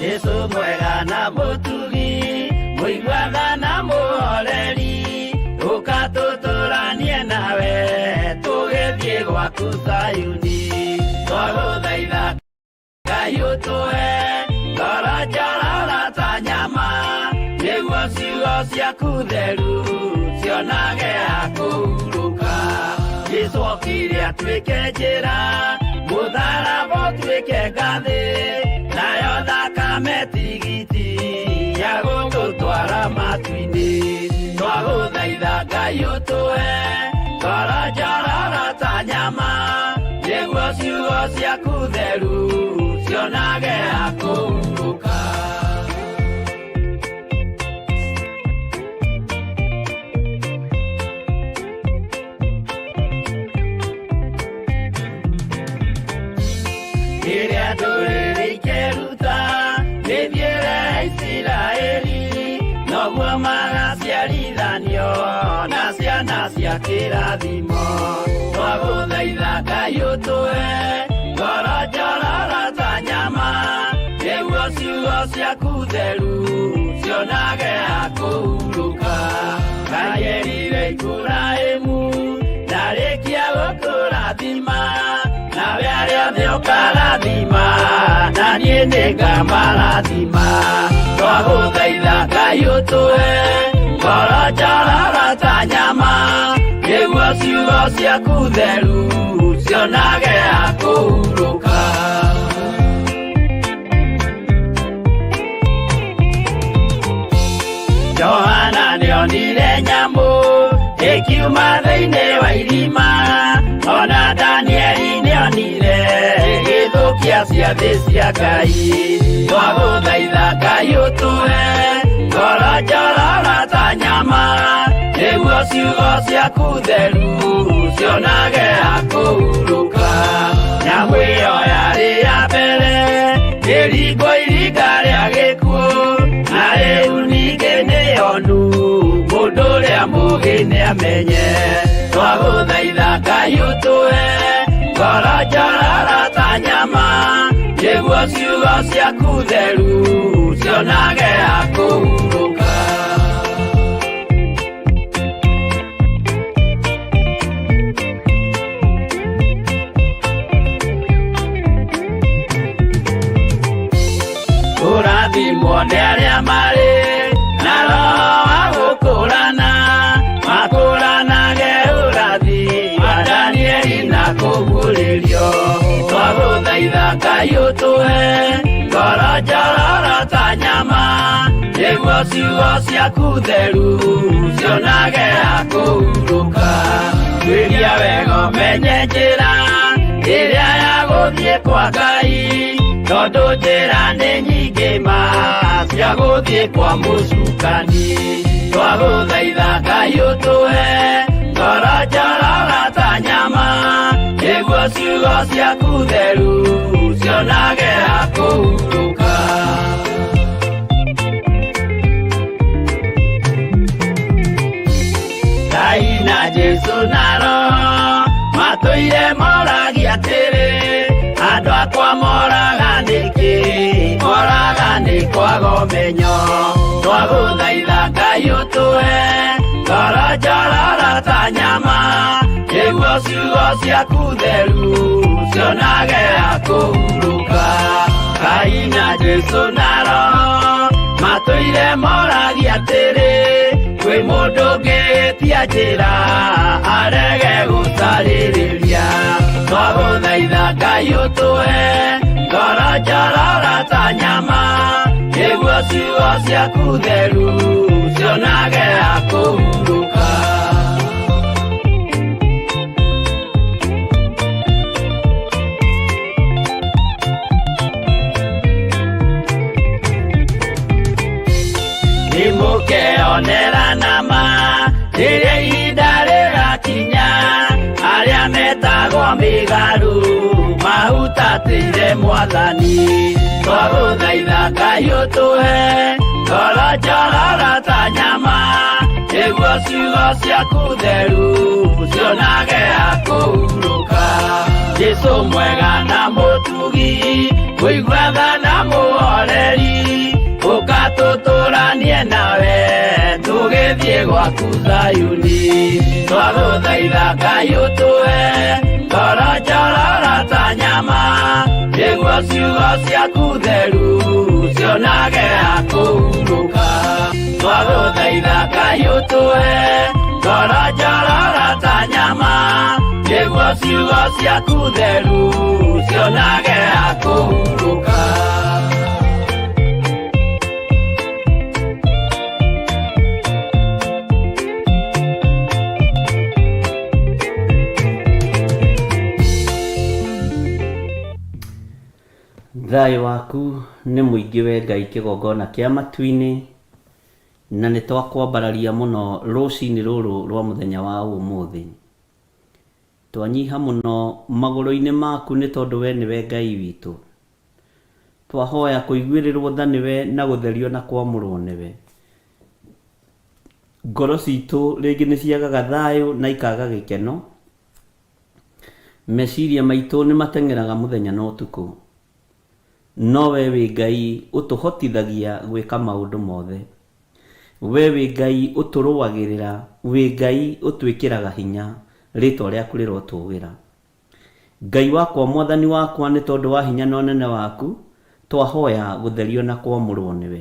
Jesu mwega na mũtugi, mũiguatha na mũhoreri, ũka tũtũranie nawe, tũgĩthiĩ gwaku Zayuni. Twagũthaitha Ngai ũtũhe ngoro njororo ta nyama, nĩguo ciugo ciaku theru cionage ha kũhurũka. Jesu okire atuĩke njĩra, mũtharaba ũtuĩke ngathĩ, nayo thakame tigiti ya gũtũtwara matu-inĩ. Twagũthaitha Ngai ũtũhe ngoro njororo ta nyama, nĩguo ciugo ciaku theru cionage ha kũhurũka. Rĩrĩa ndũrĩrĩ ikeruta mĩthiĩre ya Isiraeli, noguo magaciarithanio na ciana cia kĩrathimo. Twagũthaitha Ngai ũtũhe ngoro njororo ta nyama, nĩguo ciugo ciaku theru cionage ha kũhurũka. Ngai erire Iburahĩmu ndarĩkia gũkũrathima, nawe arĩa othe ũkarathima, na niĩ nĩngamarathima. Twagũthaitha Ngai ũtũhe ngoro njororo ta nyama, nĩguo ciugo ciaku theru cionage ha kũhurũka. Johana nĩonire nyamũ ĩkiuma thĩinĩ wa irima, ona Danieli nĩonire ĩgĩthũkia ciathĩ cia Ngai. Twagũthaitha Ngai ũtũhe ngoro njororo ta nyama, nĩguo ciugo ciaku theru cionage ha kũhurũka. Nyamũ ĩyo yarĩ ya mbere ĩringwo iringa rĩa gĩkuũ, na rĩu ningĩ nĩyonu mũndũ ũrĩa mũũgĩ nĩamenye. Twagũthaitha Ngai ũtũhe ngoro njororo ta nyama, nĩguo ciugo ciaku theru cionage ha kũhurũka. Kũrathimwo nĩ arĩa marĩ na roho wa gũkũrana, makũranage ũrathi wa Danieli na kũguũrĩrio. Twagũthaitha Ngai ũtũhe ngoro njororo ta nyama, nĩguo ciugo ciaku theru cionage ha kũhurũka. Tuĩria wega ũmenye njĩra ĩrĩa ya gũthiĩ kwa Ngai, tondũ njĩra nĩ nyingĩ ma cia gũthiĩ kwa mũcukani. Twagũthaitha Ngai ũtũhe ngoro njororo ta nyama, nĩguo ciugo ciaku theru cionage ha kũhurũka. Ngai na Jesu na Roho matũire moragia atĩrĩ, andũ akwa moraga nĩkĩ? Moraga nĩ kwaga ũmenyo. Twagũthaitha Ngai ũtũhe ngoro njororo ta nyama, nĩguo ciugo ciaku theru cionage ha kũhurũka. Ngai na Jesu na Roho matũire moragia atĩrĩ, kwĩ mũndũ ũngĩtia njĩra arege gũcarĩrĩria. Twagũthaitha Ngai ũtũhe ngoro njororo ta nyama, nĩguo ciugo ciaku theru cionage ha kũhurũka. Nĩmũkeonera nama rĩrĩa ihinda rĩgakinya, arĩa metagwo mĩgarũ mahutatĩire Mwathani. Twagũthaitha Ngai ũtũhe ngoro njororo ta nyama, nĩguo ciugo ciaku theru cionage ha kũhurũka. Jesu mwega na mũtugi, mũiguatha na mũhoreri, Gwaku Zayuni. Twagũthaitha Ngai ũtũhe ngoro njororo ta nyama, nĩguo ciugo ciaku theru cionage ha kũhurũka. Twagũthaitha Ngai ũtũhe ngoro njororo ta nyama, nĩguo ciugo ciaku theru cionage ha kũhurũka. Thayũ waku nĩ mũingĩ we Ngai kĩgongona kĩa matu-inĩ, na nĩ twakwambararia mũno rũcinĩ rũrũ rwa mũthenya wa ũmũthĩ. Twanyiha mũno magũrũ-inĩ maku nĩ tondũ we nĩwe Ngai witũ. Twahoya kũiguĩrĩrwo tha nĩwe na gũtherio na kwamũrwo nĩwe. Ngoro citũ rĩngĩ nĩ ciagaga thayũ na ikaga gĩkeno. Meciria maitũ nĩ mateng'eraga mũthenya na ũtukũ. No we wĩ Ngai ũtũhotithagia gwĩka maũndũ mothe. We wĩ Ngai ũtũrũagĩrĩra, wĩ Ngai ũtwĩkĩraga hinya, rĩtwa rĩaku rĩrotũgĩra. Ngai wakwa Mwathani wakwa nĩ tondũ wa hinya na ũnene waku, twahoya gũtherio na kwamũrwo nĩwe.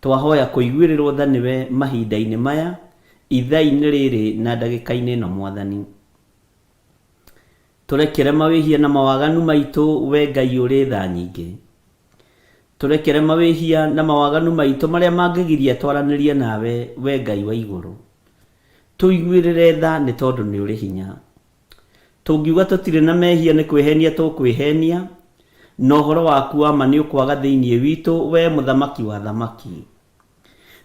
Twahoya kũiguĩrĩrwo tha nĩwe mahinda-inĩ maya, ithaa-inĩ rĩrĩ na ndagĩka-inĩ ĩno Mwathani. Tũrekere mawĩhia na mawaganu maitũ we Ngai ũrĩ tha nyingĩ. Tũrekere mawĩhia na mawaganu maitũ marĩa mangĩgiria twaranĩrie nawe we Ngai wa igũrũ. Tũiguĩrĩre tha nĩ tondũ nĩ ũrĩ hinya. Tũngiuga tũtirĩ na mehia nĩ kwĩhenia tũkwĩhenia, na ũhoro waku wa ma nĩ ũkwaga thĩinĩ witũ, wee Mũthamaki wa athamaki.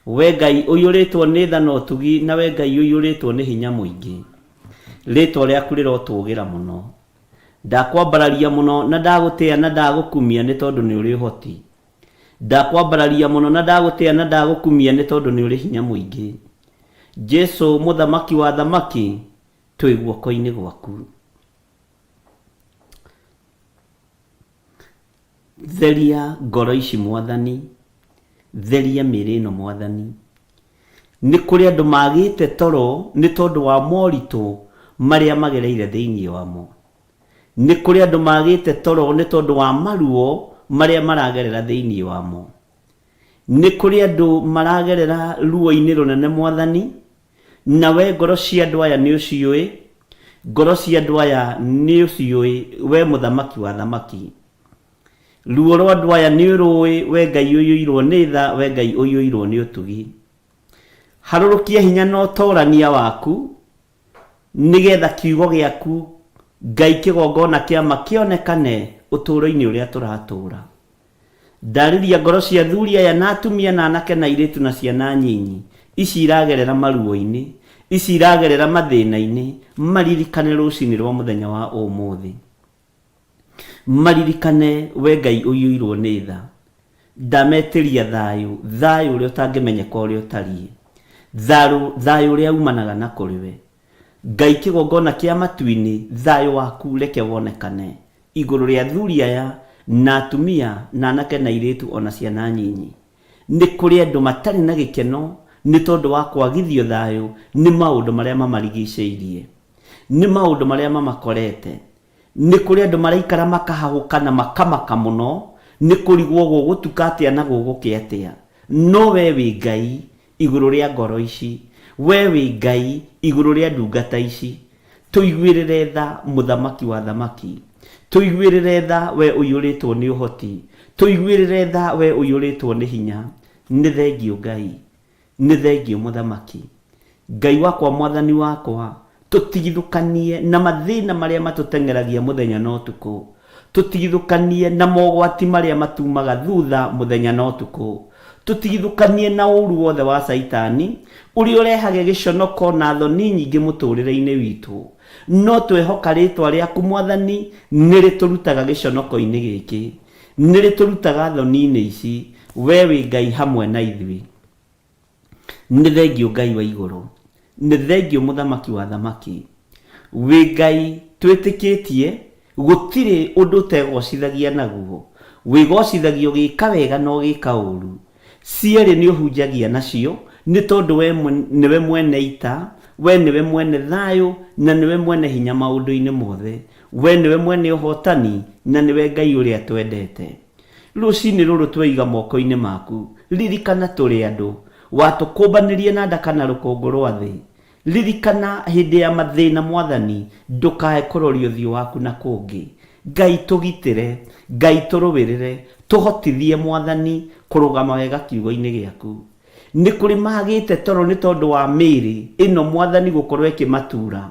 Wee Ngai ũiyũrĩtwo nĩ tha na ũtugi, na wee Ngai ũiyũrĩtwo nĩ hinya mũingĩ, rĩĩtwa rĩaku rĩrotũũgĩra mũno. Ndakwambararia mũno na ndagũtĩa na ndagũkumia nĩ tondũ nĩ ũrĩ ũhoti. Ndakwambararia mũno na ndagũtĩa na ndagũkumia nĩ tondũ nĩ ũrĩ hinya mũingĩ. Jesu, Mũthamaki wa athamaki, Twĩ guoko-inĩ gwaku. Theria ngoro ici Mwathani, theria mĩĩrĩ ĩno Mwathani. Nĩ kũrĩ andũ magĩte toro nĩ tondũ wa moritũ marĩa magereire thĩinĩ wamo. Nĩ kũrĩ andũ magĩte toro nĩ tondũ wa maruo marĩa maragerera thĩinĩ wamo. Nĩ kũrĩ andũ maragerera ruo-inĩ rũnene Mwathani, Na we ngoro cia andũ aya nĩũciũĩ, ngoro cia andũ aya nĩũciũĩ, we Mũthamaki wa athamaki. Ruo rwa andũ aya nĩũrũĩ, we Ngai ũiyũirwo nĩ tha, we Ngai ũiyũirwo nĩ ũtugi. Harũrũkia hinya na ũtorania waku, nĩgetha kiugo gĩaku, Ngai kĩgongona kĩa ma kĩonekane ũtũũro-inĩ ũrĩa tũratũũra. Ndarĩria ngoro cia athuri aya na atumia na anake na airĩtu na ciana nyinyi, ici iragerera maruo-inĩ, ici iragerera mathĩna-inĩ, maririkane rũcinĩ rwa mũthenya wa ũmũthĩ. Maririkane we Ngai ũiyũirwo nĩ tha. Ndametĩria thayũ, thayũ ũrĩa ũtangĩmenyeka ũrĩa ũtariĩ. Tharũ, thayũ ũrĩa umanaga na kũrĩ we. Ngai kĩgongona kĩa matu-inĩ, thayũ waku reke wonekane. Igũrũ rĩa athuri aya, na atumia, na anake na airĩtu o na ciana nyinyi. Nĩ kũrĩ andũ matarĩ na gĩkeno nĩ tondũ wa kwagithio thayũ nĩ maũndũ marĩa mamarigicĩirie, nĩ maũndũ marĩa mamakorete. Nĩ kũrĩ andũ maraikara makahahũka na makamaka mũno nĩ kũrigwo gũgũtuka atĩa na gũgũkĩa atĩa. No wee wĩ Ngai igũrũ rĩa ngoro ici. Wee wĩ Ngai igũrũ rĩa ndungata ici. Tũiguĩrĩre tha, Mũthamaki wa athamaki. Tũiguĩrĩre tha, wee ũiyũrĩtwo nĩ ũhoti. Tũiguĩrĩre tha, wee ũiyũrĩtwo nĩ hinya. Nĩ thengiũ Ngai. Nĩ thengiũ Mũthamaki. Ngai wakwa Mwathani wakwa, tũtigithũkanie na mathĩna marĩa matũteng'eragia mũthenya na ũtukũ. Tũtigithũkanie na mogwati marĩa matumaga thutha mũthenya na ũtukũ. Tũtigithũkanie na ũru wothe wa Caitani, ũrĩa ũrehage gĩconoko na thoni nyingĩ mũtũrĩre-inĩ witũ. No twehoka rĩtwa rĩaku Mwathani nĩrĩtũrutaga gĩconoko-inĩ gĩkĩ. Nĩrĩtũrutaga thoni-inĩ ici. Wee wĩ Ngai hamwe na ithuĩ. Nĩ thengiũ Ngai wa igũrũ. Nĩ thengiũ Mũthamaki wa athamaki. Wĩ Ngai twĩtĩkĩtie, gũtirĩ ũndũ ũtegocithagia naguo. Wĩgocithagia ũgĩka wega na ũgĩka ũru. Cierĩ nĩ ũhunjagia nacio, Nĩ tondũ we nĩwe mwene ita, we nĩwe mwene thayũ, na nĩwe mwene hinya maũndũ-inĩ mothe. We nĩwe mwene ũhotani, na nĩwe Ngai ũrĩa twendete. Rũcinĩ rũrũ tweiga moko-inĩ maku, ririkana tũrĩ andũ. Watũkũmbanĩrie na nda kana rũkũngũ rwa thĩ. Ririkana hĩndĩ ya mathĩna Mwathani, ndũkae kũroria ũthiũ waku na kũngĩ. Ngai tũgitĩre, Ngai tũrũĩrĩre, tũhotithie Mwathani kũrũgama wega kiugo-inĩ gĩaku. Nĩ kũrĩ magĩte toro nĩ tondũ wa mĩĩrĩ ĩno Mwathani gũkorwo ĩkĩmatura.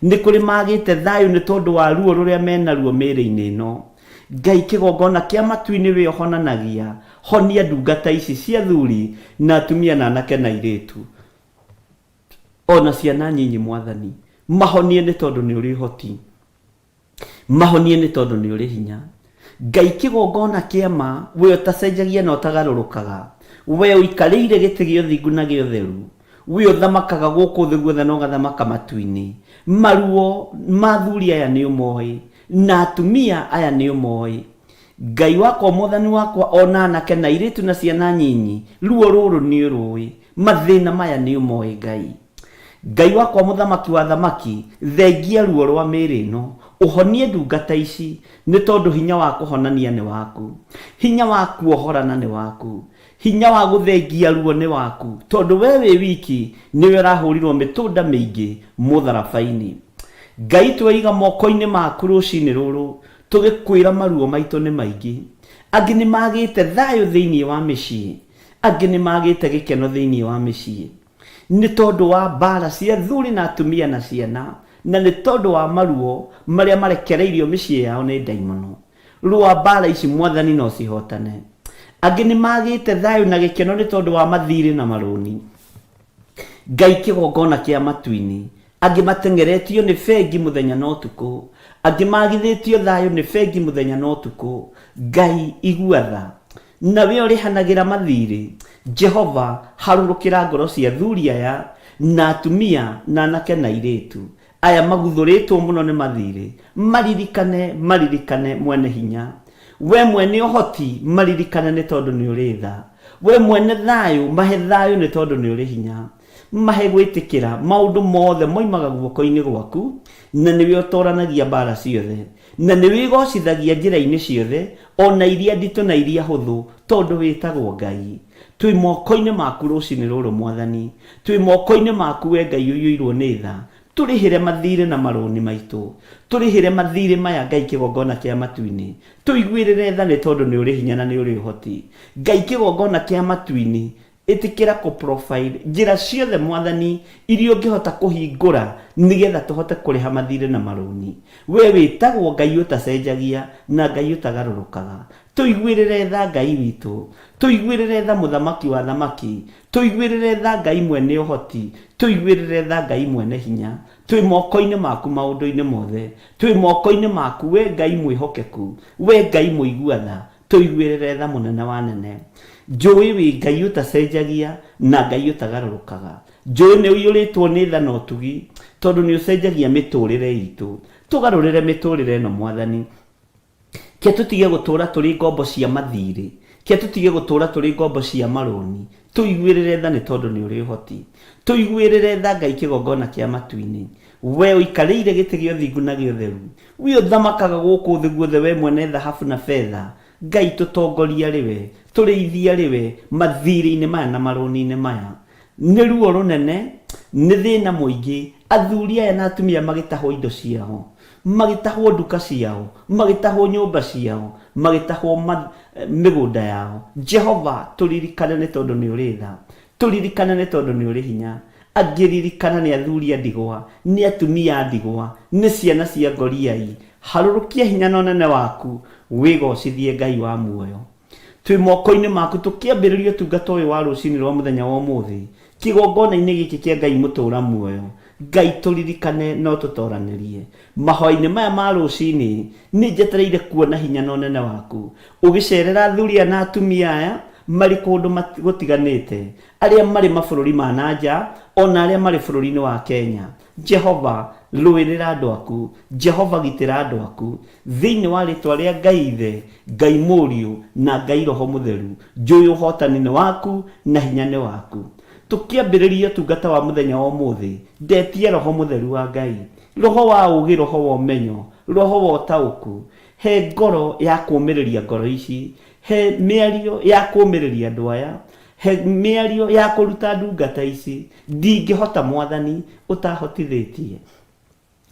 Nĩ kũrĩ magĩte thayũ nĩ tondũ wa ruo rũrĩa menaruo mĩĩrĩ-inĩ ĩno. Ngai kĩgongona kĩa matu-inĩ wee ũhonanagia, honia ndungata ici cia athuri na atumia na anake na airĩtu. Ona ciana nyinyi Mwathani, mahonie nĩ tondũ nĩ ũrĩ ũhoti. Mahonie nĩ tondũ nĩ ũrĩ hinya. Ngai kĩgongona kĩa ma, we ũtacenjagia na ũtagarũrũkaga, we ũikarĩire gĩtĩ gĩa ũthingu na gĩa ũtheru, we ũthamakaga gũkũ thĩ guothe na ũgathamaka matu-inĩ, maruo ma athuri aya nĩ ũmoĩ, na atumia aya nĩ ũmoĩ. Ngai wakwa, Mwathani wakwa, o na anake na airĩtu na ciana nyinyi, ruo rũrũ nĩ ũrũĩ, mathĩna maya nĩ ũmoĩ Ngai. Ngai wakwa mũthamaki wa athamaki, thengia ruo rwa mĩĩrĩ ĩno, ũhonie ndungata ici, nĩ tondũ hinya wa kũhonania nĩ waku. Hinya wa kuohorana nĩ waku. Hinya wa gũthengia ruo nĩ waku, tondũ wee wĩ wiki nĩwe ũrahũrirwo mĩtũnda mĩingĩ mũtharaba-inĩ. Ngai tweiga moko-inĩ maku rũcinĩ rũrũ, tũgĩkwĩra maruo maitũ nĩ maingĩ. Angĩ nĩ magĩte thayũ thĩinĩ wa mĩciĩ, angĩ nĩ magĩte gĩkeno thĩinĩ wa mĩciĩ. Nĩ tondũ wa mbaara cia athuri na atumia na ciana, na nĩ tondũ wa maruo marĩa marekereirio mĩciĩ yao nĩ ndaimono. Rũa mbaara ici Mwathani na ũcihotane. Angĩ nĩ magĩte thayũ na gĩkeno nĩ tondũ wa mathirĩ na marũni. Ngai kĩgongona kĩa matu-inĩ. Angĩ mateng'eretio nĩ bengi mũthenya na ũtukũ. Angĩ magithĩtio thayũ nĩ bengi mũthenya na ũtukũ. Ngai igua tha. Na we ũrĩhanagĩra mathiirĩ, Jehova, harũrũkĩra ngoro cia athuri aya, na atumia, na anake na airĩtu, aya maguthũrĩtwo mũno nĩ mathiirĩ, maririkane, maririkane, Mwene-Hinya. Wee mwene ũhoti, maririkane nĩ tondũ nĩ ũrĩ tha. Wee mwene thayũ, mahe thayũ nĩ tondũ nĩ ũrĩ hinya. Mahe gwĩtĩkĩra maũndũ mothe moimaga guoko-inĩ gwaku, na nĩwe ũtooranagia mbaara ciothe. Na nĩ wĩgoocithagia njĩra-inĩ ciothe, o na iria nditũ na iria hũthũ, tondũ wĩtagwo Ngai. Twĩ moko-inĩ maku rũcinĩ rũrũ, Mwathani. Twĩ moko-inĩ maku, wee Ngai ũiyũirwo nĩ tha. Tũrĩhĩre mathiirĩ na marũni maitũ. Tũrĩhĩre mathiirĩ maya, Ngai kĩgongona kĩa matu-inĩ. Tũiguĩrĩre tha nĩ tondũ nĩ ũrĩ hinya na nĩ ũrĩ ũhoti. Ngai kĩgongona kĩa matu-inĩ, Ĩtĩkĩra kũ profile njĩra ciothe Mwathani iria ũngĩhota kũhingũra nĩgetha tũhote kũrĩha mathirĩ na marũni. Wee wĩtagwo Ngai ũtacenjagia na Ngai ũtagarũrũkaga. Tũiguĩrĩre tha Ngai witũ. Tũiguĩrĩre tha Mũthamaki wa athamaki. Tũiguĩrĩre tha Ngai mwene ũhoti. Tũiguĩrĩre tha Ngai mwene hinya. Twĩ moko-inĩ maku maũndũ-inĩ mothe. Twĩ moko-inĩ maku wee Ngai mwĩhokeku. Wee Ngai mũigua tha. Tũiguĩrĩre tha mũnene wa anene. Njũĩ wĩ Ngai ũtacenjagia na Ngai ũtagarũrũkaga. Njũĩ nĩ ũiyũrĩtwo nĩ tha na ũtugi tondũ nĩ ũcenjagia mĩtũrĩre itũ. Tũgarũrĩre mĩtũrĩre ĩno Mwathani. Ke tũtige gũtũra tũrĩ ngombo cia mathirĩ. Ke tũtige gũtũra tũrĩ ngombo cia marũni. Tũiguĩrĩre tha nĩ tondũ nĩ ũrĩ ũhoti. Tũiguĩrĩre tha Ngai kĩgongona kĩa matu-inĩ. Wee ũikarĩire gĩtĩ gĩa ũthingu na gĩa ũtheru, Wee ũthamakaga gũkũ thĩ guothe, wee mwene thahabu na betha, Ngai tũtongorie arĩ we, tũrĩithie arĩ we, mathiirĩ-inĩ maya na marũni-inĩ maya. Nĩ ruo rũnene, nĩ thĩna mũingĩ, athuri aya na atumia magĩtahwo indo ciao, magĩtahwo nduka ciao, magĩtahwo nyũmba ciao, magĩtahwo mĩgũnda yao. Jehova, tũririkane nĩ tondũ nĩ ũrĩ tha. Tũririkane nĩ tondũ nĩ ũrĩ hinya. Angĩririkana nĩ athuri a ndigwa, nĩ atumia a ndigwa, nĩ ciana cia ngoriai. Harũrũkia hinya na ũnene waku, wĩgocithie Ngai wa muoyo. Twĩ moko-inĩ maku tũkĩambĩrĩria ũtungata ũyũ wa rũcinĩ rwa mũthenya wa ũmũthĩ, kĩgongona-inĩ gĩkĩ kĩa Ngai mũtũra muoyo. Ngai tũririkane na ũtũtoranĩrie. Mahoya-inĩ maya ma rũcinĩ, nĩ njetereire kuona hinya na ũnene waku, ũgĩcerera athuri aya na atumia aya marĩ kũndũ gũtiganĩte, arĩa marĩ mabũrũri ma na nja, o na arĩa marĩ bũrũri-inĩ wa Kenya. Jehova, rũĩrĩra andũ aku. Jehova, gitĩra andũ aku. Thĩinĩ wa rĩtwa rĩa Ngai Ithe, Ngai Mũriũ, na Ngai Roho Mũtheru, njũĩ ũhotani nĩ waku na hinya nĩ waku. Tũkĩambĩrĩria ũtungata wa mũthenya wa ũmũthĩ, ndetia Roho Mũtheru wa Ngai, Roho wa ũũgĩ, Roho wa ũmenyo, Roho wa ũtaũku. He ngoro ya kũũmĩrĩria ngoro ici, he mĩario ya kũũmĩrĩria andũ aya, he mĩario ya kũruta ndungata ici. Ndingĩhota Mwathani ũtahotithĩtie.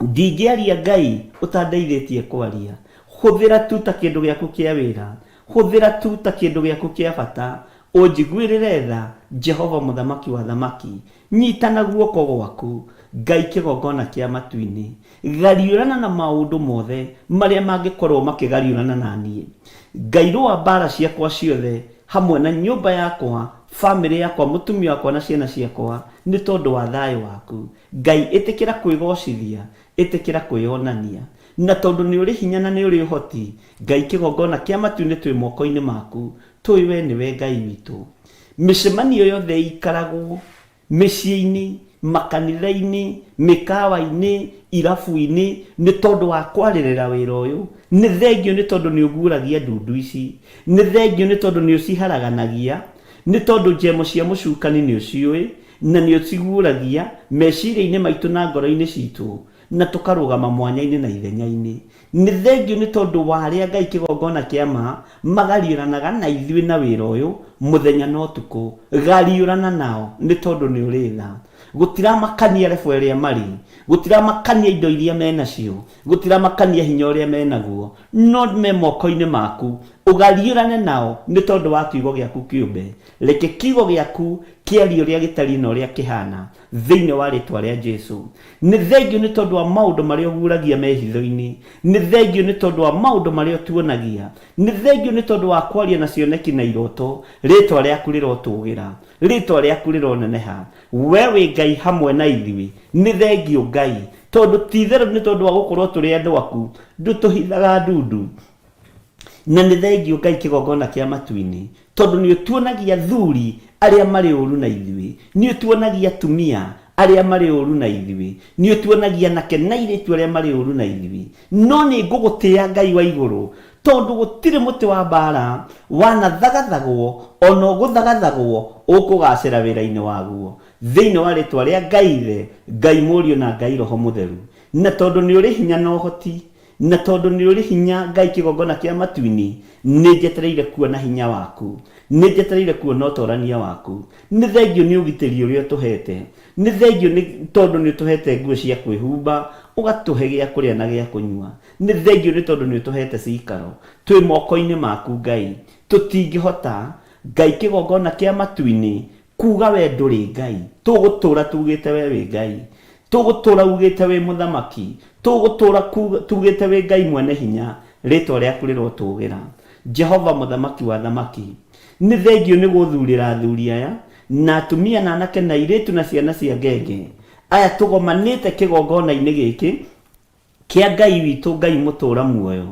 Ndingĩaria Ngai ũtandeithĩtie kwaria. Hũthĩra tu ta kĩndũ gĩaku kĩa wĩra. Hũthĩra tu ta kĩndũ gĩaku kĩa bata. Ũnjiguĩrĩre tha, Jehova Mũthamaki wa athamaki. Nyita na guoko gwaku, Ngai kĩgongona kĩa matu-inĩ. Gariũrana na maũndũ mothe marĩa mangĩkorwo makĩgariũrana na niĩ. Ngai rũa mbaara ciakwa ciothe hamwe na nyũmba yakwa, famĩlĩ yakwa, mũtumia wakwa na ciana ciakwa nĩ tondũ wa thayũ waku. Ngai ĩtĩkĩra kwĩgocithia, ĩtĩkĩra kwĩyonania. Na tondũ nĩ ũrĩ hinya na nĩ ũrĩ ũhoti, Ngai kĩgongona kĩa matu-inĩ twĩ moko-inĩ maku, tũĩ we nĩwe Ngai witũ. Mĩcemanio yothe ĩikaragwo mĩciĩ-inĩ, makanitha-inĩ, mĩkawa-inĩ, irabu-inĩ, nĩ tondũ wa kwarĩrĩra wĩra ũyũ. Nĩ thengiũ nĩ tondũ nĩ ũguũragia ndundu ici. Nĩ thengiũ nĩ tondũ nĩ ũciharaganagia. Nĩ tondũ njemo cia mũcukani nĩ ũciũĩ. Na nĩ ũciguũragia meciria-inĩ maitũ na ngoro-inĩ citũ, na tũkarũgama mwanya-inĩ na ithenya-inĩ. Nĩ thengiũ nĩ tondũ wa arĩa Ngai kĩgongona kĩa ma magariũranaga na ithuĩ na wĩra ũyũ mũthenya na ũtukũ. Gariũrana nao nĩ tondũ nĩ ũrĩ tha. Gũtiramakania level ĩrĩa marĩ, gũtiramakania indo iria menacio, gũtiramakania hinya ũrĩa menaguo, no me moko-inĩ maku. Ũgariũrane nao nĩ tondũ wa kiugo gĩaku kĩũmbe. Reke kiugo gĩaku kĩarie ũrĩa gĩtariĩ na ũrĩa kĩhaana, thĩinĩ wa rĩtwa rĩa Jesu. Nĩ thengiũ nĩ tondũ wa maũndũ marĩa ũguũragia me hitho-inĩ. Nĩ thengiũ nĩ tondũ wa maũndũ marĩa ũtuonagia. Nĩ thengiũ nĩ tondũ wa kwaria na cioneki na iroto. Rĩtwa rĩaku rĩrotũgĩra. Rĩtwa rĩaku rĩroneneha. We wĩ Ngai hamwe na ithuĩ. Nĩ thengiũ Ngai, tondũ ti itherũ nĩ tondũ wa gũkorwo tũrĩ andũ aku, ndũtũhithaga ndundu. Na nĩ thengiũ Ngai kĩgongona kĩa matu-inĩ, tondũ nĩ ũtuonagia athuri arĩa marĩ ũru na ithuĩ, nĩ ũtuonagia atumia arĩa marĩ ũru na ithuĩ, nĩ ũtuonagia anake na airĩtu arĩa marĩ ũru na ithuĩ. No nĩ ngũgũtĩa Ngai wa igũrũ, tondũ gũtirĩ mũtĩ wa mbaara wanathagathagwo o na ũgũthagathagwo ũkũgaacĩra wĩra-inĩ waguo. Thĩinĩ wa rĩĩtwa rĩa Ngai Ithe, Ngai Mũriũ na Ngai Roho Mũtheru. Na tondũ nĩ ũrĩ hinya na ũhoti, Na tondũ nĩ ũrĩ hinya, Ngai kĩgongona kĩa matu-inĩ, nĩ njetereire kuona hinya waku. Nĩ njetereire kuona ũtorania waku. Nĩ thengiũ nĩ ũgitĩri ũrĩa ũtũhete. Nĩ thengiũ nĩ tondũ nĩ ũtũhete nguo cia kwĩhumba, ũgatũhe gĩa kũrĩa na gĩa kũnyua. Nĩ thengiũ nĩ tondũ nĩ ũtũhete cikaro. Twĩ moko-inĩ maku Ngai. Tũtingĩhota, Ngai kĩgongona kĩa matu-inĩ, Kuuga we ndũrĩ Ngai. Tũgũtũũra tugĩte we wĩ Ngai. Tũgũtũũra ugĩte wĩ Mũthamaki. Tũgũtũũra tugĩte wĩ Ngai mwene hinya. Rĩtwa rĩaku rĩrotũgĩra. Jehova Mũthamaki wa athamaki. Nĩ thengiũ nĩ gũthurĩra athuri aya, na atumia na anake na airĩtu na ciana cia ngenge, aya tũgomanĩte kĩgongona-inĩ gĩkĩ, Kĩa Ngai witũ, Ngai mũtũũra muoyo,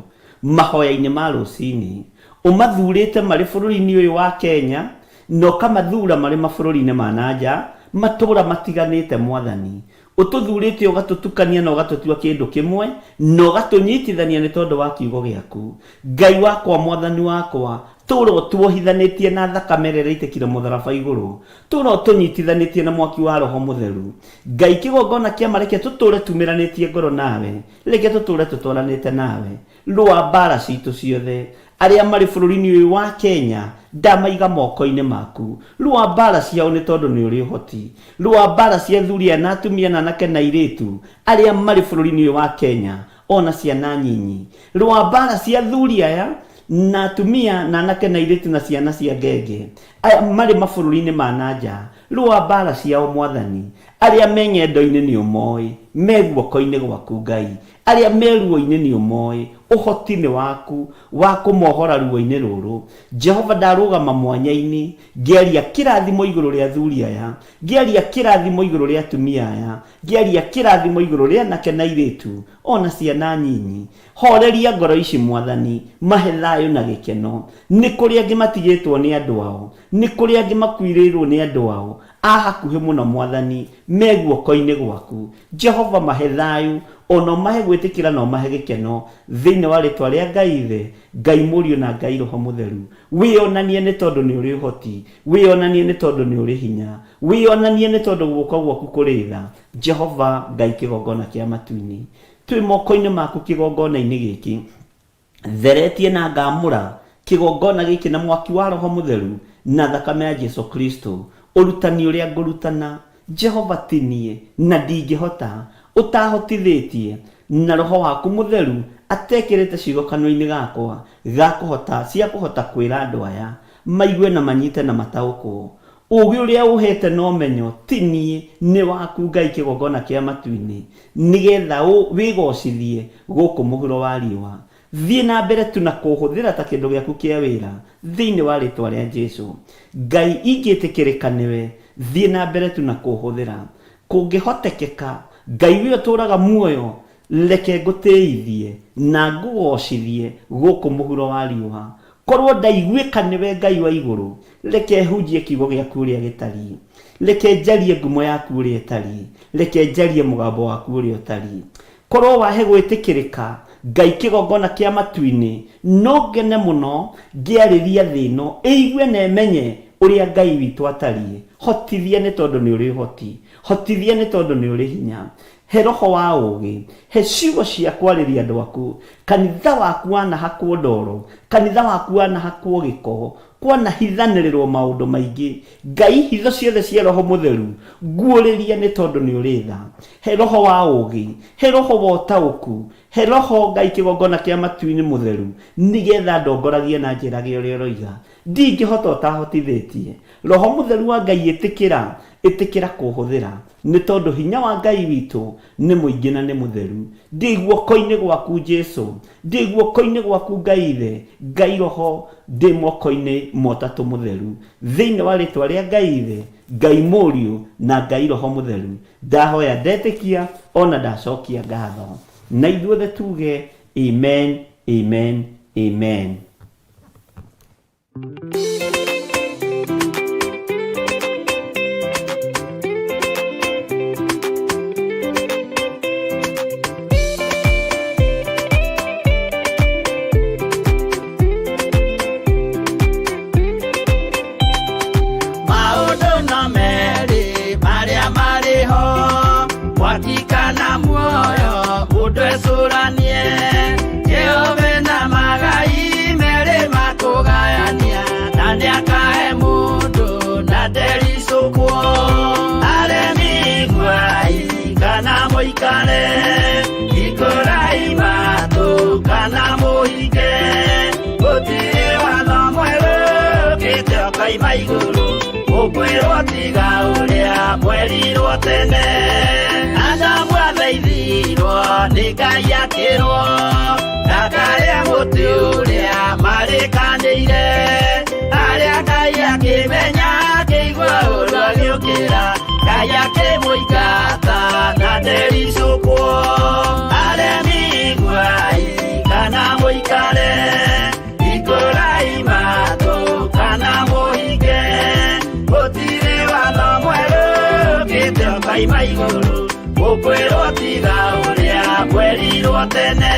mahoya-inĩ ma rũcinĩ. Ũmathurĩte marĩ bũrũri-inĩ ũyũ wa Kenya, na ũkamathura marĩ mabũrũri-inĩ ma na nja, matũũra matiganĩte Mwathani. Ũtũthurĩte ũgatũtukania na ũgatũtua kĩndũ kĩmwe, na ũgatũnyitithania nĩ tondũ wa kiugo gĩaku. Ngai wakwa, Mwathani wakwa, tũũra ũtuohithanĩtie na thakame ĩrĩa ĩraitĩkire mũtharaba igũrũ. Tũũra ũtũnyitithanĩtie na mwaki wa Roho Mũtheru. Ngai kĩgongona kĩa ma reke tũtũũre tumĩranĩtie ngoro nawe, reke tũtũũre tũtwaranĩte nawe. Rũa mbaara citũ ciothe. Arĩa marĩ bũrũri-inĩ ũyũ wa Kenya ndamaiga moko-inĩ maku. Rũa mbaara ciao nĩ tondũ nĩ ũrĩ ũhoti. Rũa mbaara cia athuri aya na atumia na anake na airĩtu arĩa marĩ bũrũri-inĩ ũyũ wa Kenya o na ciana nyinyi. Rũa mbaara cia athuri aya na atumia na anake na airĩtu na ciana cia ngenge aya marĩ mabũrũri-inĩ ma na nja. Rũa mbaara ciao Mwathani. Arĩa me ng'endo-inĩ nĩ ũmoĩ, me guoko-inĩ gwaku Ngai. Arĩa me ruo-inĩ nĩ ũmoĩ, ũhoti nĩ waku wa kũmohora ruo-inĩ rũrũ. Jehova ndarũgama mwanya-inĩ, ngĩaria kĩrathimo igũrũ rĩa athuri aya, ngĩaria kĩrathimo igũrũ rĩa atumia aya, ngĩaria kĩrathimo igũrũ rĩa anake na airĩtu, o na ciana nyinyi. Horeria ngoro ici Mwathani, mahe thayũ na gĩkeno. Nĩ kũrĩ angĩ matigĩtwo nĩ andũ ao, nĩ kũrĩ angĩ makuirĩirwo nĩ andũ ao. ao a hakuhĩ mũno Mwathani me guoko-inĩ gwaku. Jehova mahe thayũ, ona ũmahe gwĩtĩkĩra na ũmahe gĩkeno, thĩinĩ wa rĩtwa rĩa Ngai Ithe, Ngai Mũriũ na Ngai Roho Mũtheru. Wĩonanie nĩ tondũ nĩ ũrĩ ũhoti, wĩonanie nĩ tondũ nĩ ũrĩ hinya, wĩonanie nĩ tondũ guoko gwaku kũrĩ tha. Jehova Ngai kĩgongona kĩa matu-inĩ, twĩ moko-inĩ maku kĩgongona-inĩ gĩkĩ. Theretie na ngaamũra kĩgongona gĩkĩ na mwaki wa Roho Mũtheru na thakame ya Jesu Kristo. Ũrutani ũrĩa ngũrutana, Jehova ti niĩ, na ndingĩhota, ũtahotithĩtie na Roho waku Mũtheru atekĩrĩte ciugo kanua-inĩ gakwa ga kũhota, cia kũhota kwĩra andũ aya maigue na manyite na mataũkwo. Ũũgĩ ũrĩa ũhete na ũmenyo ti niĩ, nĩ waku Ngai kĩgongona kĩa matu-inĩ, nĩgetha wĩgocithie gũkũ mũhuro wa riũa. Thiĩ na mbere tu na kũũhũthĩra ta kĩndũ gĩaku kĩa wĩra, thĩinĩ wa rĩtwa rĩa Jesu. Ngai ingĩtĩkĩrĩka nĩwe, thiĩ na mbere tu na kũũhũthĩra. Kũngĩhotekeka, Ngai ũrĩa ũtũũraga muoyo, reke ngũtĩithie na ngũgocithie gũkũ mũhuro wa riũa. Korwo ndaiguĩka nĩwe Ngai wa igũrũ, reke hunjie kiugo gĩaku ũrĩa gĩtariĩ. Reke njarie ngumo yaku ũrĩa ĩtariĩ. Reke njarie mũgambo waku ũrĩa ũtariĩ. Korwo wahe gwĩtĩkĩrĩka, Ngai kĩgongona kĩa matu-inĩ, no ngene mũno ngĩarĩria thĩ ĩno ĩigue na ĩmenye ũrĩa Ngai witũ atariĩ. Hotithia nĩ tondũ nĩ ũrĩ ũhoti. Hotithia nĩ tondũ nĩ ũrĩ hinya. He roho wa ũũgĩ. He ciugo cia kwarĩria andũ aku. Kanitha waku wanahakwo ndoro. Kanitha waku wanahakwo gĩko. Kwanahithanĩrĩrwo maũndũ maingĩ. Ngai hitho ciothe cia Roho Mũtheru nguũrĩria nĩ tondũ nĩ ũrĩ tha. He roho wa ũũgĩ. He roho wa ũtaũku. He roho Ngai kĩgongona kĩa matu-inĩ mũtheru nĩgetha ndongoragie na njĩrage ũrĩa ũroiga. Ndingĩhota ũtahotithĩtie. Roho Mũtheru wa Ngai ĩtĩkĩra, ĩtĩkĩra kũhũthĩra. Nĩ tondũ hinya wa Ngai witũ nĩ mũingĩ na nĩ mũtheru. Ndĩ guoko-inĩ gwaku Jesu. Ndĩ guoko-inĩ gwaku Ngai Ithe, Ngai Roho, ndĩ moko-inĩ ma Ũtatũ Mũtheru. Thĩinĩ wa rĩtwa rĩa Ngai Ithe, Ngai Mũriũ, na Ngai Roho Mũtheru, ndahoya ndetĩkia ona ndacokia ngatho. Na ithuothe tuge Amen, Amen, Amen. Maũndũ no merĩ marĩa marĩ ho, mwaki kana muoyo, mũndũ ecũranie. Jehova na magai merĩ makũgayania, na nĩakahe mũndũ na ndericũkwo. Aremi iguai kana mũikare, hingũrai matũ kana mũhinge. Gũtirĩ watho mwerũ ũkĩte ũkoima igũrũ, ũkwĩrwo tiga ũrĩa mwerirwo tene. Adamu athaithirwo nĩ Ngai akĩrwo, ndakarĩe mũtĩ ũrĩa marĩkanĩire. Harĩa Ngai akĩmenya akĩigua ũru agĩũkĩra, Ngai akĩmũingata na ndericũkwo. Aremi iguai kana mũikare, hingũrai matũ kana mũhinge. Gũtirĩ watho mwerũ ũkĩte ũkoima igũrũ, ũkwĩrwo tiga ũrĩa mwerirwo tene.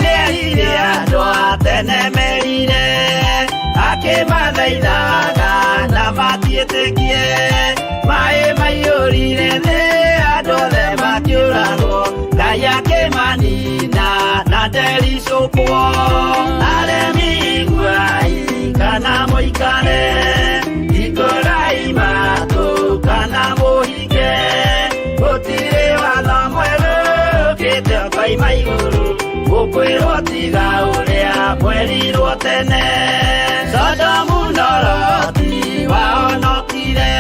Nĩerire andũ a tene merire, akĩmathaithaga na matiĩtĩkie. Maĩ maiyũrire thĩ, andũ othe makĩũragwo, Ngai akĩmanina na ndericũkwo. Aremi iguai kana mũikare, hingũrai matũ kana mũhinge. Gũtirĩ watho mwerũ ũkĩte ũkoima igũrũ, ũkwĩrwo tiga ũrĩa mwerirwo tene. Sodomu na Loti wahonokire,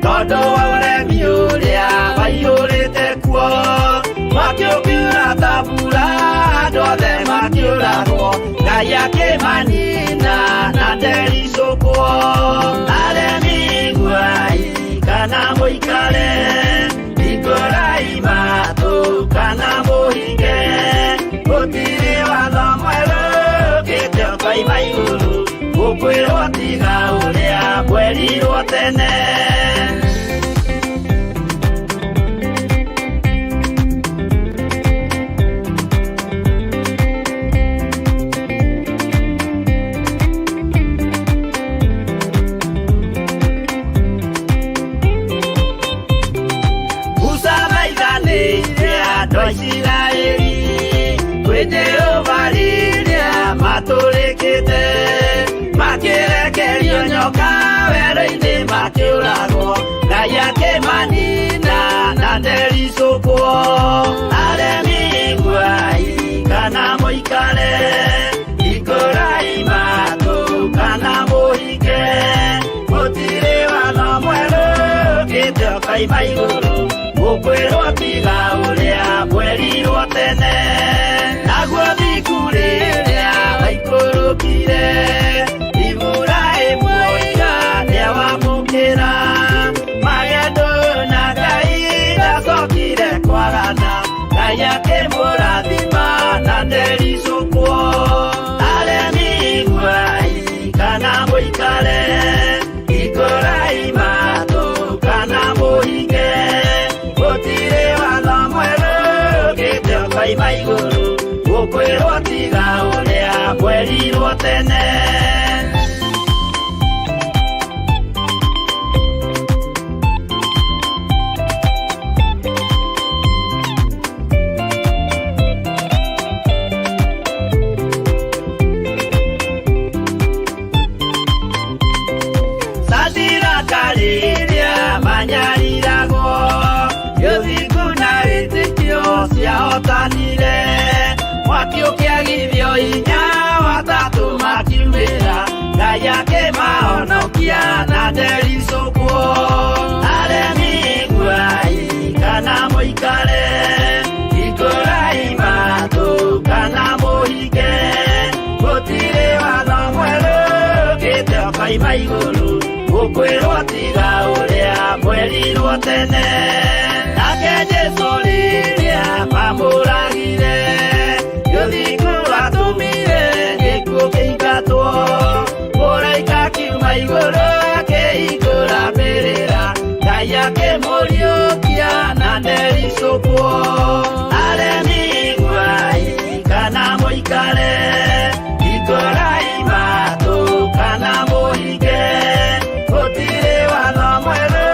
tondũ wa ũremi ũrĩa waiyũrĩte kuo. Mwaki ũkiura ta mbura, andũ othe makĩũragwo, Ngai akĩmanina na ndericũkwo. mũikare, hingũrai matũ kana mũhinge, gũtirĩ watho mwerũ ũkĩte ũkoima igũrũ, gũkwĩrwo tiga ũrĩa mwerirwo tene. Musa maithanĩire andũ a Isiraeli kwĩ Jehova rĩrĩa matũrĩkĩte, makĩrekerio nyoka werũ-inĩ makĩũragwo, Ngai akĩmanina na ndericũkwo. Aremi iguai kana mũikare, hingũrai matũ kana mũhinge, gũtirĩ watho mwerũ ũkĩte ũkoima igũrũ, gũkwĩrwo tiga ũrĩa mwerirwo tene. Naguo thingu rĩrĩa waikũrũkire, Iburahĩmu oiga nĩawamũkĩra, magendo na Ngai ndacokire kwagana, Ngai akĩmũrathima na ndericũkwo. Aremi iguai kana mũikare, hingũrai matũ kana mũhinge, gũtirĩ watho mwerũ ũkĩte ũkoima igũrũ, gũkwĩrwo tiga ũrĩa mwerirwo tene. Sadiraka rĩrĩa manyariragwo, gĩthingu na wĩtĩkio ciahotanire, mwaki ũkĩagithio hinya watatũ makiumĩra, Ngai akĩmahonokia na ndericũkwo. Aremi iguai kana mũikare, hingũrai matũ kana mũhinge, gũtirĩ watho mwerũ ũkĩte ũkoima igũrũ, gũkwĩrwo tiga ũrĩa mwerirwo tene. Nake Jesũ rĩrĩa mamũragire, gĩthingu atũmire gĩkuũ kĩingatwo, mũraika akiuma igũrũ akĩhingũra mbĩrĩra, Ngai akĩmũriũkia na ndericũkwo. Aremi iguai kana mũikare, hingũrai matũ kana mũhinge, gũtirĩ watho mwerũ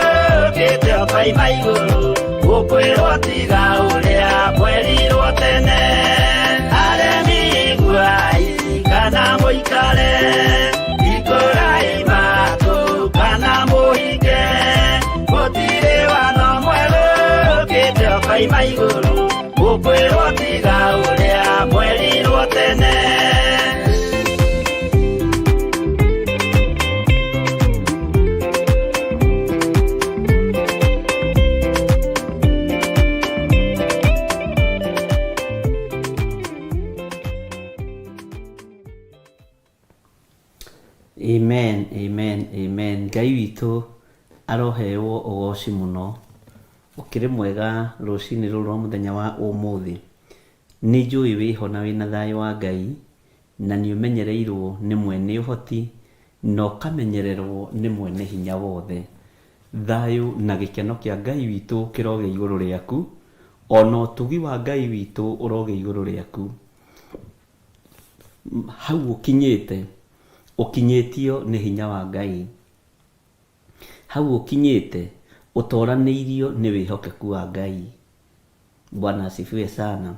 ũkĩte ũkoima igũrũ, gũkwĩrwo tiga ũrĩa mwerirwo tene. Aremi iguai kana mũikare, hingũrai matũ kana mũhinge, gũtirĩ watho mwerũ ũkĩte ũkoima igũrũ, gũkwĩrwo tiga ũrĩa mwerirwo tene. Amen, amen, amen. Ngai witũ arohewo ũgoci mũno. Ũkĩrĩ mwega rũcinĩ rũrũ rwa mũthenya wa ũmũthĩ. Nĩ njũĩ wĩho na wĩna thayũ wa Ngai, na nĩ ũmenyereirwo nĩ mwene ũhoti, na ũkamenyererwo nĩ mwene hinya wothe. Thayũ na gĩkeno kĩa Ngai witũ kĩrogĩa igũrũ rĩaku, ona ũtugi wa Ngai witũ ũrogĩa igũrũ rĩaku. Hau ũkinyĩte, ũkinyĩtio nĩ hinya wa Ngai. Hau ũkinyĩte, ũtoranĩirio nĩ wĩhokeku wa Ngai. Bwana asifiwe sana.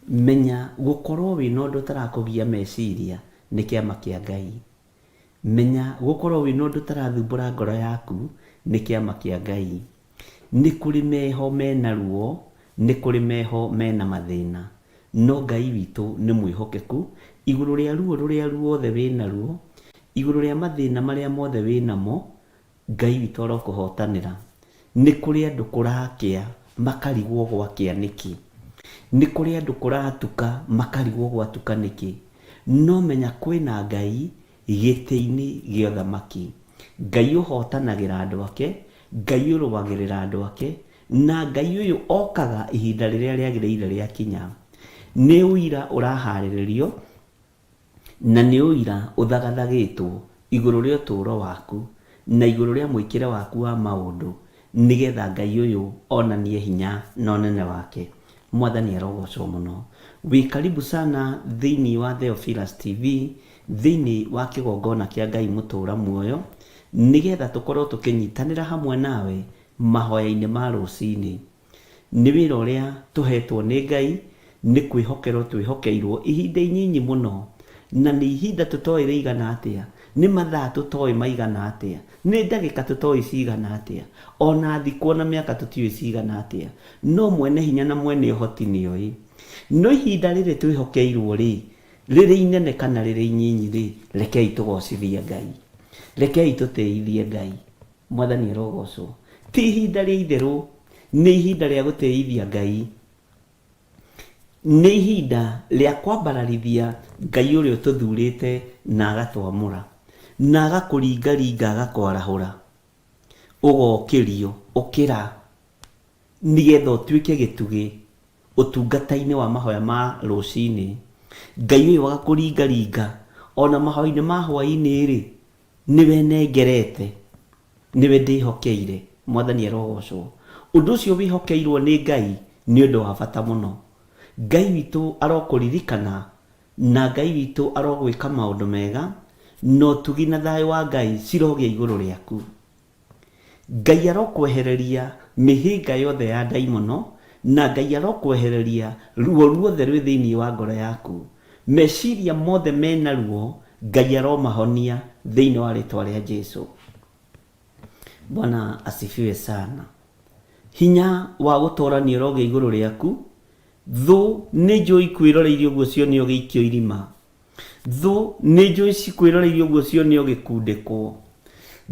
Menya gũkorwo wĩna ũndũ ũtarakũgia meciria nĩ kĩama kĩa Ngai. Menya gũkorwo wĩna ũndũ ũtarathumbũra ngoro yaku nĩ kĩama kĩa Ngai. Nĩ kũrĩ meho mena ruo, nĩ kũrĩ meho mena mathĩna, no Ngai witũ nĩ mwĩhokeku igũrũ rĩa ruo rũrĩa ruothe wĩnaruo, igũrũ rĩa mathĩna marĩa mothe wĩnamo, Ngai witũ arokũhotanĩra. Nĩ kũrĩ andũ kũrakĩa makarigwo gwakĩa nĩkĩ. Nĩ kũrĩ andũ kũratuka makarigwo gwatuka nĩkĩ. No menya kwĩna Ngai gĩtĩ-inĩ gĩa ũthamaki. Ngai ũhotanagĩra andũ ake, Ngai ũrũagĩrĩra andũ ake, na Ngai ũyũ okaga ihinda rĩrĩa rĩagĩrĩire rĩakinya. Nĩ ũira ũraharĩrĩrio na nĩ ũira ũthagathagĩtwo igũrũ rĩa ũtũũro waku na igũrũ rĩa mwĩkĩre waku wa maũndũ nĩgetha Ngai ũyũ onanie hinya na ũnene wake. Mwathani arogocwo mũno. Wĩ karibu sana thĩinĩ wa Theophilus TV, thĩinĩ wa kĩgongona kĩa Ngai mũtũũra muoyo, nĩgetha tũkorwo tũkĩnyitanĩra hamwe nawe mahoya-inĩ ma rũcinĩ. Nĩ wĩra ũrĩa tũhetwo nĩ Ngai, nĩ kwĩhokerwo twĩhokeirwo ihinda inyinyi mũno, na nĩ ihinda tũtoĩ rĩigana atĩa, nĩ mathaa tũtoĩ maigana atĩa, nĩ ndagĩka tũtoĩ cigana atĩa, o na thikũ o na mĩaka tũtiũĩ cigana atĩa, no mwene hinya na mwene ũhoti nĩoĩ. No ihinda rĩrĩ twĩhokeirwo-rĩ, rĩrĩ inene kana rĩrĩ inyinyi-rĩ, rekei tũgocithie Ngai. Rekei tũtĩithie Ngai. Mwathani arogocwo. Ti ihinda rĩa itherũ, nĩ ihinda rĩa gũtĩithia Ngai. Nĩ ihinda rĩa kwambararithia Ngai ũrĩa ũtũthurĩte na agatwamũra, na agakũringaringa agakwarahũra, ũgokĩrio, ũkĩra, nĩgetha ũtuĩke gĩtugĩ ũtungata-inĩ wa mahoya ma rũcinĩ. Ngai ũyũ agakũringaringa ona mahoya-inĩ ma hwaĩ-inĩ-rĩ, Nĩwe nengerete, nĩwe ndĩhokeire. Mwathani arogocwo. Ũndũ ũcio wĩhokeirwo nĩ Ngai nĩ ũndũ wa bata mũno. Ngai witũ arokũririkana na Ngai witũ arogwĩka maũndũ mega, na ũtugi na thayũ wa Ngai cirogĩa igũrũ rĩaku. Ngai arokwehereria mĩhĩnga yothe ya ndaimono, na Ngai arokwehereria ruo ruothe rwĩ thĩinĩ wa ngoro yaku. Meciria mothe mena ruo, Ngai aromahonia thĩinĩ wa rĩtwa rĩa Jesu. Bwana asifiwe sana. Hinya wa gũtorania ũrogĩa igũrũ rĩaku. Thũ nĩ njũĩ ikwĩroreirie ũguo cione ũgĩikio irima. Thũ nĩ njũĩ cikwĩroreirie ũguo cione ũgĩkundĩkwo.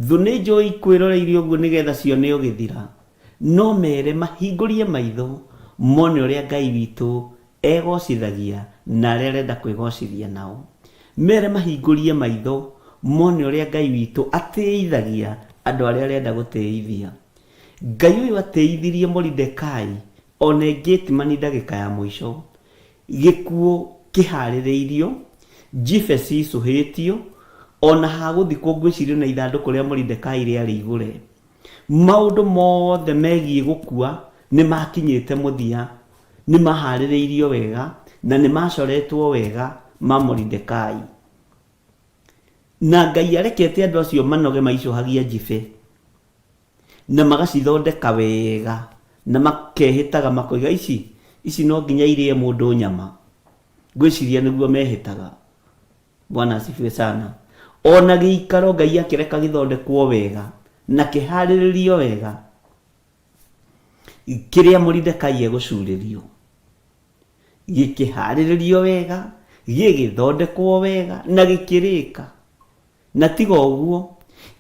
Thũ nĩ njũĩ ikwĩroreirie ũguo nĩgetha cione ũgĩthira. No mere mahingũrie maitho mone ũrĩa Ngai witũ egocithagia na arĩa arenda kwĩgocithia nao. Mere mahingũrie maitho mone ũrĩa Ngai witũ atĩithagia andũ arĩa arenda gũtĩithia. Ngai ũyũ atĩithirie Moridekai one Gethsemane ndagĩka ya mũico. Gĩkuũ kĩharĩrĩirio, njibe cicũhĩtio, o na ha gũthikwo ngwĩciria o na ithandũkũ rĩa Moridekai rĩarĩ igũre. Maũndũ mothe megiĩ gũkua nĩ maakinyĩte mũthia, nĩ maaharĩrĩirio wega na nĩ maacoretwo wega ma Moridekai. Na Ngai arekete andũ acio manoge maicũhagia njibe. Na magacithondeka wega, na makehĩtaga makoiga ici, ici no nginya irĩe mũndũ nyama. Ngwĩciria nĩguo mehĩtaga. Bwana asifiwe sana. Ona gĩikaro Ngai akĩreka gĩthondekwo wega na kĩharĩrĩrio wega kĩrĩa Moridekai egũcurĩrio. Gĩkĩharĩrĩrio wega, gĩgĩthondekwo wega na gĩkĩrĩka. Na tiga ũguo,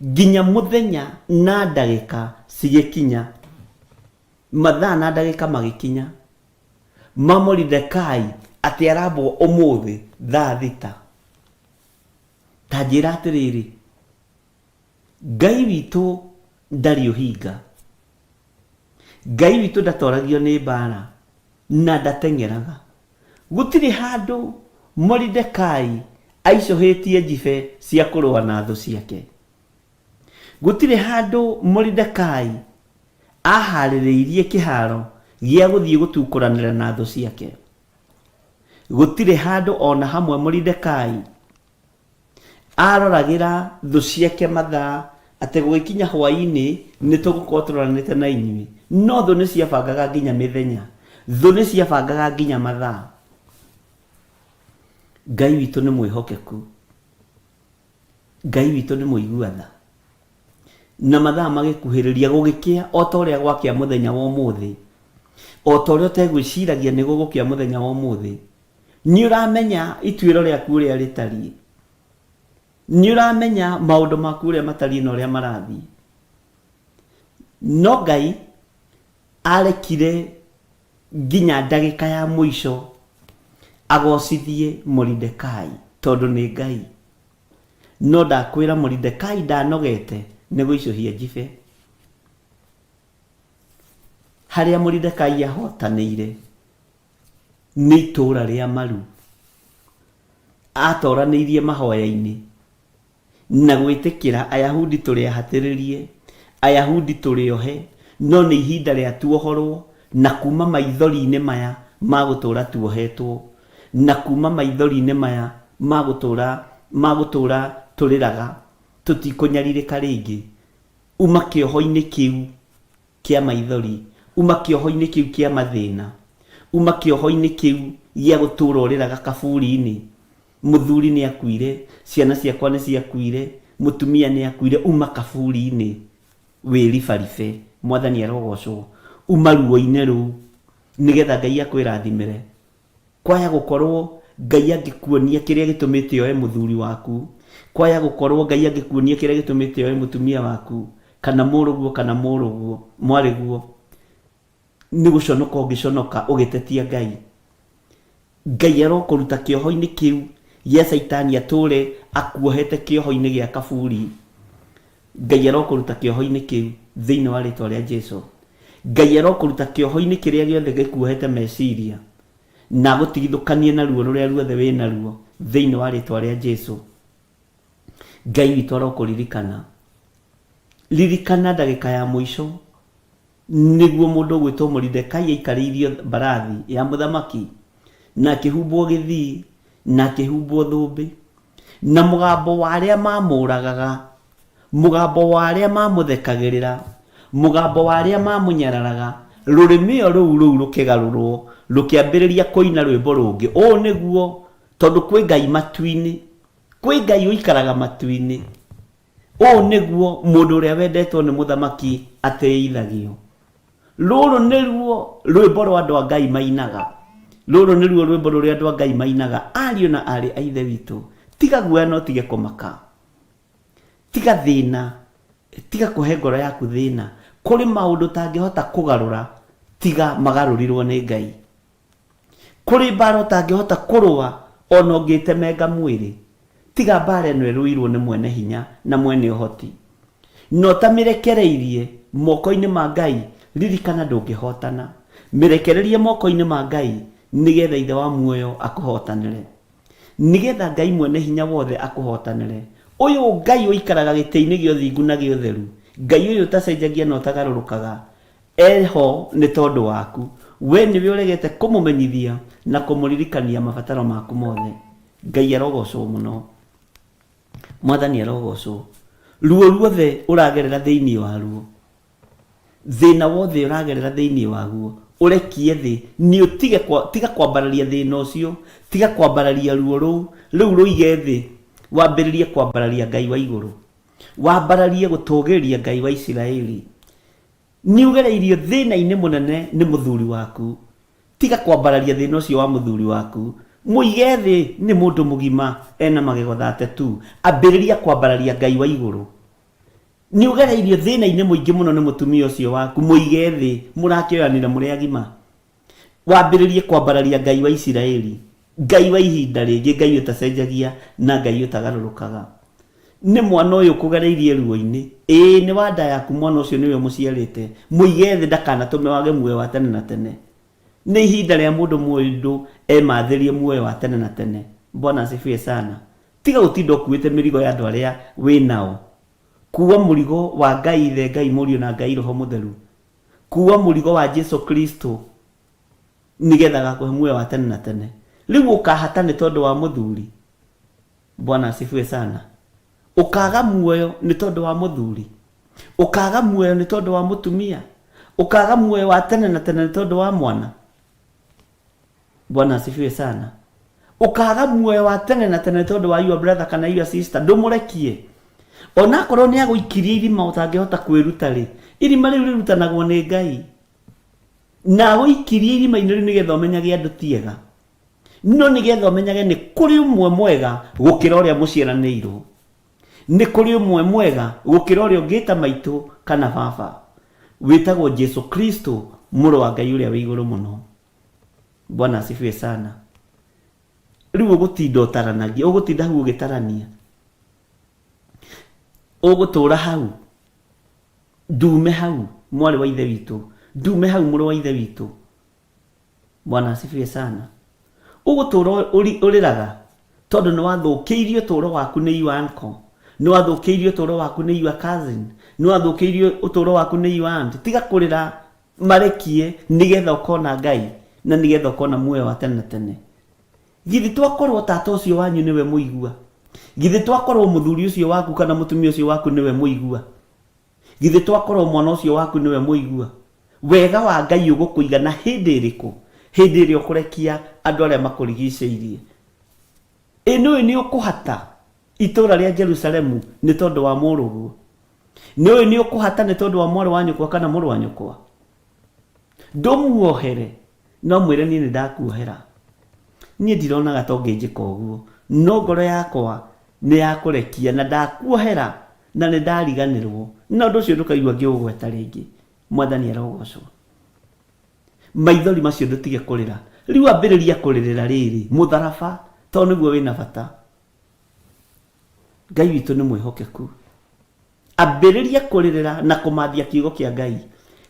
nginya mũthenya na ndagĩka cigĩkinya, mathaa na ndagĩka magĩkinya, ma Moridekai atĩ arambwo ũmũthĩ thaa thita. Ta njĩra atĩrĩrĩ, Ngai witũ ndarĩ ũhinga. Ngai witũ ndatoragio nĩ mbaara na ndateng'eraga. Gũtirĩ handũ Moridekai aicũhĩtie njibe cia kũrũa na thũ ciake. Gũtirĩ handũ Moridekai aahaarĩrĩirie kĩhaaro gĩa gũthiĩ gũtukũranĩra na thũ ciake. Gũtirĩ handũ o na hamwe Moridekai Aroragĩra thũ ciake mathaa atĩ gũgĩkinya hwaĩ-inĩ nĩ tũgũkorwo tũroranĩte na inyuĩ. No thũ nĩ ciabangaga nginya mĩthenya. Thũ nĩ ciabangaga nginya mathaa. Ngai witũ nĩ mwĩhokeku. Ngai witũ nĩ mũigua tha. Na mathaa magĩkuhĩrĩria gũgĩkĩa o ta ũrĩa gwakĩa mũthenya wa ũmũthĩ. O ta ũrĩa ũtegwĩciragia nĩ gũgũkĩa mũthenya wa ũmũthĩ. Nĩ ũramenya ituĩro rĩaku ũrĩa rĩtariĩ? Nĩ ũramenya maũndũ maku ũrĩa matariĩ na ũrĩa marathiĩ? No Ngai arekire nginya ndagĩka ya mũico agocithie Moridekai tondũ nĩ Ngai. No ndakwĩra Moridekai ndanogete nĩ gũicũhia njibe. Harĩa Moridekai ahotanĩire nĩ itũũra rĩa maru. Atoranĩirie mahoya-inĩ na gwĩtĩkĩra Ayahudi tũrĩ ahatĩrĩrie, Ayahudi tũrĩ ohe, no nĩ ihinda rĩa tuohorwo na kuma maithori-inĩ maya ma gũtũũra tuohetwo, na kuma maithori-inĩ maya ma gũtũũra ma gũtũũra tũrĩraga, tũtikũnyarirĩka rĩngĩ. Uma kĩoho-inĩ kĩu kĩa maithori, uma kĩoho-inĩ kĩu kĩa mathĩna, uma kĩoho-inĩ kĩu gĩa gũtũũra ũrĩraga kaburi-inĩ. Mũthuri nĩ akuire, ciana ciakwa nĩ ciakuire, mũtumia nĩ akuire, uma kaburi-inĩ wĩribaribe. Mwathani arogocwo. Uma ruo-inĩ rũu nĩgetha Ngai akwĩrathimĩre. Kwaya gũkorwo Ngai angĩkuonia kĩrĩa gĩtũmĩte oe mũthuri waku, kwaya gũkorwo Ngai angĩkuonia kĩrĩa gĩtũmĩte oe mũtumia waku, kana mũrũguo kana mũrũguo, mwarĩguo, nĩ gũconoka ũngĩconoka ũgĩtetia Ngai. Ngai arokũruta kĩoho-inĩ kĩu gĩa caitani atũre akuohete kĩoho-inĩ gĩa kaburi. Ngai arokũruta kĩoho-inĩ kĩu thĩinĩ wa rĩtwa rĩa Jesu. Ngai arokũruta kĩoho-inĩ kĩrĩa gĩothe gĩkuohete meciria na agũtigithũkanie na ruo rũrĩa ruothe wĩ naruo thĩinĩ wa rĩtwa rĩa Jesu. Ngai witũ arokũririkana. Ririkana ndagĩka ya mũico nĩguo mũndũ ũgwĩtwo Moridekai aikarĩirio mbarathi ya mũthamaki na akĩhumbwo gĩthii na akĩhumbwo thũmbĩ, na mũgambo wa arĩa maamũũragaga, mũgambo wa arĩa maamũthekagĩrĩra, mũgambo wa arĩa maamũnyararaga, rũrĩmĩ o rũu rũu rũkĩgarũrwo, rũkĩambĩrĩria kũina rwĩmbo rũngĩ. Ũũ nĩguo, tondũ kwĩ Ngai matu-inĩ, kwĩ Ngai ũikaraga matu-inĩ. Ũũ nĩguo mũndũ ũrĩa wendetwo nĩ mũthamaki atĩithagio. Rũrũ nĩruo rwĩmbo rwa andũ a Ngai mainaga. Rũrũ nĩruo rwĩmbo rũrĩa andũ a Ngai mainaga. Ariũ na aarĩ a Ithe witũ, tiga guoya na ũtige kũmaka. Tiga thĩna, tiga kũhe ngoro yaku thĩna. Kũrĩ maũndũ ũtangĩhota kũgarũra tiga magarũrirwo nĩ Ngai. Kũrĩ mbaara ũtangĩhota kũrũa o na ũngĩĩtemenga mwĩrĩ. Tiga mbaara ĩno ĩrũirwo nĩ mwene hinya na mwene ũhoti. Na ũtamĩrekereirie moko-inĩ ma Ngai, ririkana ndũngĩhotana. Mĩrekererie moko-inĩ ma Ngai nĩgetha Ithe wa muoyo akũhotanĩre. Nĩgetha Ngai mwene hinya wothe akũhotanĩre. Ũyũ Ngai ũikaraga gĩtĩ-inĩ gĩa ũthingu na gĩa ũtheru, Ngai ũyũ ũtacenjagia na ũtagarũrũkaga, Eho nĩ tondũ waku. Wee nĩwe ũregete kũmũmenyithia na kũmũririkania mabataro maku mothe. Ngai arogocwo mũno. Mwathani arogocwo. Ruo ruothe ũragerera thĩinĩ waruo, thĩna wothe ũragerera thĩinĩ waguo, ũrekie thĩ, nĩ ũtige kwa, tiga kwambararia thĩna ũcio, tiga kwambararia ruo rũu, rĩu rũige thĩ, wambĩrĩrie kwambararia Ngai wa igũrũ. Wambararie gũtũgĩria Ngai wa Isiraeli. Nĩ ũgereirio thĩna-inĩ mũnene nĩ mũthuri waku. Tiga kwambararia thĩna ũcio wa mũthuri waku. Mũige thĩ, nĩ mũndũ mũgima, ena magego thate tu. Ambĩrĩria kwambararia Ngai wa igũrũ. Nĩ ũgereirio thĩna-inĩ mũingĩ mũno nĩ mũtumia ũcio waku. Mũige thĩ, mũrakĩoyanire mũrĩ agima. Wambĩrĩrie kwambararia Ngai wa Isiraeli, Ngai wa ihinda rĩngĩ, Ngai ũtacenjagia na Ngai ũtagarũrũkaga. Nĩ mwana ũyũ ũkũgereirie ruo-inĩ, ĩĩ nĩ wa nda yaku, mwana ũcio nĩwe ũmũciarĩte, mũige thĩ ndakanatũme wage muoyo wa tene na tene. Nĩ ihinda rĩa mũndũ mũndũ emathĩrie muoyo wa tene na tene. Bwana asifiwe sana. Tiga gũtinda ũkuĩte mĩrigo ya andũ arĩa wĩ nao. Kuua mũrigo wa Ngai Ithe, Ngai Mũriũ na Ngai Roho Mũtheru. Kuua mũrigo wa Jesu Kristo nĩgetha agakũhe muoyo wa tene na tene. Rĩu ũkahata nĩ tondũ wa mũthuri? Bwana asifiwe sana. Ũkaga muoyo nĩ tondũ wa mũthuri? Ũkaga muoyo nĩ tondũ wa mũtumia? Ũkaga muoyo wa tene na tene nĩ tondũ wa mwana? Bwana asifiwe sana. Ũkaga muoyo wa tene na tene tondũ wa your brother kana your sister, ndũmũrekie. Onakorwo nĩ agũikirie irima ũtangĩhota kwĩruta rĩ, irima rĩu rĩrutanagwo nĩ Ngai. Na agũikirie irima-inĩ rĩu nĩgetha ũmenyage andũ ti ega. No nĩgetha ũmenyage nĩ kũrĩ ũmwe mwega gũkĩra ũrĩa mũciaranĩirwo. Nĩ kũrĩ ũmwe mwega gũkĩra ũrĩa ũngĩta maitũ kana baba. Wĩtagwo Jesu Kristo, mũrũ wa Ngai ũrĩa wĩ igũrũ mũno. Bwana asifiwe sana. Rĩu ũgũtinda ũtaranagia, ũgũtinda hau ũgĩtarania. Ũgũtũra hau, ndume hau, mwarĩ wa ithe witũ. Ndume hau mũrũ wa ithe witũ. Bwana asifiwe sana. Ũgũtũra ũrĩraga tondũ nĩ wathũkĩirio ũtũũro waku nĩ your uncle, nĩ wathũkĩirio ũtũũro waku nĩ your cousin, nĩ wathũkĩirio ũtũũro waku nĩ your aunt. Tiga kũrĩra, marekie nĩgetha ũkona Ngai na nĩgetha ũkona muoyo wa tene na tene. Githĩ twakorwo tata ũcio wanyu nĩwe mũigua? Githĩ twakorwo mũthuri ũcio waku kana mũtumia ũcio waku nĩwe mũigua? Githĩ twakorwo mwana ũcio waku nĩwe mũigua? Wega wa Ngai ũgũkũigana hĩndĩ ĩrĩkũ? Hĩndĩ ĩrĩa ũkũrekia andũ arĩa makũrigicĩirie. Ĩ nĩũĩ nĩũkũhata itũũra rĩa Jerusalemu nĩ tondũ wa mũrũguo? Nĩũĩ nĩũkũhata nĩ tondũ wa mwarĩ wa nyũkwa kana mũrũ wa nyũkwa? Ndũmuohere, no mwĩre niĩ nĩndakuohera. Niĩ ndironaga ta ũngĩnjĩka ũguo, no ngoro yakwa nĩ yakũrekia na ndakuohera na nĩ ndariganĩrwo, na ũndũ ũcio ndũkaigua ngĩũgweta rĩngĩ. Mwathani arogocwo. Maithori macio ndũtige kũrĩra. Rĩu ambĩrĩria kũrĩrĩra rĩrĩ, mũtharaba, tondũ nĩguo wĩna bata. Ngai witũ nĩ mwĩhokeku. Ambĩrĩria kũrĩrĩra na kũmathia kiugo kĩa Ngai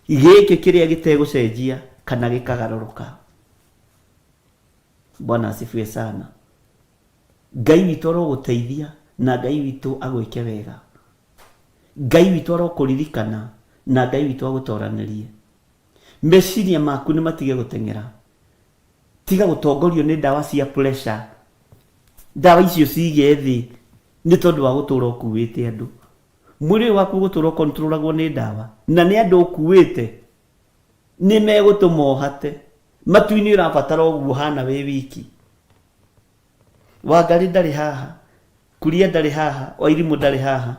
gĩkĩ kĩrĩa gĩtegũcenjia kana gĩkagarũrũka. Bwana asifiwe sana. Ngai witũ arogũteithia na Ngai witũ agwĩke wega. Ngai witũ arokũririkana na Ngai witũ agũtoranĩrie. Meciria maku nĩ matige gũteng'era. Tiga gũtongorio nĩ ndawa cia pressure. Ndawa icio cige thĩ nĩ tondũ wa gũtũra ũkuĩte andũ. Mwĩrĩ ũyũ waku ũgũtũra ũkontrolagwo nĩ ndawa na nĩ andũ ũkuĩte nĩ megũtũma ũhate. Matu-inĩ ũrabatara ũguo ũhana wĩ wiki. Wangarĩ ndarĩ haha, Kuria ndarĩ haha, Wairimũ ndarĩ haha.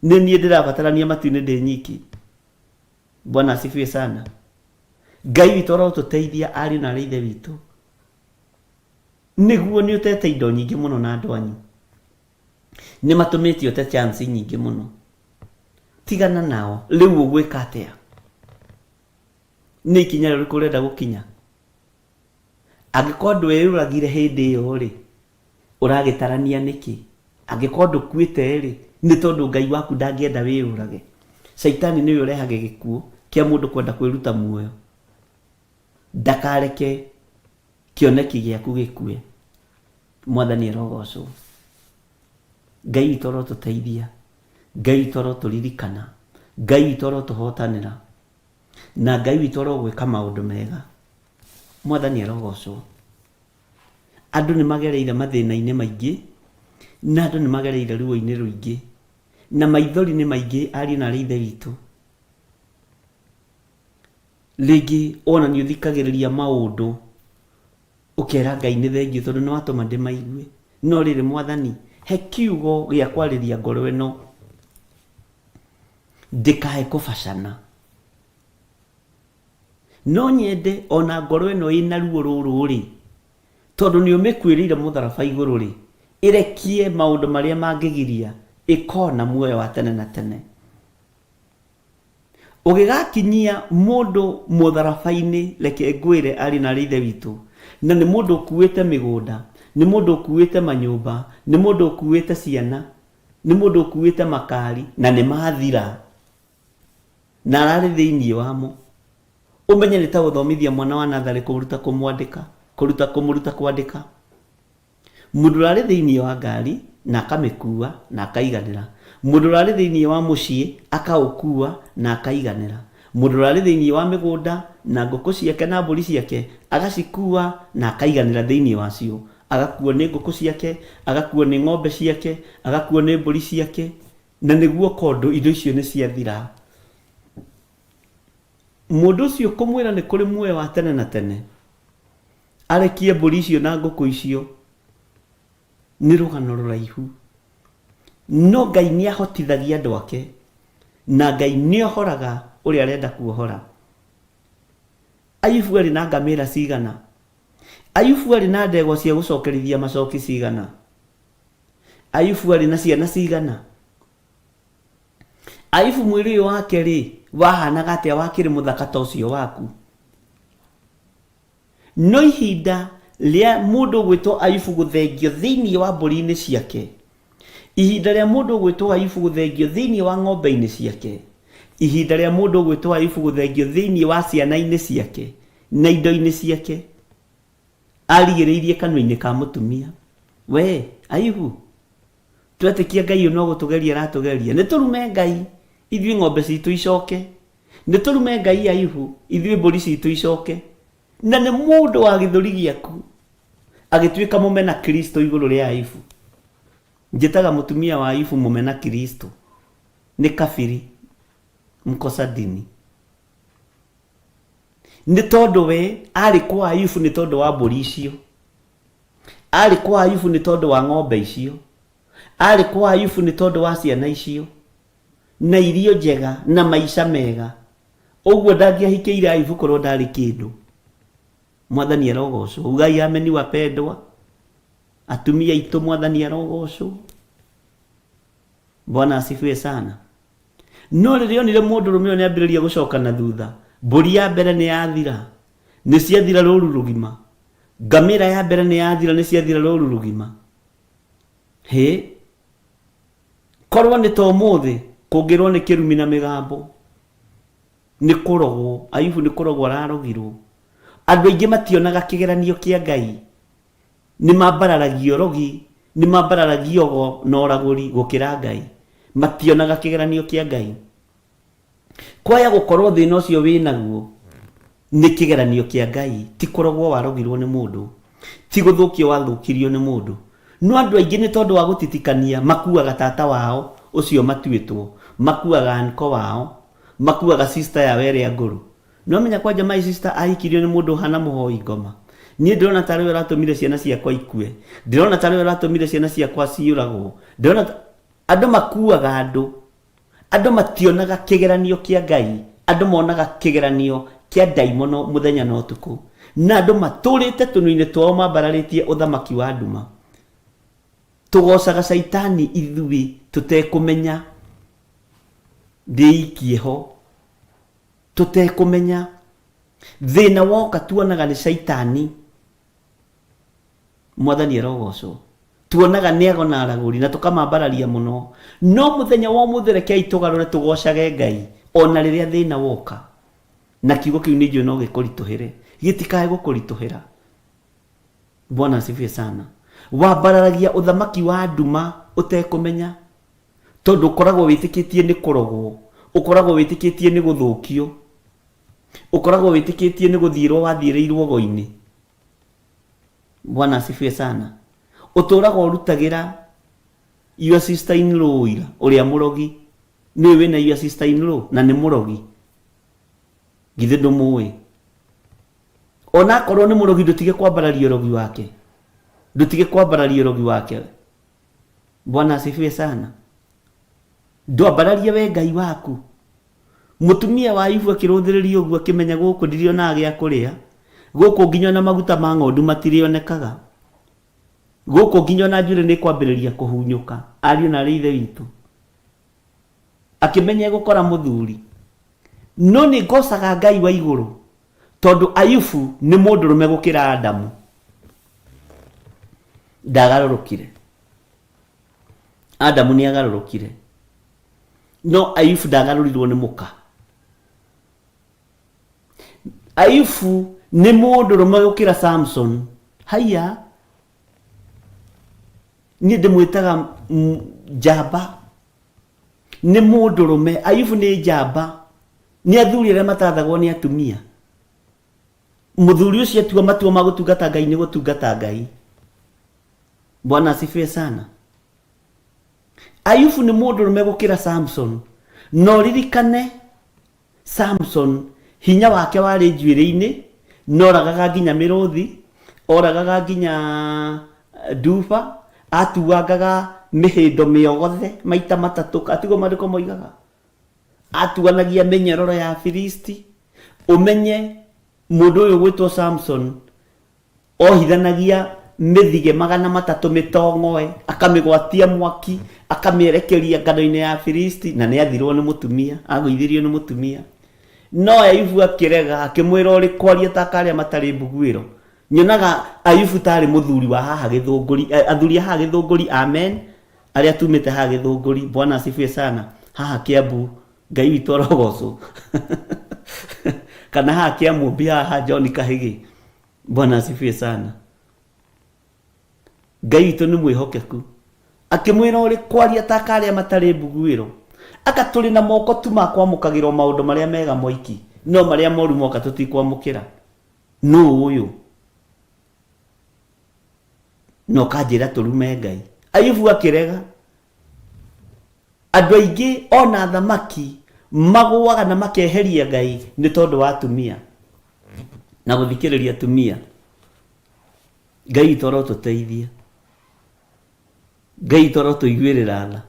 Nĩ niĩ ndĩrabatarania matu-inĩ ndĩ nyiki. Bwana asifiwe sana. Ngai witũ arotũteithia ariũ na arĩ ithe witũ. Nĩguo nĩ ũtete indo nyingĩ mũno na andũ anyu. Nĩ matũmĩte ũte chance nyingĩ mũno. Tigana nao. Rĩu ũgwĩka atĩa? Nĩ ikinya rĩrĩkũ ũrenda gũkinya? Angĩkorwo ndweyũragire hĩndĩ ĩyo-rĩ, ũragĩtarania nĩkĩ? Angĩkorwo ndũkuĩte-rĩ, nĩ tondũ Ngai waku ndangĩenda wĩyũrage. Caitani nĩwe ũrehage gĩkuũ kĩa mũndũ kwenda kwĩruta muoyo. Ndakareke kĩoneki gĩaku gĩkue. Mwathani arogocwo. Ngai witũ arotũteithia. Ngai witũ arotũririkana. Ngai witũ arotũhotanĩra. Na Ngai witũ arogwĩka maũndũ mega. Mwathani arogocwo. Andũ nĩ magereire mathĩna-inĩ maingĩ, na andũ nĩ magereire ruo-inĩ rũingĩ, na maithori nĩ maingĩ ariũ na arĩ ithe witũ. Rĩngĩ ona nĩ ũthikagĩrĩria maũndũ ũkera Ngai nĩ thengiũ tondũ nĩ watũma ndĩmaigue. No rĩrĩ Mwathani, he kiugo gĩa kwarĩria ngoro ĩno ndĩkae kũbacana. No nyende o na ngoro ĩno ĩna ruo rũrũ-rĩ, tondũ nĩ ũmĩkuĩrĩire mũtharaba igũrũ-rĩ, ĩrekie maũndũ marĩa mangĩgiria ĩkona muoyo wa tene na tene. Ũgĩgakinyia mũndũ mũtharaba-inĩ, reke ngwĩre ariũ na aarĩ a Ithe witũ, na nĩ mũndũ ũkuĩte mĩgũnda, nĩ mũndũ ũkuĩte manyũmba, nĩ mũndũ ũkuĩte ciana, nĩ mũndũ ũkuĩte makari, na nĩ mathira, na ararĩ thĩinĩ wamo, ũmenye nĩ ta gũthomithia mwana wa natharĩ kũruta kũmwandĩka, kũruta kũmũruta kwandĩka. Mũndũ ũrarĩ thĩinĩ wa ngari na akamĩkuua na akaiganĩra. Mũndũ ũrarĩ thĩinĩ wa mũciĩ akaũkuua na akaiganĩra. Mũndũ ũrarĩ thĩinĩ wa mĩgũnda na ngũkũ ciake na mbũri ciake agacikuua na akaiganĩra thĩinĩ wacio. Agakuo nĩ ngũkũ ciake, agakuo nĩ ng'ombe ciake, agakuo nĩ mbũri ciake, na nĩguo kondũ indo icio nĩ ciathira. Mũndũ ũcio kũmwĩra nĩ kũrĩ muoyo wa tene na tene, arekie mbũri icio na ngũkũ icio, nĩ rũgano rũraihu. No Ngai nĩ ahotithagia andũ ake, na Ngai nĩ ohoraga ũrĩa arenda kuohora. Ayubu arĩ na ngamĩra cigana? Ayubu arĩ na ndegwa cia gũcokerithia macoki cigana? Ayubu arĩ na ciana cigana? Ayubu mwĩrĩ ũyũ wake-rĩ, wahanaga atĩa wakĩrĩ mũthaka ta ũcio waku? No ihinda rĩa mũndũ ũgwĩtwo Ayubu gũthengio thĩinĩ wa mbũri-inĩ ciake, ihinda rĩa mũndũ ũgwĩtwo Ayubu gũthengio thĩinĩ wa ng'ombe-inĩ ciake, Ihinda rĩa mũndũ ũgwĩtwo Ayubu gũthengio thĩinĩ wa ciana-inĩ ciake na indo-inĩ ciake, arigĩrĩirie kanua-inĩ ka mũtumia. We, Ayubu, twetĩkia Ngai ũyũ no gũtũgeria aratũgeria. Nĩ tũrume Ngai, ithuĩ ng'ombe citũ icoke. Nĩ tũrume Ngai Ayubu, ithuĩ mbũri citũ icoke. Na nĩ mũndũ wa gĩthũri gĩaku agĩtuĩka mũmena Kristo igũrũ rĩa Ayubu. Njĩtaga mũtumia wa Ayubu mũmena Kristo. Nĩ kabiri, mkosa dini. Nĩ tondũ we arĩ kwa Ayubu nĩ tondũ wa mbũri icio. Arĩ kwa Ayubu nĩ tondũ wa ng'ombe icio. Arĩ kwa Ayubu nĩ tondũ wa ciana icio. Na irio njega na maica mega. Ũguo ndangĩahikĩire Ayubu korwo ndarĩ kĩndũ. Mwathani arogocwo. Ugai ameni wapendwa. Atumia aitũ Mwathani arogocwo. Bwana asifiwe sana. No rĩrĩa onire mũndũrũme ũyũ nĩambĩrĩria gũcoka na thutha, mbũri ya mbere nĩ yathira, nĩ ciathira rũru rũgima. Ngamĩra ya mbere nĩ yathira, nĩ ciathira rũru rũgima. Hĩ, korwo nĩ ta ũmũthĩ, kũngĩrwo nĩ kĩrumi na mĩgambo, nĩ kũrogwo, Ayubu nĩ kũrogwo ararogirwo. Andũ aingĩ mationaga kĩgeranio kĩa Ngai. Nĩ mambararagia ũrogi, nĩ mambararagia ũgo na ũragũri gũkĩra Ngai. Mationaga kĩgeranio kĩa Ngai. Kwaya gũkorwo thĩna ũcio wĩ naguo nĩ kĩgeranio kĩa Ngai, ti kũrogwo warogirwo nĩ mũndũ, ti gũthũkio wathũkirio nĩ mũndũ. No andũ aingĩ nĩ tondũ wa gũtitikania makuaga tata wao ũcio matuĩtwo, makuaga uncle wao, makuaga sister yao ĩrĩa ngũrũ. Nĩwamenya kwanja my sister ahikirio nĩ mũndũ ũhana mũhoi ngoma. Niĩ ndĩrona tarĩ we ũratũmire ciana ciakwa ikue. Ndĩrona tarĩ we ũratũmire ciana ciakwa ciũragwo. Ndĩrona ta... Andũ makuaga andũ. Andũ mationaga kĩgeranio kĩa Ngai. Andũ monaga kĩgeranio kĩa ndaimono mũthenya na ũtukũ. Na andũ matũrĩte tũnua-inĩ twao mambararĩtie ũthamaki wa nduma. Tũgocaga caitani ithuĩ tũtekũmenya. Ndĩikie ho. Tũtekũmenya. Thĩna woka tuonaga nĩ caitani. Mwathani arogocwo. Tuonaga nĩ ago na aragũri na tũkamambararia mũno. No mũthenya wa ũmũthĩ rekei tũgarũre tũgocage Ngai ona rĩrĩa thĩna woka. Na kiugo kĩu nĩ njũĩ no gĩkũritũhĩre. Gĩtikae gũkũritũhĩra. Bwana asifiwe sana. Wambararagia ũthamaki wa nduma ũtekũmenya. Tondũ ũkoragwo wĩtĩkĩtie nĩ kũrogwo, ũkoragwo wĩtĩkĩtie nĩ gũthũkio, ũkoragwo wĩtĩkĩtie nĩ gũthiĩrwo wathiĩrĩirwo ũgo-inĩ. Bwana asifiwe sana. Ũtũraga ũrutagĩra your sister in law ũira ũrĩa mũrogi. Nĩũĩ wĩna your sister in law na nĩ mũrogi. Githĩ ndũmũĩ? Onakorwo nĩ mũrogi ndũtige kwambararia ũrogi wake. Ndũtige kwambararia ũrogi wake. Bwana asifiwe sana. Ndwambararie we Ngai waku. Mũtumia wa Ayubu akĩrũthĩrĩria ũguo akĩmenya gũkũ ndirionaga gĩa kũrĩa. Gũkũ nginya ona maguta ma ng'ondu matirĩonekaga. Gũkũ nginya ona njuĩrĩ nĩ ĩkwambĩrĩria kũhunyũka. Ariũ na aarĩ a Ithe witũ. Akĩmenya egũkora mũthuri. No nĩ ngocaga Ngai wa igũrũ tondũ Ayubu nĩ mũndũrũme gũkĩra Adamu. Ndagarũrũkire. Adamu nĩ agarũrũkire. No Ayubu ndagarũrirwo nĩ mũka. Ayubu nĩ mũndũrũme gũkĩra Samson. Haiya, niĩ ndĩmwĩtaga njamba. Nĩ mũndũrũme. Ayubu nĩ njamba. Nĩ athuri arĩa matathagwo nĩ atumia. Mũthuri ũcio atua matua ma gũtungata Ngai nĩ gũtungata Ngai. Bwana asifiwe sana. Ayubu nĩ mũndũrũme gũkĩra Samson. Na ũririkane Samson hinya wake warĩ njuĩrĩ-inĩ, noragaga nginya mĩrũthi, oragaga nginya nduba, atuangaga mĩhĩndo mĩogothe maita matatũ, atiguo maandĩko moigaga? Atuanagia mĩnyororo ya Afilisti. Ũmenye mũndũ ũyũ ũgwĩtwo Samson ohithanagia mĩthige 300 mĩtong'oe, akamĩgwatia mwaki, akamĩerekeria ngano-inĩ ya Afilisti, na nĩ athirwo nĩ mũtumia, agũithirio nĩ mũtumia. No Ayubu akĩrega, akĩmwĩra ũrĩ kwaria ta karĩa matarĩ mbuguĩro. Nyonaga Ayubu tarĩ mũthuri wa haha Gĩthũngũri, athuri a haha Gĩthũngũri, amen, arĩa tumĩte haha Gĩthũngũri, Bwana asifiwe sana, haha Kiambu. Ngai witũ arogocwo. Kana haha Kĩamũmbi haha ha John Kahĩgĩ. Bwana asifiwe sana. Ngai witũ nĩ mwĩhokeku. Akĩmwĩra ũrĩ kwaria ta karĩa matarĩ mbuguĩro. Anga tũrĩ na moko tu ma kwamũkagĩra o maũndũ marĩa mega moiki, no marĩa moru moka tũtikwamũkĩra. Nũũ ũyũ? Na ũkanjĩra tũrume Ngai. Ayubu akĩrega. Andũ aingĩ ona athamaki magũaga na makeheria Ngai nĩ tondũ wa atumia na gũthikĩrĩria atumia. Ngai witũ arotũteithia. Ngai witũ arotũiguĩrĩra tha.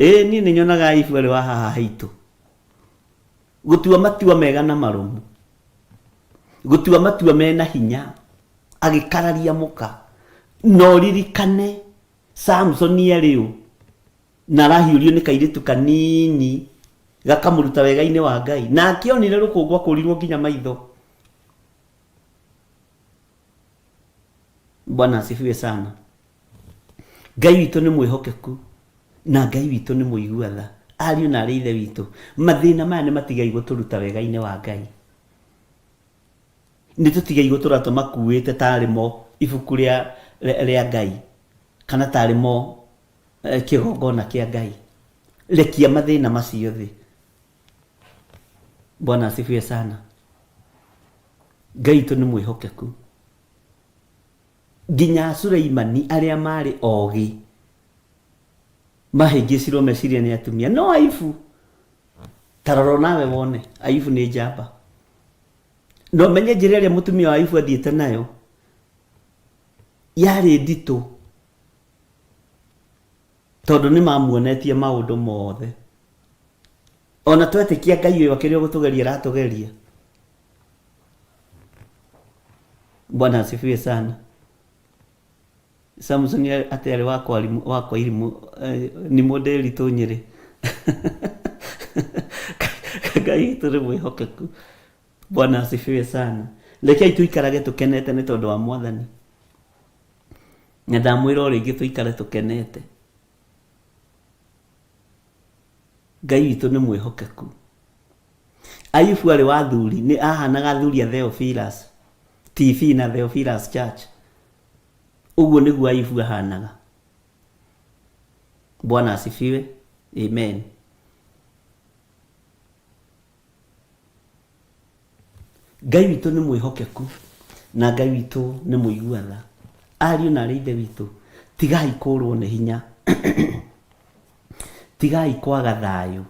Ĩĩ niĩ nĩ nyonaga Ayubu arĩ wa haha haitũ. Gũtua matua mega na marũmu. Gũtua matua mena hinya. Agĩkararia mũka. Na ũririkane Samsoni arĩ ũ na arahiũrio nĩ kairĩtu kanini gakamũruta wega-inĩ wa Ngai. Na akĩonire rũkũngũ akũrirwo nginya maitho. Bwana asifiwe sana. Ngai witũ nĩ mwĩhokeku na Ngai witũ nĩ mũigua tha. Ariũ na arĩ ithe witũ, mathĩna maya nĩ matigai gũtũruta wega-inĩ wa Ngai. Nĩ tũtigei gũtũra tũmakuĩte tarĩ mo ibuku rĩa, rĩa Ngai kana tarĩ mo eh, kĩgongona kĩa Ngai. Rekia mathĩna macio thĩ. Bwana asifiwe sana. Ngai witũ nĩ mwĩhokeku. Nginya Suleimani arĩa maarĩ ogĩ mahĩngĩcirwo meciria nĩ atumia. No Ayubu, ta rora nawe wone, Ayubu nĩ njamba. Na ũmenye njĩra ĩrĩa mũtumia wa Ayubu athiĩte nayo yarĩ nditũ, tondũ nĩ mamuonetie maũndũ mothe. Ona twetĩkia Ngai ũyũ akĩrĩ o gũtũgeria aratũgeria. Bwana asifiwe sana. Samson atĩ arĩ wa kwa wa kwa irimũ eh, nĩ mũndĩri Nyĩrĩ. Ngai witũ nĩ mwĩhokeku. Bwana asifiwe sana. Rekei tũikarage tũkenete nĩ tondũ wa Mwathani. Na ndamwĩra o rĩngĩ tũikare tũkenete. Ngai witũ nĩ mwĩhokeku. Ayubu arĩ wa athuri, nĩ ahanaga athuri a Theophilus TV na Theophilus Church. Ũguo nĩguo Ayubu ahanaga. Bwana asifiwe. Amen. Ngai witũ nĩ mwĩhokeku na Ngai witũ nĩ mũigua tha. Ariũ na arĩ ithe witũ, tigai kũrwo nĩ hinya, tigai kwaga thayũ,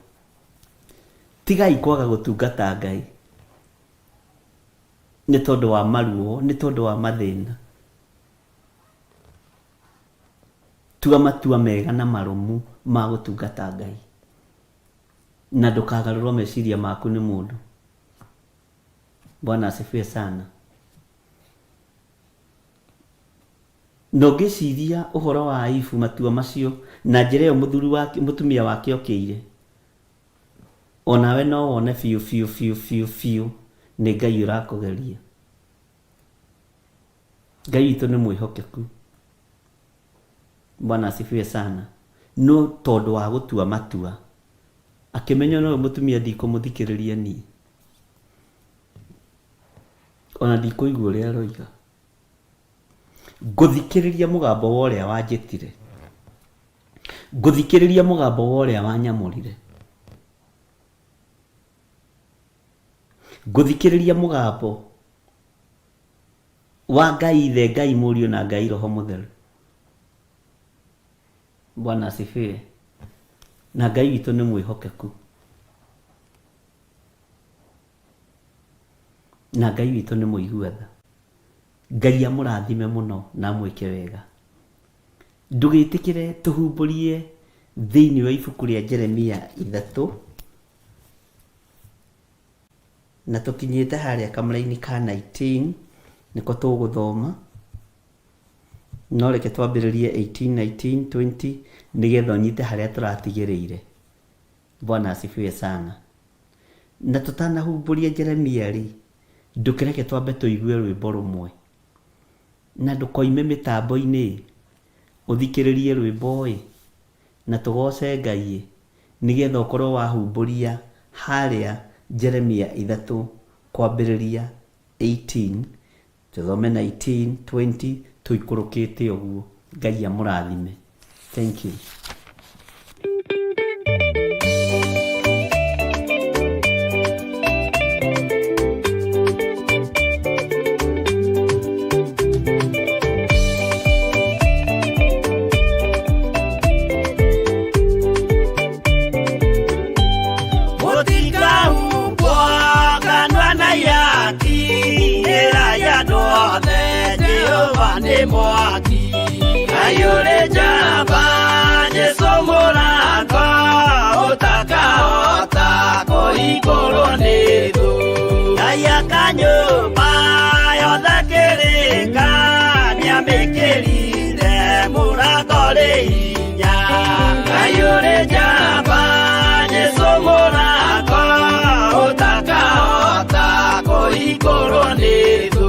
tigai kwaga gũtungata Ngai nĩ tondũ wa maruo, nĩ tondũ wa mathĩna. Tua matua mega na marũmu ma gũtungata Ngai. Na ndũkagarũrwo meciria maku nĩ mũndũ. Bwana asifiwe sana. Na ũngĩciria ũhoro wa Ayubu matua macio na njĩra ĩyo mũthuri wake, mũtumia wake okĩire, onawe no wone biũ biũ biũ biũ biũ nĩ Ngai ũrakũgeria. Ngai witũ nĩ mwĩhokeku. Bwana asifiwe sana. No tondũ wa gũtua matua, akĩmenya ona ũyũ mũtumia ndikũmũthikĩrĩria niĩ. Ona ndikũigua ũrĩa aroiga. Ngũthikĩrĩria mũgambo wa ũrĩa wanjĩtire. Ngũthikĩrĩria mũgambo wa ũrĩa wanyamũrire. Ngũthikĩrĩria mũgambo wa Ngai Ithe, Ngai Mũriũ na Ngai Roho Mũtheru. Bwana asifiwe. Na Ngai witũ nĩ mwĩhokeku. Na Ngai witũ nĩ mũigua tha. Ngai amũrathime mũno na amwĩke wega. Ndũgĩtĩkĩre tũhumbũrie thĩinĩ wa ibuku rĩa Jeremia ithatũ Na tũkinyĩte harĩa kamũraini ka 19 nĩko tũgũthoma. No reke twambĩrĩrie 18, 19, 20 nĩgetha ũnyite harĩa tũratigĩrĩire. Bwana asifiwe sana. Na tũtanahumbũria Jeremia rĩ, ndũkĩreke twambe tũigue rwĩmbo rũmwe. Na ndũkoime mĩtambo-inĩ ĩ, ũthikĩrĩrie rwĩmbo ĩ, na tũgoce Ngai ĩ. nĩgetha ũkorwo wahumbũria harĩa Jeremia ithatũ kwambĩrĩria 18 tũthome 19 20 tũikũrũkĩte ũguo. Ngai amũrathime. Thank you. Mũtikahumbwo kanua na ihaki, ĩrai andũ othe Jehova nĩ mwaki. Ngai ũrĩ njamba, Jesũ mũrango, ũtakahota kũhingũrwo nĩ thũ. Ngai aka nyũmba yothe kĩrĩka, nĩamĩkĩrire mũrango rĩ hinya. Ngai ũrĩ njamba, Jesũ mũrango, ũtakahota kũhingũrwo nĩ thũ.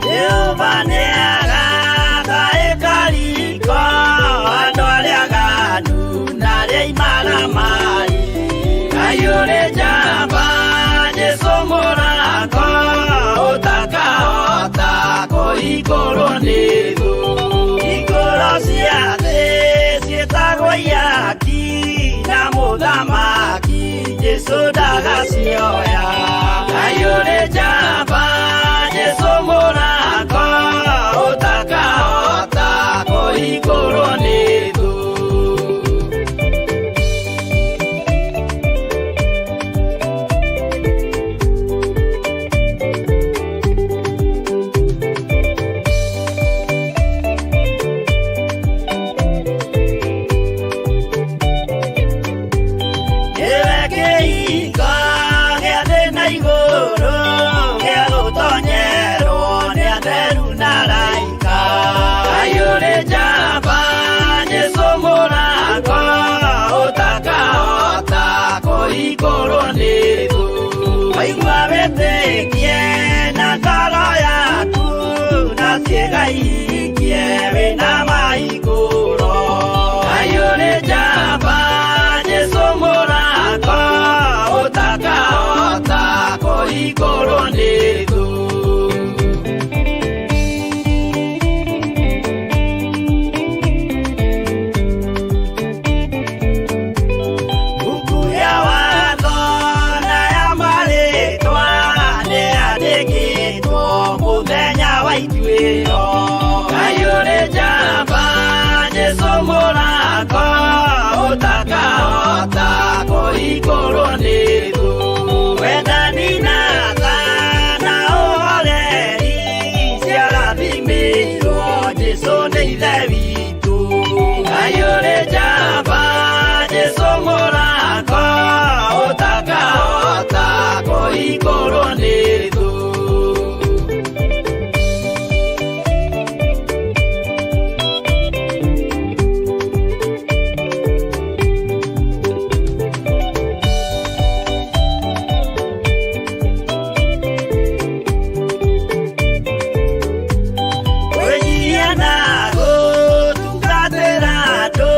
Jehova nĩagaka ĩkariko, andũ arĩa aganu na arĩa imaramari. Ngai ũrĩ njamba, Jesũ mũrango, ũtakahota kũhingũrwo nĩ thũ. Hingũro cia thĩ ciĩtagwo ihaki, na mũthamaki Jesũ ndagacioya. Ngai ũrĩ njamba, Jesũ mũrango, ũtakahota kũhingũrwo nĩ thũ. Nĩwe kĩhingo gĩa thĩ na igũrũ, gĩa gũtonyerwo nĩ atheru na araika. Ngai ũrĩ njamba, Jesũ mũrango, ũtakahota kũhingũrwo nĩ thũ. Waigua wĩtĩkie na ngoro yaku, na ciĩga ihingie wĩna mahingũro. Ngai ũrĩ njamba, Jesũ mũrango, ũtakahota kũhingũrwo nĩ thũ. Mbuku ya watho na ya marĩtwa nĩyandĩkĩtwo mũthenya wa ituĩro. Ngai ũrĩ njamba, Jesũ mũrango, ũtakahota kũhingũrwo nĩ thũ. Wendani na tha na ũhoreri ciarathimĩirwo Jesũ nĩ Ithe witũ. Ngai ũrĩ njamba, Jesũ mũrango, ũtakahota kũhingũrwo nĩ thũ. Kwĩnyihia na gũtungatĩra andũ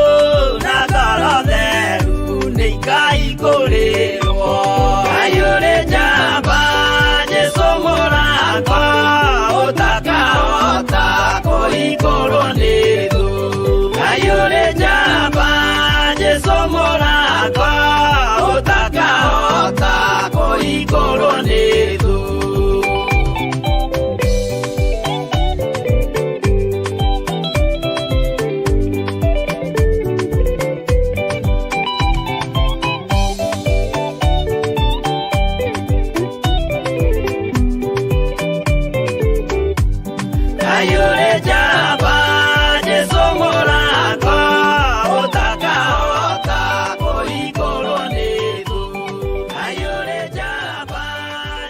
na ngoro theru nĩ ikaihingũrĩrwo. Ngai ũrĩ njamba, Jesũ mũrango, ũtakahota kũhingũrwo nĩ thũ. Ngai ũrĩ njamba, Jesũ mũrango, ũtakahota kũhingũrwo nĩ thũ. Ngai ũrĩ njamba, Jesũ mũrango, ũtakahota kũhingũrwo nĩ thũ. Ngai ũrĩ njamba,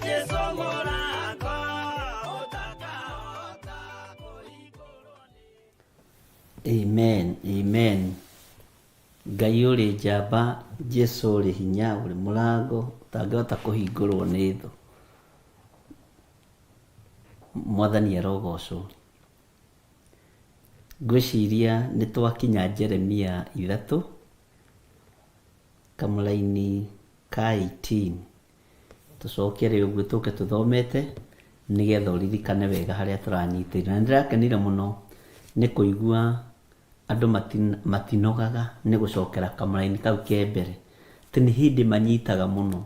Jesũ mũrango, ũtakahota kũhingũrwo nĩ Amen, amen. Ngai ũrĩ njamba, Jesũ ũrĩ hinya, ũrĩ mũrango, ũtangĩhota kũhingũrwo nĩ thũ. Mwathani arogocwo. Ngwĩciria nĩ twakinya Jeremia 3 kamũraini ka 18. Tũcokere ũguo tũke tũthomete nĩgetha ũririkane wega harĩa tũranyitĩire. Na nĩndĩrakenire mũno nĩ kũigua andũ matinogaga nĩ gũcokera kamũraini kau ke mbere. Atĩ nĩ hĩndĩ manyitaga mũno.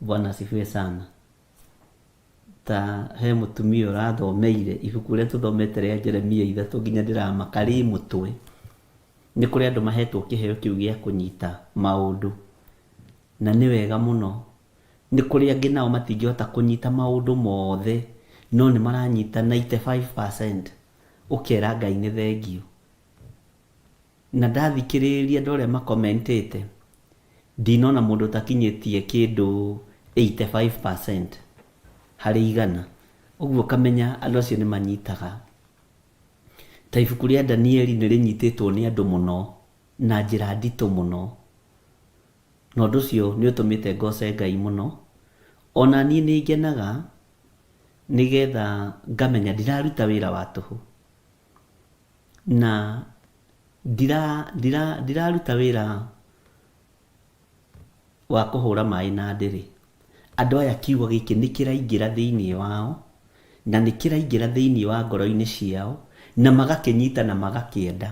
Bwana asifiwe sana. Ta he mũtumia ũrathomeire ibuku rĩrĩa tũthomete rĩa Jeremia 3 nginya ndĩramaka rĩ mũtwe. Nĩ kũrĩ andũ mahetwo kĩheo kĩu gĩa kũnyita maũndũ, na nĩ wega mũno. Nĩ kũrĩ angĩ nao matingĩhota kũnyita maũndũ mothe, no nĩ maranyita 95%, ũkera Ngai nĩ thengiũ. Na ndathikĩrĩria andũ arĩa makomentĩte, ndinona mũndũ ũtakinyĩtie kĩndũ 85% harĩ igana. Ũguo ũkamenya andũ acio nĩ manyitaga. Ta ibuku rĩa Danieli nĩ rĩnyitĩtwo nĩ andũ mũno na njĩra nditũ mũno. Na ũndũ ũcio nĩ ũtũmĩte ngoce Ngai mũno. Ona niĩ nĩ ngenaga nĩgetha ngamenya ndiraruta wĩra wa tũhũ. Na ndiraruta wĩra wa kũhũra maĩ na ndĩrĩ. Andũ aya kiugo gĩkĩ nĩ kĩraingĩra thĩinĩ wao, na nĩ kĩraingĩra thĩinĩ wa ngoro-inĩ ciao, na magakĩnyita na magakĩenda.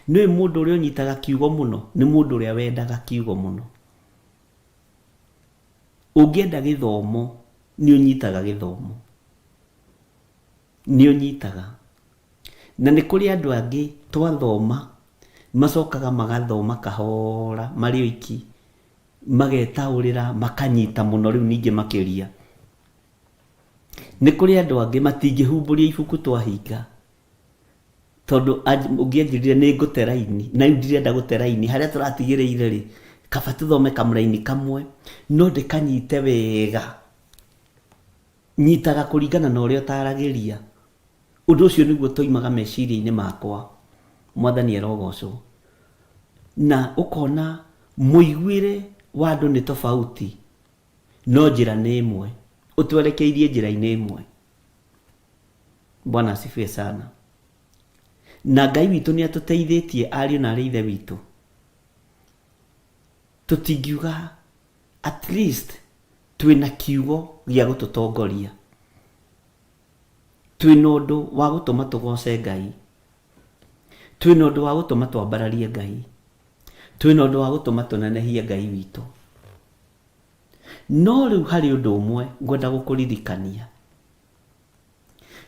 Nĩ ũĩ mũndũ ũrĩa ũnyitaga kiugo mũno? Nĩ mũndũ ũrĩa wendaga kiugo mũno. Ũngĩenda gĩthomo, nĩ ũnyitaga gĩthomo. Nĩ ũnyitaga. Na nĩ kũrĩ andũ angĩ twathoma, macokaga magathoma kahora marĩ oiki, magetaũrĩra, makanyita mũno rĩu ningĩ makĩria. Nĩ kũrĩ andũ angĩ matingĩhumbũria ibuku twahinga, tondũ ũngĩ anjĩrire nĩ ngũte raini, na rĩu ndirenda gũte raini, harĩa tũratigĩrĩire rĩ, kaba tũthome kamũraini kamwe, no ndĩkanyite wega. Nyitaga kũringana na ũrĩa ũtaragĩria. Ũndũ ũcio nĩguo ũtoimaga meciria-inĩ makwa. Mwathani arogocwo. Na ũkona mũiguĩre wa andũ nĩ tofauti, no njĩra nĩ ĩmwe. Ũtwerekeirie njĩra-inĩ ĩmwe. Bwana asifiwe sana. Na Ngai witũ nĩ atũteithĩtie ariũ na arĩ ithe witũ. Tũtingiuga at least twĩna kiugo gĩa gũtũtongoria. Twĩna ũndũ wa gũtũma tũgoce Ngai. Twĩna ũndũ wa gũtũma twambararie Ngai. Twĩna ũndũ wa gũtũma tũnenehie Ngai witũ. No rĩu harĩ ũndũ ũmwe ngwenda gũkũririkania.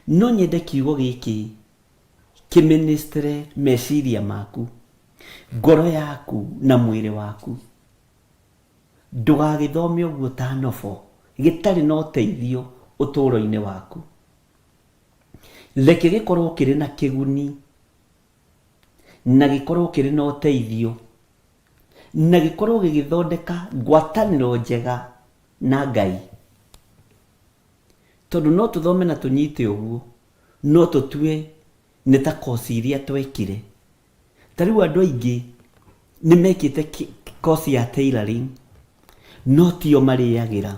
No nyende kiugo gĩkĩ kĩministre meciria maku, ngoro yaku na mwĩrĩ waku. Ndũgagĩthome ũguo ta nobo, gĩtarĩ na ũteithio ũtũũro-inĩ waku. Reke gĩkorwo kĩrĩ na kĩguni, na gĩkorwo kĩrĩ na ũteithio, na gĩkorwo gĩgĩthondeka ngwatanĩro njega na Ngai. Tondũ no tũthome na tũnyite ũguo, no tũtue nĩ ta koci iria twekire. Ta rĩu andũ aingĩ nĩ mekĩte koci ya tailoring, no tio marĩagĩra.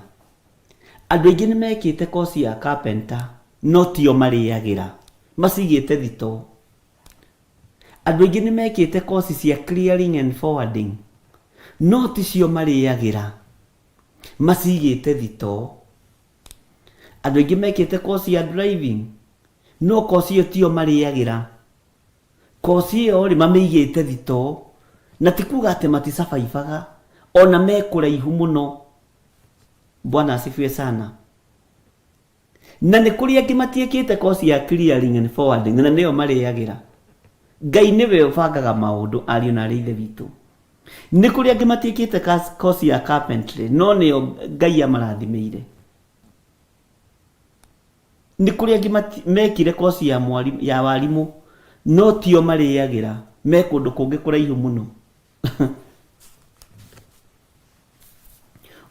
Andũ aingĩ nĩ mekĩte koci ya carpenter, no tio marĩagĩra. Macigĩte thitoo. Andũ aingĩ nĩ mekĩte koci cia clearing and forwarding, no ticio marĩagĩra. Macigĩte thitoo. Andũ aingĩ mekĩte koci ya driving, no koci ĩyo tiyo marĩagĩra. Koci ĩyo rĩ, mamĩigĩte thitoo. Na ti kuga atĩ maticabaibaga, ona me kũraihu mũno. Bwana asifiwe sana. Na nĩ kũrĩ angĩ matiĩkĩte koci ya clearing and forwarding na nĩyo marĩagĩra. Ngai nĩwe ũbangaga maũndũ ariũ na arĩ ithe witũ. Nĩ kũrĩ angĩ matiĩkĩte koci ya carpentry no nĩyo Ngai amarathimĩire. Nĩ kũrĩ angĩ mekire koci ya ya warimũ no tio marĩagĩra, me kũndũ kũngĩ kũraihu mũno.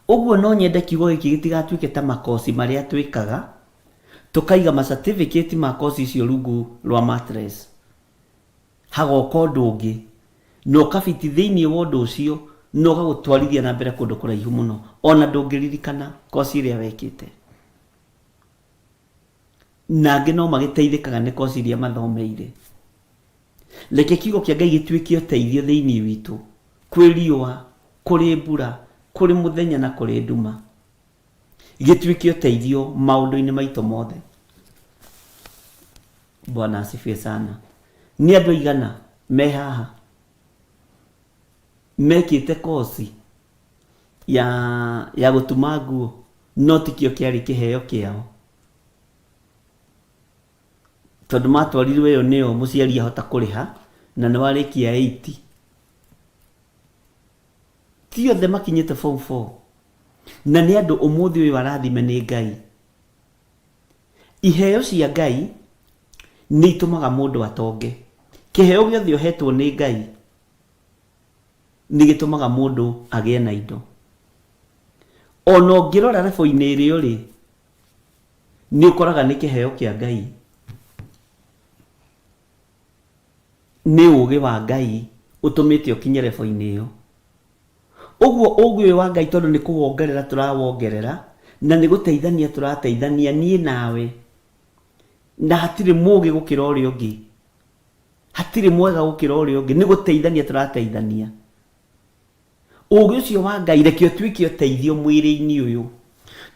Ũguo no nyende kiugo gĩkĩ gĩtigatuĩke ta makoci marĩa twĩkaga, tũkaiga ma certificate ma koci icio rungu rwa mattress. Hagoka ũndũ ũngĩ, na ũkabiti thĩinĩ wa ũndũ ũcio, na ũgagũtwarithia na mbere kũndũ kũraihu mũno, ona ndũngĩririkana koci ĩrĩa wekĩte. Na angĩ no magĩteithĩkaga nĩ koci iria mathomeire. Reke kiugo kĩa Ngai gĩtuĩke ũteithio thĩinĩ witũ, kwĩ riũa, kũrĩ mbura, kũrĩ mũthenya na kũrĩ nduma. Gĩtuĩke ũteithio maũndũ-inĩ maitũ mothe. Bwana asifiwe sana. Nĩ andũ aigana me haha mekĩte koci ya, ya gũtuma nguo no tikĩo kĩarĩ kĩheo kĩao? Tondũ matwarirwo ĩyo nĩyo mũciari ahota kũrĩha na nĩ warĩkia 8. Ti othe makinyĩte form 4 na nĩ andũ ũmũthĩ ũyũ arathime nĩ Ngai. Iheo cia Ngai nĩ itũmaga mũndũ atonge. Kĩheo gĩothe ũhetwo nĩ Ngai nĩ gĩtũmaga mũndũ agĩe na indo. Ona ũngĩrora rebo-inĩ ĩrĩa ũrĩ, nĩ ũkoraga nĩ kĩheo kĩa Ngai, nĩ ũgĩ wa Ngai ũtũmĩte ũkinye rebo-inĩ ĩyo. Ũguo ũgĩ ũyũ wa Ngai tondũ nĩ kũwongerera tũrawongerera, na nĩ gũteithania tũrateithania niĩ nawe, na hatirĩ mũgĩ gũkĩra ũrĩa ũngĩ, hatirĩ mwega gũkĩra ũrĩa ũngĩ, nĩ gũteithania tũrateithania. Ũũgĩ ũcio wa Ngai reke ũtuĩke ũteithio mwĩrĩ-inĩ ũyũ,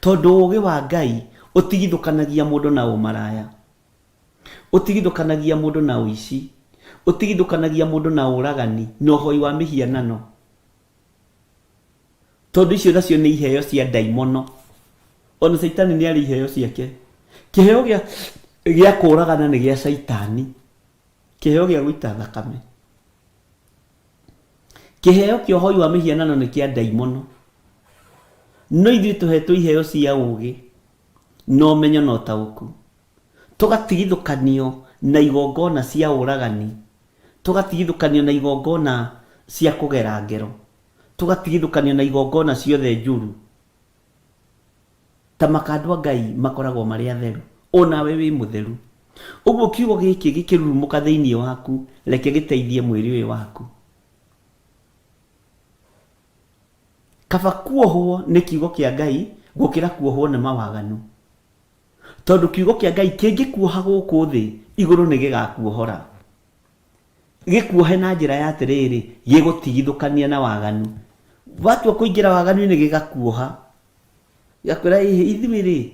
tondũ ũũgĩ wa Ngai ũtigithũkanagia mũndũ na ũmaraya, ũtigithũkanagia mũndũ na ũici, ũtigithũkanagia mũndũ na ũragani na ũhoi wa mĩhianano, tondũ icio nacio nĩ iheo cia ndaimono. Ona Caitani nĩ arĩ iheo ciake. Kĩheo gĩa gĩa kũũragana nĩ gĩa Caitani, kĩheo gĩa gũita thakame. Kĩheo kĩa ũhoi wa mĩhianano nĩ kĩa ndaimono. No ithuĩ tũhetwo iheo cia ũũgĩ na ũmenyo na ũtaũku, tũgatigithũkanio na igongona cia ũragani, tũgatigithũkanio na igongona cia kũgera ngero, tũgatigithũkanio na igongona ciothe njũru. Ta maka andũ a Ngai makoragwo marĩ atheru, o nawe wĩ mũtheru. Ũguo kiugo gĩkĩ gĩkĩrurumũka thĩinĩ waku, reke gĩteithie mwĩrĩ ũyũ waku. Kaba kuohwo nĩ kiugo kĩa Ngai gũkĩra kuohwo nĩ mawaganu. Tondũ kiugo kĩa Ngai kĩngĩkuoha gũkũ thĩ, igũrũ nĩ gĩgakuohora. Gĩkuohe na njĩra ya atĩrĩrĩ, gĩgũtigithũkania na waganu. Watua kũingĩra waganu-inĩ gĩgakuoha. Gĩgakwĩra ĩhĩ ithuĩ rĩ,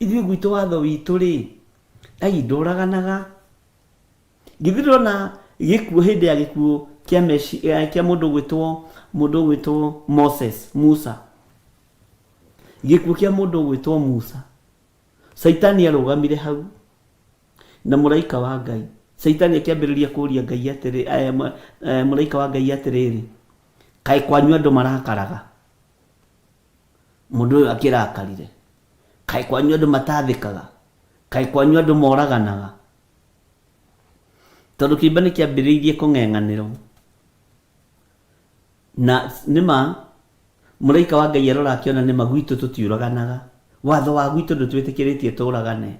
ithuĩ gwitũ watho witũ rĩ, ai ndũraganaga. Githĩ ndũrona gĩkuũ hĩndĩ ya gĩkuũ kĩa meci, kĩa mũndũ ũgwĩtwo mũndũ ũgwĩtwo Moses, Musa. Gĩkuũ kĩa mũndũ ũgwĩtwo Musa. Caitani arũgamire hau na mũraika wa Ngai. Caitani akĩambĩrĩria kũria Ngai atĩrĩ, eh, eh, mũraika wa Ngai atĩrĩrĩ, kaĩ kwanyu andũ marakaraga? Mũndũ ũyũ akĩrakarire. Kaĩ kwanyu andũ matathĩkaga? Kaĩ kwanyu andũ moraganaga? Tondũ kĩimba nĩ kĩambĩrĩirie kũng'eng'anĩrwo. Na nĩma mũraika wa Ngai arora akĩona nĩma gwitũ tũtiũraganaga. Watho wa gwitũ ndũtwĩtĩkĩrĩtie tũragane.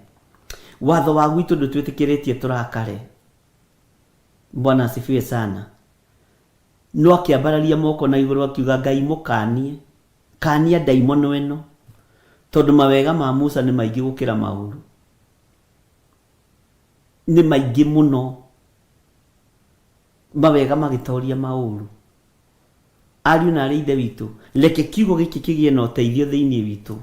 Watho wa gwitũ ndũtwĩtĩkĩrĩtie tũrakare. Bwana asifiwe sana. No akĩambararia moko na igũrũ akiuga, Ngai mũkanie, kania ndaimono ĩno, tondũ mawega ma Musa nĩ maingĩ gũkĩra maũru. Nĩ maingĩ mũno. Mawega magĩtoria maũru. Ariũ na aarĩ a Ithe witũ, reke kiugo gĩkĩ kĩgĩe na ũteithio thĩinĩ witũ.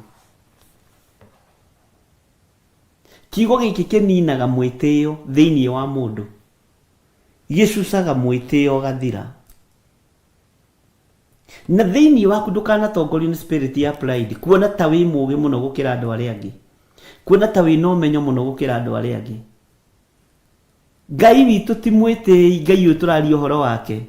Kiugo gĩkĩ kĩninaga mwĩtĩo thĩinĩ wa mũndũ. Gĩcucaga mwĩtĩo ũgathira. Na thĩinĩ waku ndũkanatongorio nĩ spirit ya pride, kuona ta wĩ mũũgĩ mũno gũkĩra andũ arĩa angĩ, kuona ta wĩna ũmenyo mũno gũkĩra andũ arĩa angĩ. Ngai witũ ti mwĩtĩi, Ngai ũyũ tũraria ũhoro wake.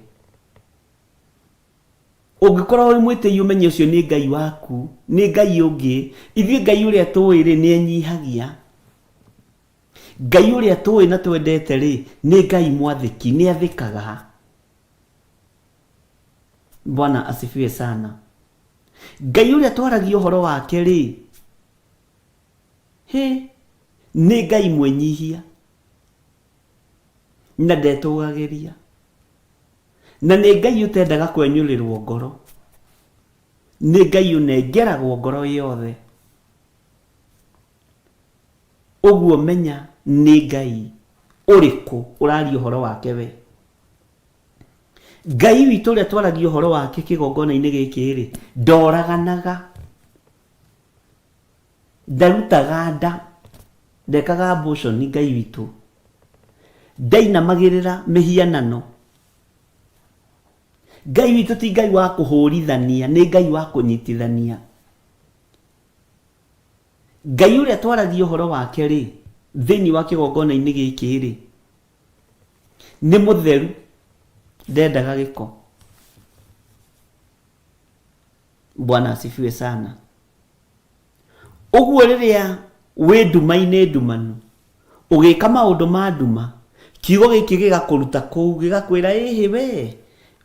Ũngĩkorwo wĩ mwĩtĩi ũmenye ũcio nĩ Ngai waku, nĩ Ngai ũngĩ. Ithuĩ Ngai ũrĩa tũĩ rĩ, nĩ enyihagia. Ngai ũrĩa tũĩ na twendete rĩ, nĩ Ngai mwathĩki, nĩ athĩkaga. Bwana asifiwe sana. Ngai ũrĩa twaragia ũhoro wake rĩ, hĩ, nĩ Ngai mwĩnyihia na ndetũgagĩria na nĩ Ngai ũtendaga kwenyũrĩrwo ngoro, nĩ Ngai ũnengeragwo ngoro yothe. Ũguo menya nĩ Ngai ũrĩkũ ũraria ũhoro wake we. Ngai witũ ũrĩa twaragia ũhoro wake kĩgongona-inĩ gĩkĩ-rĩ, ndoraganaga, ndarutaga nda, ndekaga abortion Ngai witũ, ndainamagĩrĩra mĩhianano. Ngai witũ ti Ngai wa kũhũrithania, nĩ Ngai wa kũnyitithania. Ngai ũrĩa twaragia ũhoro wake-rĩ, thĩinĩ wa kĩgongona-inĩ gĩkĩ-rĩ, nĩ mũtheru, ndendaga gĩko. Bwana asifiwe sana. Ũguo rĩrĩa wĩ nduma-inĩ ndumanu, ũgĩka maũndũ ma nduma, kiugo gĩkĩ gĩgakũruta kũu, gĩgakwĩra ĩhĩ we,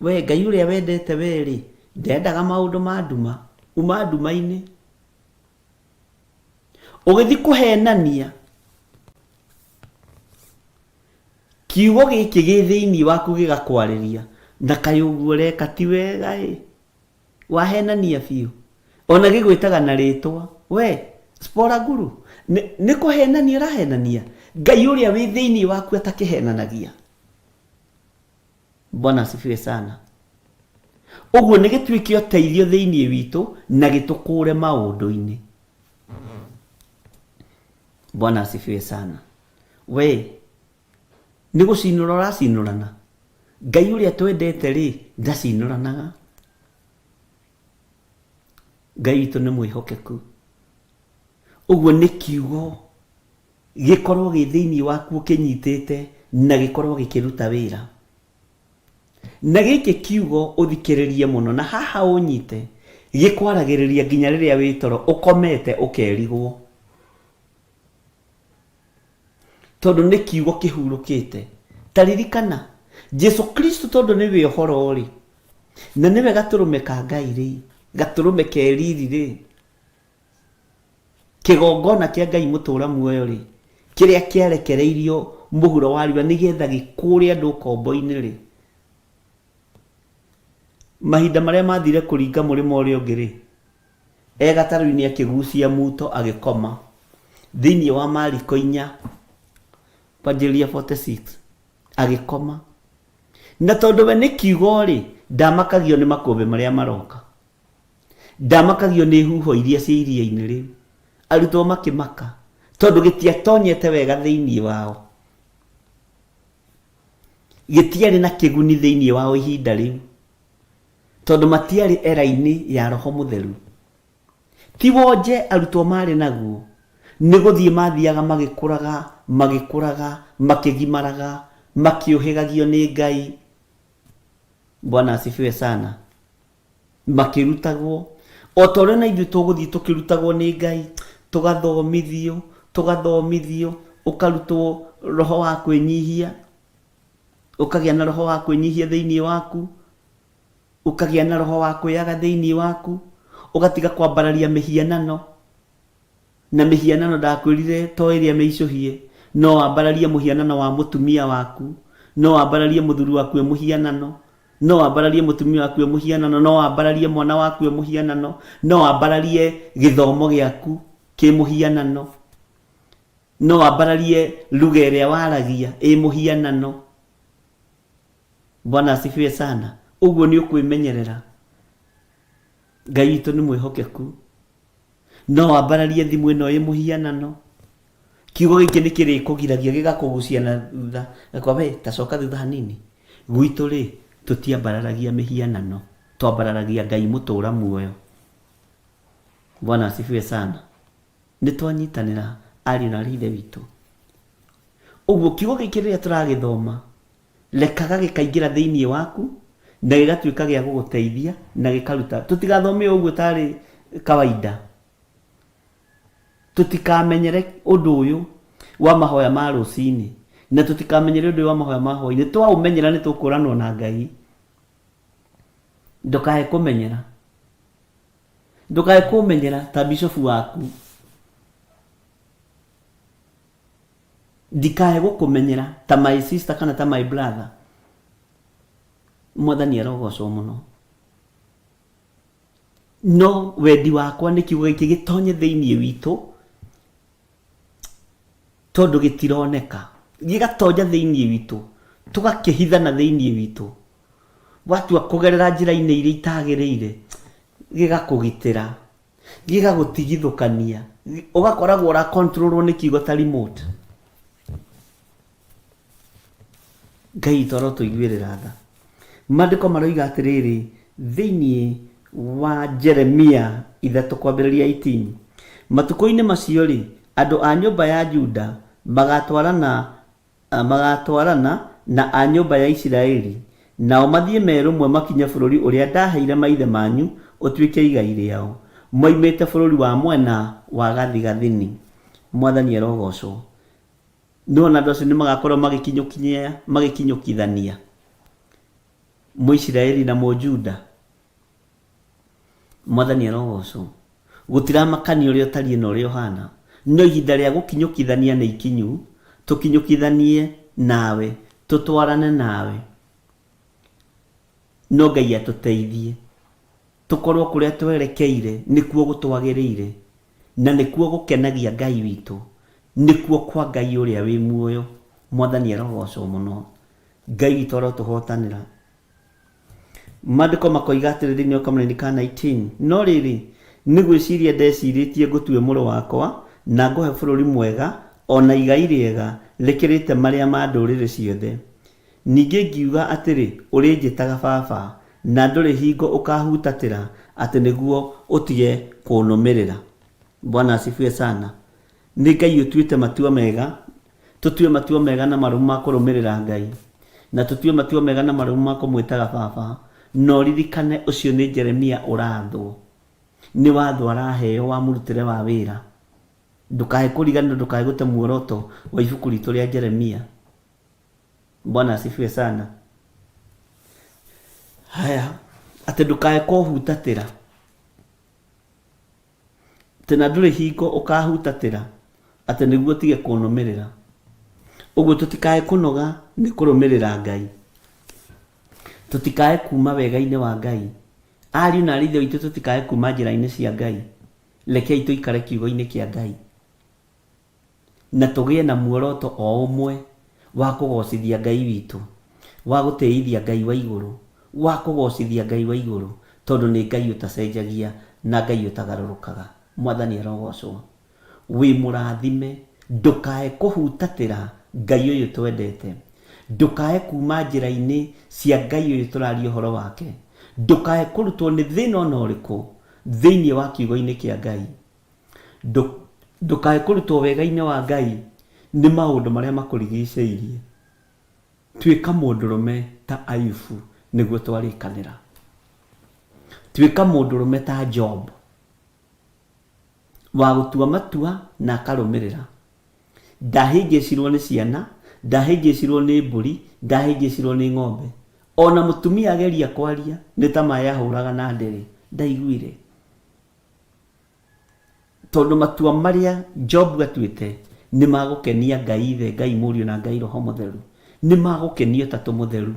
we Ngai ũrĩa wendete we-rĩ, ndendaga maũndũ ma nduma, uma nduma-inĩ. Ũgĩthiĩ kũhenania, kiugo gĩkĩ gĩ thĩinĩ waku gĩgakwarĩria, na kaĩ ũguo ũreka ti wega ĩ, wahenania biũ. Ona gĩgwĩtaga na rĩtwa, we Spora Guru, nĩ kũhenania ũrahenania? Ngai ũrĩa wĩ thĩinĩ waku atakĩhenanagia. Bwana asifiwe sana. Ũguo nĩ gĩtuĩke ũteithio thĩinĩ witũ na gĩtũkũre maũndũ-inĩ. Bwana asifiwe sana. We nĩ gũcinũra ũracinũrana? Ngai ũrĩa twendete rĩ ndacinũranaga. Ngai witũ nĩ mwĩhokeku. Ũguo nĩ kiugo gĩkorwo gĩ thĩinĩ waku ũkĩnyitĩte na gĩkorwo gĩkĩruta wĩra. Na gĩkĩ kiugo ũthikĩrĩrie mũno na haha ũnyite, gĩkwaragĩrĩria nginya rĩrĩa wĩ toro ũkomete ũkerigwo. Tondũ nĩ kiugo kĩhurũkĩte. Ta ririkana, Jesu Kristo tondũ nĩwe ũhoro-rĩ, na nĩwe gatũrũme ka Ngai-rĩ, gatũrũme ke riri-rĩ, Kĩgongona kĩa Ngai mũtũũra muoyo-rĩ, kĩrĩa kĩarekereirio mũhuro wa riũa nĩgetha gĩkũũre andũ ũkombo-inĩ-rĩ, mahinda marĩa maathire kũringa mũrĩmo ũrĩa ũngĩ-rĩ, e gatarũ-inĩ akĩgucia muto agĩkoma, thĩinĩ wa Mariko inya, kwanjĩrĩria 46, agĩkoma. Na tondũ we nĩ kiugo-rĩ, ndamakagio nĩ makũmbĩ marĩa maroka. Ndamakagio nĩ huho iria cia iria-inĩ rĩu. Arutwo makĩmaka, tondũ gĩtiatonyete wega thĩinĩ wao. Gĩtiarĩ na kĩguni thĩinĩ wao ihinda rĩu, tondũ matiarĩ era-inĩ ya Roho Mũtheru. Ti wonje arutwo maarĩ naguo, nĩ gũthiĩ maathiaga magĩkũraga, magĩkũraga, makĩgimaraga, makĩũhĩgagio nĩ Ngai. Bwana asifiwe sana. Makĩrutagwo, o ta ũrĩa na ithuĩ tũgũthiĩ tũkĩrutagwo nĩ Ngai, tũgathomithio, tũgathomithio, ũkarutwo roho wa kwĩnyihia, ũkagĩa na roho wa kwĩnyihia thĩinĩ waku, ũkagĩa na roho wa kwĩyaga thĩinĩ waku, ũgatiga kwambararia mĩhianano. Na mĩhianano ndakwĩrire to ĩrĩa mĩicũhie, no wambararie mũhianano wa mũtumia waku, no wambararie mũthuri waku e mũhianano, no wambararie mũtumia waku e mũhianano, no wambararie mwana waku e mũhianano, no wambararie gĩthomo gĩaku kĩ mũhianano, no wambararie lugha ĩrĩa waragia ĩ mũhianano. Bwana asifiwe sana. Ũguo nĩ ũkwĩmenyerera. Ngai witũ nĩ mwĩhokeku. No wambararie thimũ ĩno ĩ mũhianano. Kiugo gĩkĩ nĩ kĩrĩkũgiragia gĩgakũgucia na thutha. Gakwa we ta coka thutha hanini. Gwitũ rĩ, tũtiambararagia mĩhianano, twambararagia Ngai mũtũra muoyo. Bwana asifiwe sana. Nĩ twanyitanĩra ariũ na aarĩ a Ithe witũ. Ũguo kiugo gĩkĩ rĩrĩa tũragĩthoma, Rekaga gĩkaingĩra thĩinĩ waku na gĩgatuĩka gĩa gũgũteithia na gĩkaruta. Tũtigathome o ũguo tarĩ kawaida. Tũtikamenyere ũndũ ũyũ wa mahoya ma rũcinĩ na tũtikamenyere ũndũ ũyũ wa mahoya ma hwainĩ. Twaũmenyera nĩ tũkũranwo na Ngai. Ndũkae kũmenyera. Ndũkae kũmenyera ta bishofu waku. Ndikae gũkũmenyera ta my sister kana ta my brother. Mwathani arogocwo mũno. No wendi wakwa nĩ kiugo gĩkĩ gĩtonye thĩinĩ witũ. Tondũ gĩtironeka. Gĩgatonya thĩinĩ witũ, tũgakĩhithana thĩinĩ witũ. Watua kũgerera njĩra-inĩ iria itagĩrĩire, gĩgakũgitĩra, gĩgagũtigithũkania, ũgakoragwo ũra control rwo nĩ kiugo ta remote. Ngai witũ arotũiguĩrĩra tha. Maandĩko maroiga atĩrĩrĩ thĩinĩ wa Jeremia 3 kwambĩrĩria 18, Matukũ-inĩ macio-rĩ, andũ a nyũmba ya Juda magatwarana, magatwarana na a nyũmba ya Isiraeli, nao mathiĩ me rũmwe makinye bũrũri ũrĩa ndaheire maithe manyu ũtuĩke igai rĩao, moimĩte bũrũri wa mwena wa gathigathini. Mwathani arogoocwo. Nĩwona andũ acio nĩmagakorwo magĩkinyũkinyia magĩkinyũkithania Mũisiraeli na Mũjuda. Mwathani arogocwo. Gũtiramakania ũrĩa ũtariĩ na ũrĩa ũhana, no ihinda rĩa gũkinyũkithania nĩ ikinyu, tũkinyũkithanie nawe, tũtwarane nawe. No Ngai atũteithie. Tũkorwo kũrĩa twerekeire nĩkuo gũtwagĩrĩire, na nĩkuo gũkenagia Ngai witũ, nĩkuo kwa Ngai ũrĩa wĩ muoyo. Mwathani arogoocwo mũno. Ngai witũ arotũhotanĩra. Maandĩko makoiga atĩrĩ thĩinĩ wa kamũraini ka 19, No rĩrĩ, nĩ gwĩciria ndecirĩtie ngũtue mũrũ wakwa, na ngũhe bũrũri mwega, o na igai rĩega rĩkĩrĩte marĩa ma ndũrĩrĩ ciothe. Ningĩ ngiuga atĩrĩ, Ũrĩnjĩtaga 'Baba, na ndũrĩ hingo ũkaahutatĩra atĩ nĩguo ũtige kũnũmĩrĩra. Bwana asifiwe sana. Nĩ Ngai ũtuĩte matua mega, tũtue matua mega na marũmu ma kũrũmĩrĩra Ngai, na tũtue matua mega na marũmu ma kũmwĩtaga Baba. Na ũririkane ũcio nĩ Jeremia ũrathwo. Nĩ watho araheo wa mũrutĩre wa wĩra. Ndũkae kũriganĩrwo, ndũkae gũte muoroto wa ibuku ritũ rĩa Jeremia. Bwana asifiwe sana. Haya, atĩ ndũkae kũhutatĩra. Atĩ na ndũrĩ hingo ũkahutatĩra atĩ nĩguo ũtige kũnũmĩrĩra. Ũguo tũtikae kũnoga nĩ kũrũmĩrĩra Ngai. Tũtikae kuma wega-inĩ wa Ngai. Ariũ na aarĩ a Ithe witũ tũtikae kuma njĩra-inĩ cia Ngai. Rekei tũikare kiugo-inĩ kĩa Ngai. Na tũgĩe na muoroto o ũmwe wa kũgoocithia Ngai witũ, wa gũtĩithia Ngai wa igũrũ, wa kũgoocithia Ngai wa igũrũ, tondũ nĩ Ngai ũtacenjagia na Ngai ũtagarũrũkaga. Mwathani arogoocwo. Wĩ mũrathime. Ndũkae kũhutatĩra Ngai ũyũ twendete. Ndũkae kuuma njĩra-inĩ cia Ngai ũyũ tũraria ũhoro wake. Ndũkae kũrutwo nĩ thĩna o na ũrĩkũ thĩinĩ wa kiugo-inĩ kĩa Ngai. Ndũkae kũrutwo wega-inĩ wa Ngai nĩ maũndũ marĩa makũrigicĩirie. Tuĩka mũndũrũme ta Ayubu nĩguo twarĩkanĩra. Tuĩka mũndũrũme ta Job wa gũtua matua na akarũmĩrĩra. Ndahĩngĩcirwo nĩ ciana, ndahĩngĩcirwo nĩ mbũri, ndahĩngĩcirwo nĩ ng'ombe. Ona mũtumia ageria kwaria nĩ ta maĩ ahũraga na ndĩrĩ, ndaiguire. Tondũ matua marĩa Jobu atuĩte nĩ ma gũkenia Ngai Ithe, Ngai Mũriũ na Ngai Roho Mũtheru. Nĩ ma gũkenia Ũtatũ Mũtheru.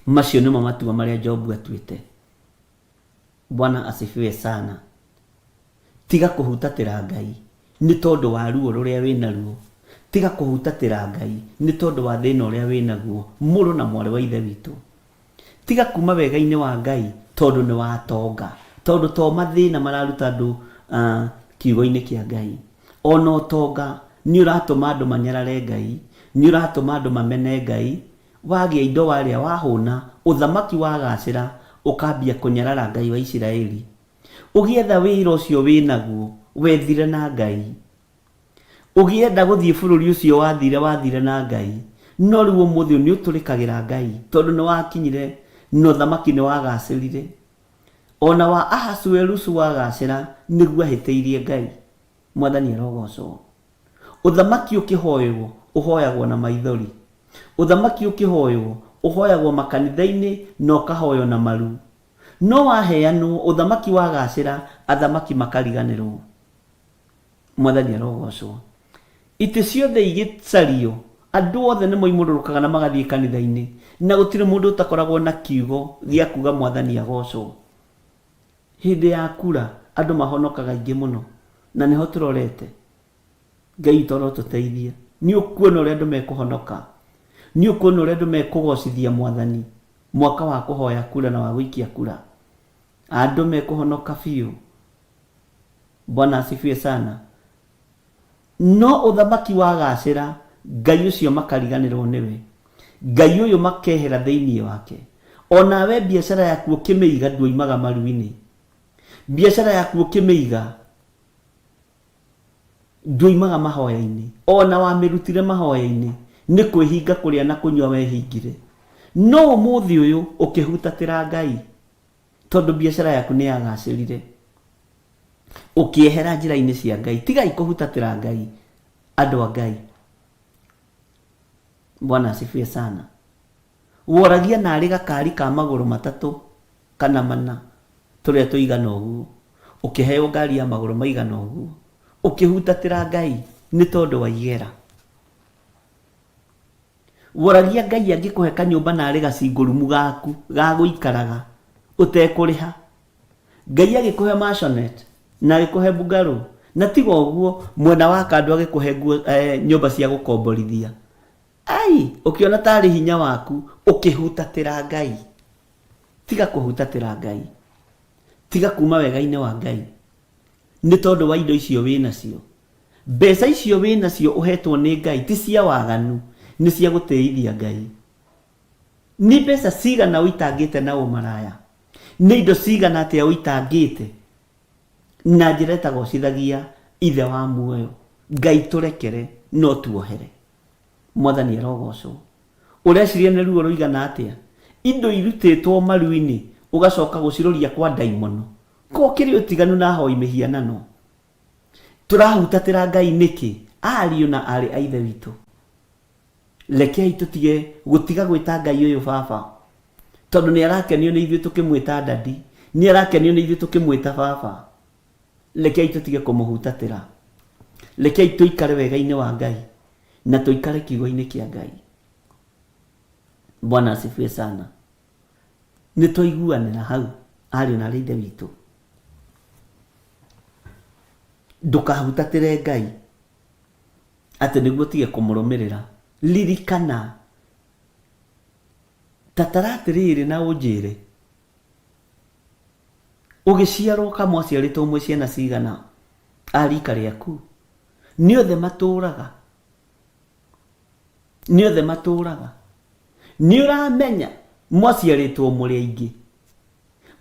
Macio nĩmo matua marĩa Jobu atuĩte. Bwana asifiwe sana. Tiga kũhutatĩra Ngai nĩ tondũ wa ruo rũrĩa wĩ naruo. Tiga kũhutatĩra Ngai nĩ tondũ wa thĩna ũrĩa wĩ naguo, mũrũ na mwarĩ wa Ithe witũ. Tiga kuma wega-inĩ wa Ngai tondũ nĩ watonga. Tondũ to mathĩna mararuta andũ kiugo-inĩ kĩa Ngai. Ona ũtonga nĩ ũratũma andũ manyarare Ngai, nĩ ũratũma andũ mamene Ngai. Wagĩa indo warĩa wahũna, ũthamaki wagacĩra, ũkambia kũnyarara Ngai wa Isiraeli. Ũgĩetha wĩra ũcio wĩnaguo, wethire na Ngai. Ũgĩenda gũthiĩ bũrũri ũcio wathire wathire na Ngai, no rĩu ũmũthĩ ũyũ nĩ ũtũrĩkagĩra Ngai tondũ nĩ wakinyire na ũthamaki nĩ wagacĩrire. O na wa Ahasuerusu wagacĩra nĩguo ahĩtĩirie Ngai. Mwathani arogocwo. Ũthamaki ũkĩhoywo ũhoyagwo na maithori. Ũthamaki ũkĩhoywo ũhoyagwo makanitha-inĩ na ũkahoywo na maru. No waheanwo ũthamaki wagacĩra athamaki makariganĩrwo. Mwathani arogocwo. Itĩ ciothe igĩcario, andũ othe nĩ moimũrũrũkaga na magathiĩ kanitha-inĩ, na gũtirĩ mũndũ ũtakoragwo na kiugo gĩa kuga Mwathani agocwo. Hĩndĩ ya kura, andũ mahonokaga aingĩ mũno, na nĩho tũrorete. Ngai witũ arotũteithia. Nĩ ũkuona ũrĩa andũ mekũhonoka. Nĩ ũkuona ũrĩa andũ mekũgocithia Mwathani mwaka wa kũhoya kura na wa gũikia kura. Andũ mekũhonoka biũ. Bwana asifiwe sana. No ũthamaki wagacĩra, Ngai ũcio makariganĩrwo nĩwe. Ngai ũyũ makehera thĩinĩ wake. Onawe biacara yaku ũkĩmĩiga nduoimaga maru-inĩ. Biacara yaku ũkĩmĩiga nduoimaga mahoya-inĩ. Ona wamĩrutire mahoya-inĩ nĩ kwĩhinga kũrĩa na kũnyua wehingire. No ũmũthĩ ũyũ ũkĩhutatĩra Ngai tondũ biacara yaku nĩ yagacĩrire. Ũkĩehera njĩra-inĩ cia Ngai. Tigai kũhutatĩra Ngai, andũ a Ngai. Bwana asifiwe sana. Woragia narĩ gakari ka magũrũ matatũ kana mana tũrĩa tũigana ũguo, ũkĩheo ngari ya magũrũ maigana ũguo, ũkĩhutatĩra Ngai nĩ tondũ wa igera. Woragia Ngai angĩkũhe kanyũmba narĩ gacingũrumu gaku ga gũikaraga ũtekũrĩha. Ngai agĩkũhe maisonette na agĩkũhe bungalow na tiga ũguo mwena wa kando agĩkũhe nguo, eh, nyũmba cia gũkomborithia. Ai, ũkĩona tarĩ hinya waku ũkĩhutatĩra Ngai. Tiga kũhutatĩra Ngai. Tiga kuma wega-inĩ wa Ngai nĩ tondũ wa indo icio wĩ nacio. Mbeca icio wĩ nacio ũhetwo nĩ Ngai ti cia waganu, nĩ cia gũtĩithia Ngai. Nĩ mbeca cigana ũitangĩte na ũmaraya? Nĩ indo cigana atĩa ũitangĩte na njĩra ĩtagocithagia Ithe wa muoyo? Ngai tũrekere no tuohere. Mwathani arogocwo. Ũreciria nĩ ruo rũigana atĩa? Indo irutĩtwo maru-inĩ ũgacoka gũciroria kwa ndaimono. Ko kĩrĩ ũtiganu na ahoi mĩhianano? Tũrahutatĩra Ngai nĩkĩ, ariũ na aarĩ a Ithe witũ? Rekei tũtige gũtiga gwĩta Ngai ũyũ baba, tondũ nĩ arakenio nĩ ithuĩ tũkĩmwĩta daddy, nĩ arakenio nĩ ithuĩ tũkĩmwĩta baba. Rekei tũtige kũmũhutatĩra. Rekei tũikare wega-inĩ wa Ngai na tũikare kiugo-inĩ kĩa Ngai. Bwana asifiwe sana. Nĩ twaiguanĩra hau ariũ na aarĩ a Ithe witũ. Ndũkahutatĩre Ngai atĩ nĩguo ũtige kũmũrũmĩrĩra. Ririkana, ta tara atĩrĩrĩ na ũnjĩre, ũgĩciarwo ka mwaciarĩtwo mwĩ ciana cigana a rika rĩaku? Nĩ othe matũraga? Nĩ othe matũraga? Nĩ ũramenya mwaciarĩtwo mũrĩ aingĩ?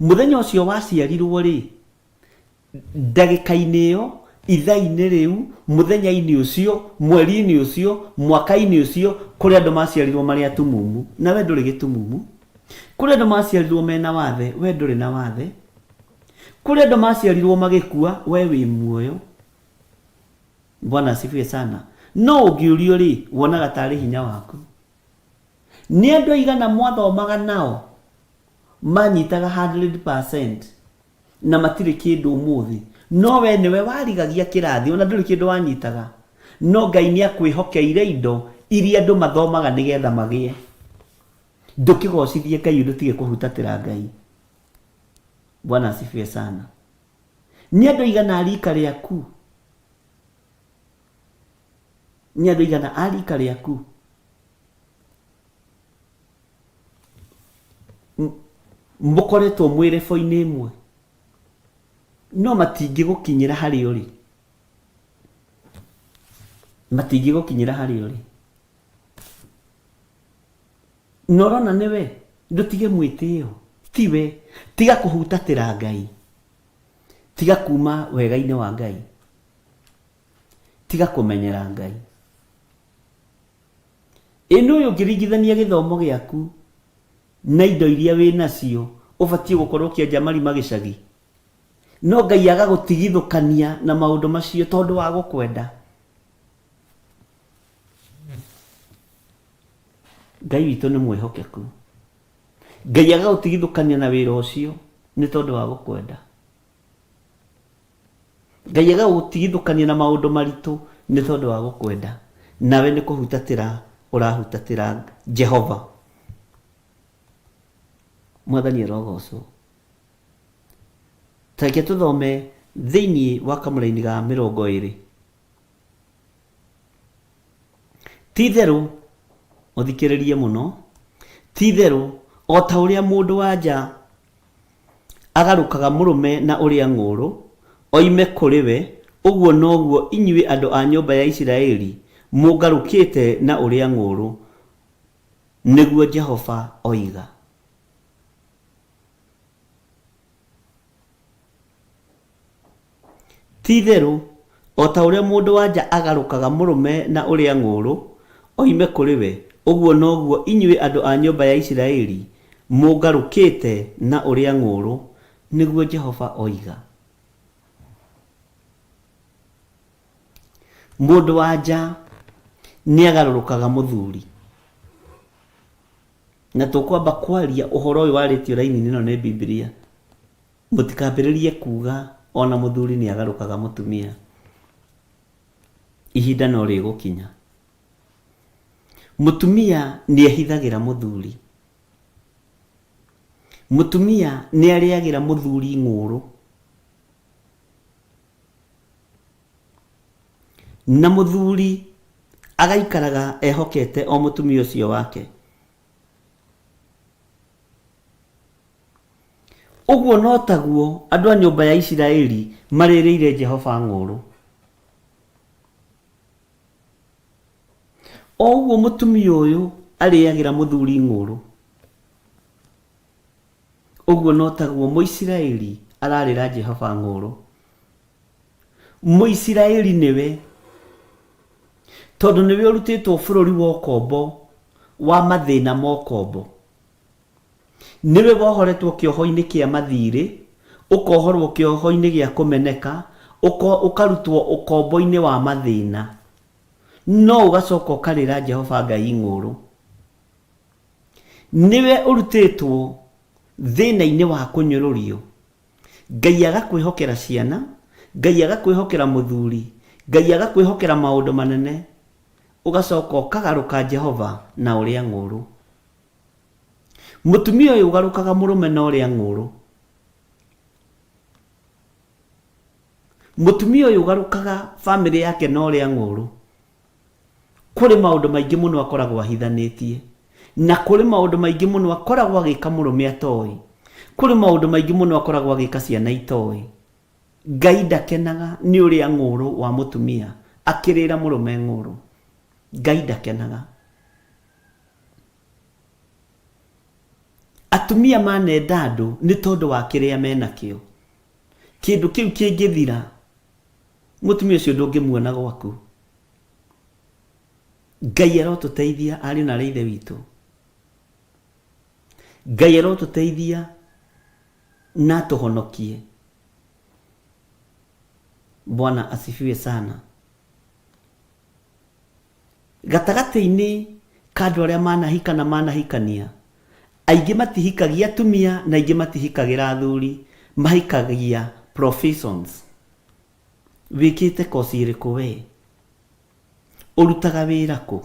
Mũthenya ũcio waciarirwo rĩ, Ndagĩka-inĩ ĩyo, ithaa-inĩ rĩu, mũthenya-inĩ ũcio, mweri-inĩ ũcio, mwaka-inĩ ũcio, kũrĩ andũ maciarirwo marĩ atumumu, na we ndũrĩ gĩtumumu. Kũrĩ andũ maciarirwo mena wathe, we ndũrĩ na wathe. Kũrĩ andũ maciarirwo magĩkua, we wĩ muoyo. Bwana asifiwe sana. No ũngĩũrio rĩ, wonaga tarĩ hinya waku. Nĩ andũ aigana mwathomaga nao manyitaga 100% na matirĩ kĩndũ ũmũthĩ? No we nĩwe warigagia kĩrathi, ona ndũrĩ kĩndũ wanyitaga. No Ngai nĩ akwĩhokeire indo iria andũ mathomaga nĩgetha magĩe. Ndũkĩgocithie Ngai ũndũ tige kũhutatĩra Ngai. Bwana asifiwe sana. Nĩ andũ aigana a rika rĩaku? Nĩ andũ aigana a rika rĩaku mũkoretwo mwĩ rebo-inĩ ĩmwe no matingĩgũkinyĩra harĩa ũrĩ? Matingĩgũkinyĩra harĩa ũrĩ. Na ũrona nĩwe, ndũtige mwĩtĩo, tiwe. Tiga kũhutatĩra Ngai. Tiga kuma wega-inĩ wa Ngai. Tiga kũmenyera Ngai. Ĩ nũĩ ũngĩringithania gĩthomo gĩaku na indo iria wĩ nacio ũbatiĩ gũkorwo ũkĩenja marima gĩcagi? No Ngai agagũtigithũkania na maũndũ macio tondũ wa gũkwenda. Ngai witũ nĩ mwĩhokeku. Ngai agagũtigithũkania na wĩra ũcio nĩ tondũ wa gũkwenda. Ngai agagũtigithũkania na maũndũ maritũ nĩ tondũ wa gũkwenda. Nawe nĩ kũhutatĩra ũrahutatĩra Jehova. Mwathani arogocwo. Ta reke tũthome thĩinĩ wa kamũraini ga 20. Ti-itherũ, ũthikĩrĩrie mũno, ti-itherũ o ta ũrĩa mũndũ-wa-nja agarũkaga mũrũme na ũrĩa ng'ũũrũ, oime kũrĩ we, ũguo noguo inyuĩ andũ a nyũmba ya Isiraeli mũngarũkĩte na ũrĩa ng'ũũrũ, nĩguo Jehova oiga. Ti-itherũ, o ta ũrĩa mũndũ-wa-nja agarũkaga mũrũme na ũrĩa ng'ũũrũ, oime kũrĩ we, ũguo noguo inyuĩ andũ a nyũmba ya Isiraeli mũngarũkĩte na ũrĩa ng'ũũrũ, nĩguo Jehova oiga. Mũndũ-wa-nja nĩagarũrũkaga mũthuri. Na tũkwamba kwaria ũhoro ũyũ warĩtio raini-inĩ ĩno nĩ Bibilia. Mũtikambĩrĩrie kuuga o na mũthuri nĩ agarũkaga mũtumia. Ihinda no rĩgũkinya. Mũtumia nĩ ehithagĩra mũthuri. Mũtumia nĩ arĩagĩra mũthuri ng'ũũrũ. Na mũthuri agaikaraga ehokete o mũtumia ũcio wake. Ũguo no taguo andũ a nyũmba ya Isiraeli marĩrĩire Jehova ng'ũũrũ. O ũguo mũtumia ũyũ arĩagĩra mũthuri ng'ũũrũ, ũguo no taguo Mũisiraeli ararĩra Jehova ng'ũũrũ. Mũisiraeli nĩwe, tondũ nĩwe ũrutĩtwo bũrũri wa ũkombo, wa mathĩna ma ũkombo. Nĩwe wohoretwo kĩoho-inĩ kĩa mathiirĩ, ũkohorwo kĩoho-inĩ gĩa kũmeneka, ũkarutwo ũkombo-inĩ wa mathĩna, no ũgacoka ũkarĩra Jehova Ngai ng'ũũrũ. Nĩwe ũrutĩtwo thĩna-inĩ wa kũnyũrũrio, Ngai agakwĩhokera ciana, Ngai agakwĩhokera mũthuri, Ngai agakwĩhokera maũndũ manene, ũgacoka ũkagarũka Jehova na ũrĩa ng'ũũrũ. Mũtumia ũyũ ũgarũkaga mũrũme na ũrĩa ng'ũũrũ. Mũtumia ũyũ ũgarũkaga famĩlĩ yake na ũrĩa ng'ũũrũ. Kũrĩ maũndũ maingĩ mũno akoragwo ahithanĩtie. Na kũrĩ maũndũ maingĩ mũno akoragwo agĩka mũrũme atoĩ. Kũrĩ maũndũ maingĩ mũno akoragwo agĩka ciana itoĩ. Ngai ndakenaga nĩ ũrĩa ng'ũũrũ wa mũtumia akĩrĩra mũrũme ng'ũũrũ. Ngai ndakenaga. Atumia manenda andũ nĩ tondũ wa kĩrĩa menakĩo. Kĩndũ kĩu kĩngĩthira, mũtumia ũcio ndũngĩmuona gwaku. Ngai arotũteithia ariũ na aarĩ a Ithe witũ. Ngai arotũteithia na atũhonokie. Bwana asifiwe sana. Gatagatĩ-inĩ ka andũ arĩa manahika na manahikania, aingĩ matihikagia atumia na aingĩ matihikagĩra athuri, mahikagia professions. Wĩkĩte koci ĩrĩkũ we? Ũrutaga wĩra kũ?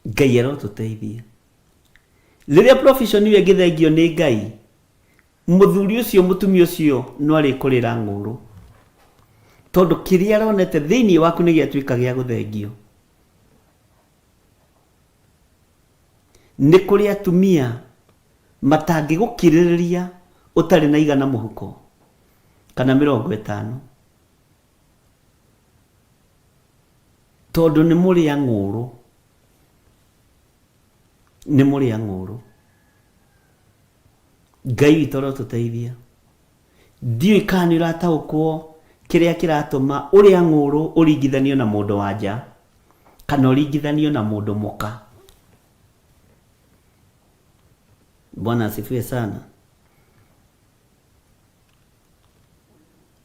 Ngai arotũteithia. Rĩrĩa profession ĩyo ĩngĩthengio nĩ Ngai, Mũthuri ũcio mũtumia ũcio no arĩkũrĩra ng'ũũrũ tondũ kĩrĩa aronete thĩinĩ waku nĩ gĩatuĩka gĩa gũthengio. Nĩ kũrĩ atumia matangĩgũkirĩrĩria ũtarĩ na igana mũhuko kana 50 tondũ nĩ mũrĩa ng'ũũrũ, nĩ mũrĩa ng'ũũrũ. Ngai witũ arotũteithia. Ndiũĩ kana nĩ ũrataũkwo kĩrĩa kĩratũma ũrĩa ng'ũũrũ ũringithanio na mũndũ wa nja kana ũringithanio na mũndũ mũka. Bwana asifiwe sana.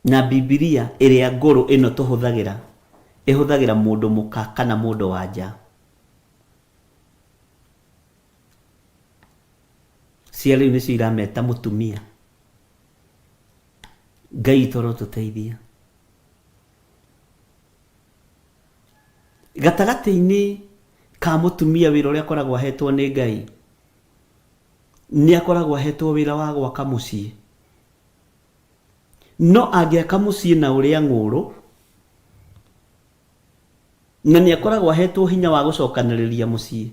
Na Bibilia ĩrĩa ngũrũ ĩno tũhũthagĩra ĩhũthagĩra mũndũ mũka kana mũndũ wa nja. Cia rĩu nĩcio irameta mũtumia. Ngai witũ arotũteithia. Gatagatĩ-inĩ ka mũtumia wĩra ũrĩa akoragwo ahetwo nĩ Ngai, nĩ akoragwo ahetwo wĩra wa gwaka mũciĩ. No angĩaka mũciĩ na ũrĩa ng'ũũrũ, Na nĩ akoragwo ahetwo hinya wa gũcokanĩrĩria mũciĩ.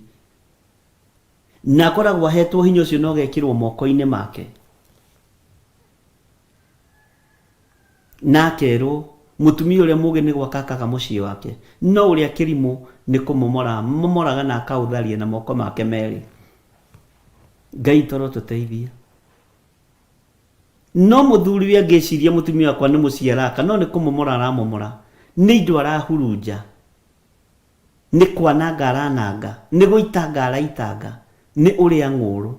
Na akoragwo ahetwo hinya ũcio na ũgekĩrwo moko-inĩ make. Na akerwo, mũtumia ũrĩa mũũgĩ nĩ gwaka akaga mũciĩ wake, no ũrĩa kĩrimũ nĩ kũmomora amomoraga na akaũtharia na moko make merĩ. Ngai toro tũteithia. No mũthuriwe angĩciria mũtumia wakwa nĩ mũciĩ araka, no nĩ kũmomora aramomora, nĩ indo arahurunja, nĩ kwananga arananga, nĩ gũitanga araitanga, nĩ ũrĩa ng'ũũrũ.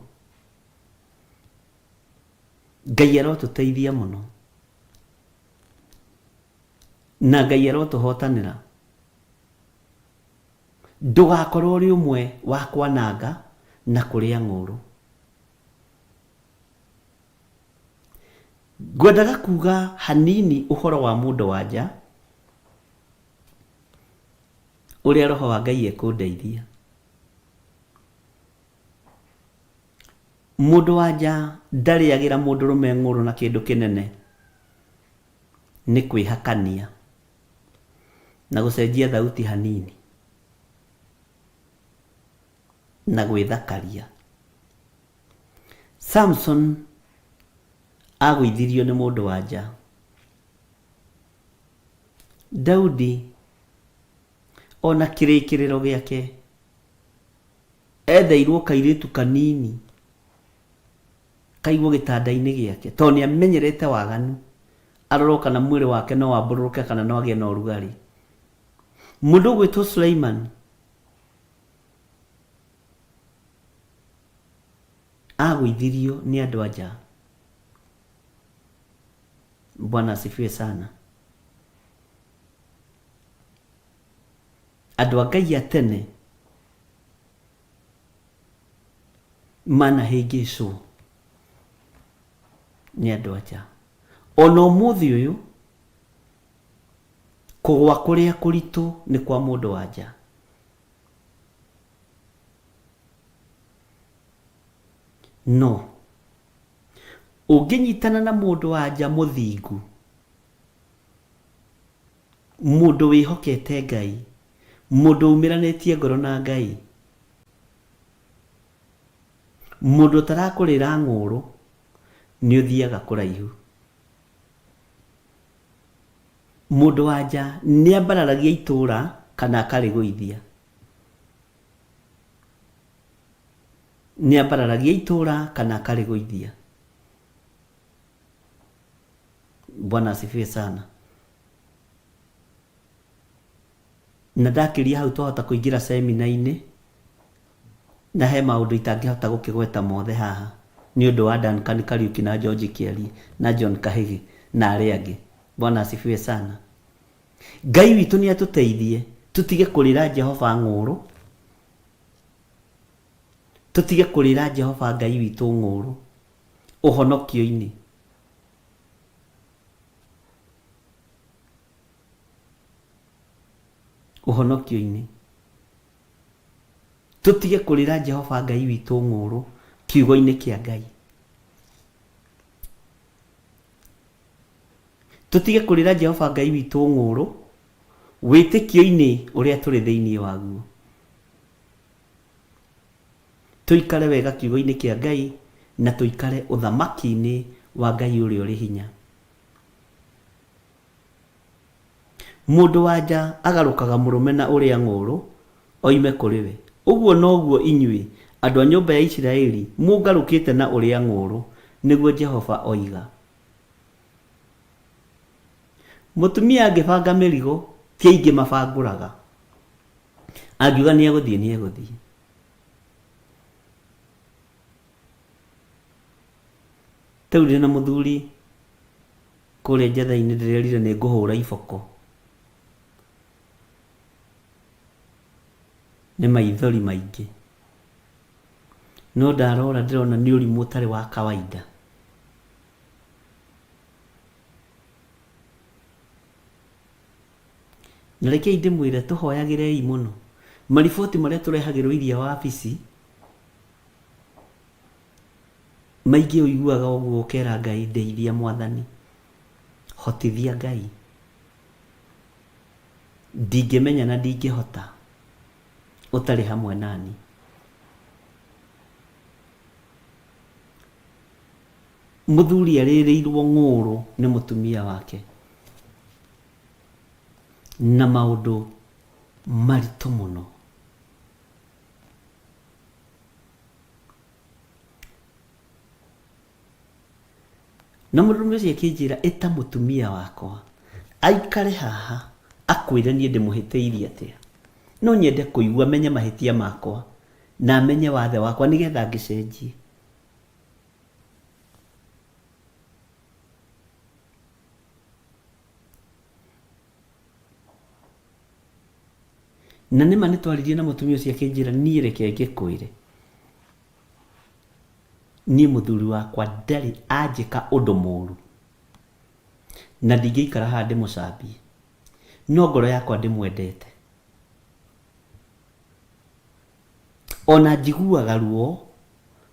Ngai arotũteithia mũno. Na Ngai arotũhotanĩra. Ndũgakorwo ũrĩ ũmwe wa kwananga na kũrĩa ng'ũũrũ. Ngwendaga kuga hanini ũhoro wa mũndũ wa nja ũrĩa Roho wa Ngai ekũndeithia. Mũndũ wa nja ndarĩagĩra mũndũrũme ng'ũrũ na kĩndũ kĩnene nĩ kwĩhakania na gũcenjia thauti hanini na gwĩthakaria. Samson agũithirio nĩ mũndũ wa nja. Daudi ona kĩrĩkĩrĩro gĩake Etheirwo kairĩtu kanini kaigwo gĩtanda-inĩ gĩake tondũ nĩ amenyerete waganu, arorwo kana mwĩrĩ wake no wambũrũrũke kana no agĩe na ũrugarĩ. Mũndũ ũgwĩtwo Suleiman agũithirio nĩ andũ a nja. Bwana asifiwe sana. Andũ a Ngai a tene manahĩngĩcwo nĩ andũ a nja. Ona ũmũthĩ ũyũ kũgwa kũrĩa kũritũ nĩ kwa mũndũ wa nja. No ũngĩnyitana na mũndũ wa nja mũthingu, Mũndũ wĩhokete Ngai. Mũndũ umĩranĩtie ngoro na Ngai. Mũndũ ũtarakũrĩra ng'ũũrũ, nĩ ũthiaga kũraihu. Mũndũ wa nja nĩ ambararagia itũũra kana akarĩgũithia. Nĩ ambararagia itũũra kana akarĩgũithia. Bwana asifiwe sana. Na ndakĩria hau twahota kũingĩra semina-inĩ na he maũndũ itangĩhota gũkĩgweta mothe haha nĩ ũndũ wa Duncan Kariuki na George Kĩarie na John Kahĩgĩ na arĩa angĩ. Bwana asifiwe sana. Ngai witũ nĩ atũteithie tũtige kũrĩra Jehova ng'ũũrũ, tũtige kũrĩra Jehova Ngai witũ ng'ũũrũ ũhonokio-inĩ. Ũhonokio-inĩ. Tũtige kũrĩra Jehova Ngai witũ ng'ũũrũ kiugo-inĩ kĩa Ngai. Tũtige kũrĩra Jehova Ngai witũ ng'ũũrũ wĩtĩkio-inĩ ũrĩa tũrĩ thĩinĩ waguo. Tũikare wega kiugo-inĩ kĩa Ngai na tũikare ũthamaki-inĩ wa Ngai ũrĩa ũrĩ hinya. Mũndũ wa nja agarũkaga mũrũme na ũrĩa ng'ũũrũ oime kũrĩ we. Ũguo noguo inyuĩ, andũ a nyũmba ya Isiraeli, mũngarũkĩte na ũrĩa ng'ũũrũ, nĩguo Jehova oiga. Mũtumia angĩbanga mĩrigo, ti aingĩ mabangũraga. Angiuga nĩ egũthiĩ, nĩ egũthiĩ. Ta rĩu ndĩ na mũthuri kũrĩa njatha-inĩ ndĩrerire nĩ ngũhũra iboko. Nĩ maithori maingĩ. No ndarora ndĩrona nĩ ũrimũ ũtarĩ wa kawaida. Na rekei ndĩmwĩre tũhoyagĩrei mũno. Mariboti marĩa tũrehagĩrwo iria wabici, maingĩ ũiguaga ũguo ũkera Ngai ndeithia mwathani, hotithia Ngai. Ndingĩmenya na ndingĩhota ũtarĩ hamwe nani. Mũthuri arĩrĩirwo ng'ũrũ nĩ mũtumia wake na maũndũ maritũ mũno. Na mũndũrũme ũcio akĩnjĩra ĩta mũtumia wakwa aikare haha akwĩre niĩ ndĩmũhĩtĩirie atĩa. No nyende kũigua menye mahĩtia makwa na amenye wathe wakwa nĩgetha ngĩcenjie. Na nĩma nĩtwaririe na mũtumia ũcio akĩnjĩra niĩ reke ngĩkwĩre. Niĩ mũthuri wakwa ndarĩ anjĩka ũndũ mũru, na ndingĩikara haha ndĩmũcambie, no ngoro yakwa ndĩmwendete. Ona njiguaga ruo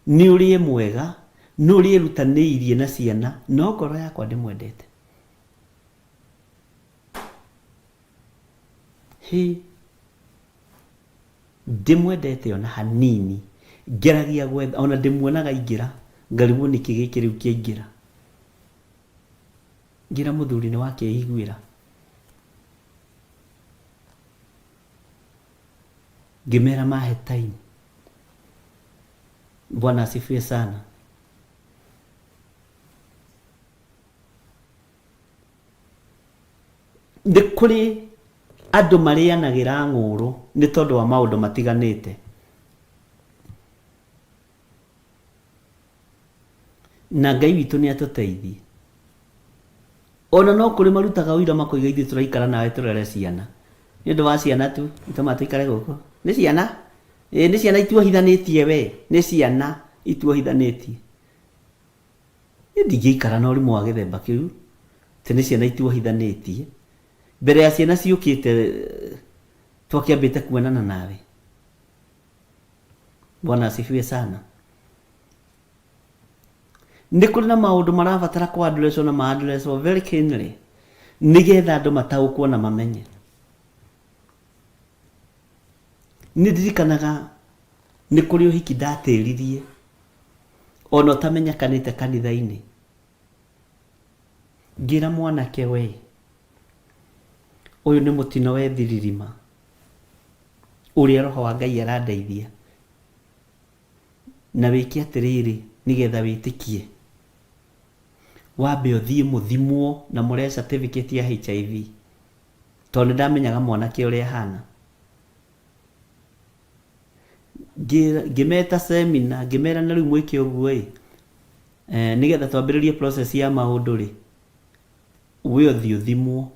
nĩ ũrĩa e mwega, nĩ ũrĩa erutanĩirie na ciana, no ngoro yakwa ndĩmwendete. Hĩ! Ndimwendete ona hanini, ngeragia gwetha ona ndĩmuonaga aingĩra ngarigwo nĩkĩ gĩkĩ rĩu kĩaingĩra. Ngĩra mũthuri nĩ wakĩiguĩra. Ngĩmera mahe time. Bwana asifiwe sana. Nĩ kũrĩ andũ marĩanagĩra ng'ũũrũ nĩ tondũ wa maũndũ matiganĩte. Na Ngai witũ nĩ atũteithie. Ona no kũrĩ marutaga ũira makoiga ithuĩ tũraikara nawe tũrere ciana. Nĩ ũndũ wa ciana tu itũmaga tũikare gũkũ. Nĩ ciana? Ĩĩ nĩ ciana ituohithanĩtie we, nĩ ciana ituohithanĩtie. Niĩ ndingĩikara na ũrimũ wa gĩthemba kĩu, atĩ nĩ ciana ituohithanĩtie. Mbere ya ciana ciũkĩte twakĩambĩte kuonana nawe. Bwana asifiwe sana. Nĩ kũrĩ na maũndũ marabatara kũ addresswo na ma addresswo very keenly nĩgetha andũ mataũkwo na mamenye. Nĩ ndirikanaga nĩ kũrĩ ũhiki ndatĩririe ona ũtamenyekanĩte kanitha-inĩ. Ngĩra mwanake we, ũyũ nĩ mũtino wethiririma ũrĩa roho wa Ngai arandeithia na wĩke atĩrĩrĩ nĩgetha wĩtĩkie, wambe ũthiĩ mũthimwo na mũrehe certificate ya HIV. Tondũ nĩ ndamenyaga mwanake ũrĩa ahana. Ngĩmeta seminar, ngĩmera na rĩu mwĩke ũguo ĩ, nĩgetha twambĩrĩrie process ya maũndũ rĩ, we ũthiĩ ũthimwo,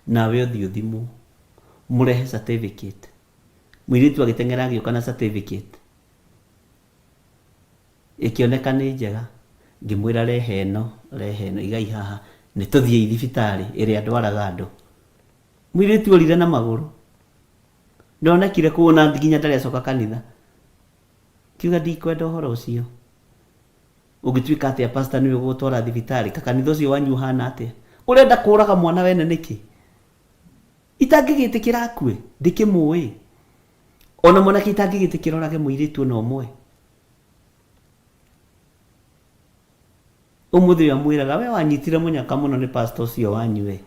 nawe ũthiĩ ũthimwo, mũrehe certificate. Mũirĩtu agĩteng'era agĩũka na certificate. Ĩkĩoneka nĩ njega, ngĩmwĩra rehe ĩno, rehe ĩno, igai haha, nĩ tũthiĩi thibitarĩ ĩrĩa ndwaraga andũ. Mũirĩtu orire na magũrũ. Ndonekire kũu ona nginya ndarĩ acoka kanitha. Ngiuga ndikwenda ũhoro ũcio. Ũngĩtuĩka atĩa pastor nĩwe ũgũgũtwara thibitarĩ, ka kanitha ũcio wanyu ũhana atĩa? Ũrenda kũraga mwana wene nĩkĩ? Itangĩgĩtĩkĩra akue, ndĩkĩmũĩ. Ona mwanake itangĩgĩtĩkĩra orage mũirĩtu ona ũmwe. Ũmũthĩ ũyũ amwĩraga we wanyitire mũnyaka mũno nĩ pastor ũcio wanyu we.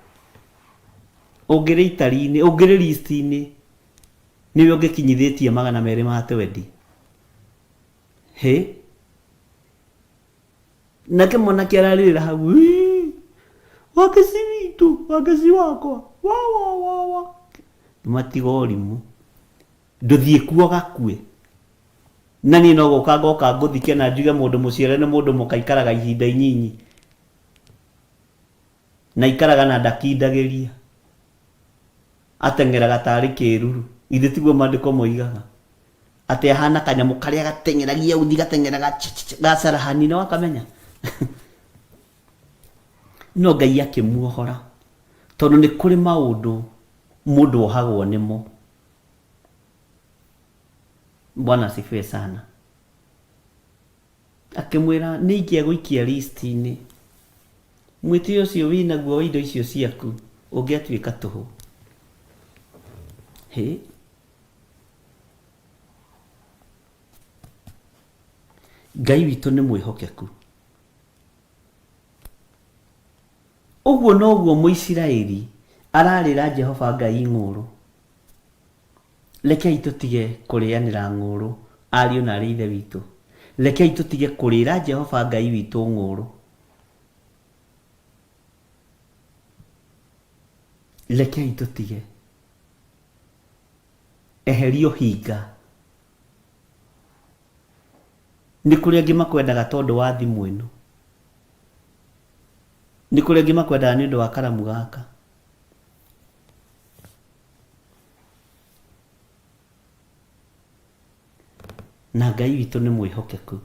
Ũngĩrĩ itari-inĩ, ũngĩrĩ list-inĩ nĩwe ũngĩkinyithĩtie 220 twendi. Hĩ? Nake mwanake ararĩrĩra hau, "Ii, Wangeci witũ, Wangeci wakwa, wa wa wa wa." Matiga ũrimũ. Ndũthiĩ kuo gakue. Na niĩ no gũka ngoka ngũthike na njuge mũndũ mũciare nĩ mũndũ mũka aikaraga ihinda inyinyi. Na aikaraga na ndakindagĩria. Ateng'eraga tarĩ kĩruru. Githĩ tiguo maandĩko moigaga? Atĩ ahana kanyamũ karĩa gateng'eragia uthi gateng'eraga gacarahani, nĩ wakamenya? No Ngai akĩmuohora tondũ nĩ kũrĩ maũndũ mũndũ ohagwo nĩmo. Bwana asifiwe sana. Akĩmwĩra nĩ ingĩagũikia list-inĩ. Mwĩtĩo ũcio wĩnaguo wa indo icio ciaku ũngĩatuĩka tũhũ. Hĩ, Ngai witũ nĩ mwĩhokeku. Ũguo noguo Mũisiraeli ararĩra Jehova Ngai ng'ũũrũ. Rekei tũtige kũrĩanĩra ng'ũũrũ, ariũ na aarĩ a Ithe witũ. Rekei tũtige kũrĩra Jehova Ngai witũ ng'ũũrũ. Rekei tũtige. Eheria ũhinga. Nĩ kũrĩ angĩ makwendaga tondũ wa thimũ ĩno. Nĩ kũrĩ angĩ makwendaga nĩ ũndũ wa karamu gaka. Na Ngai witũ nĩ mwĩhokeku.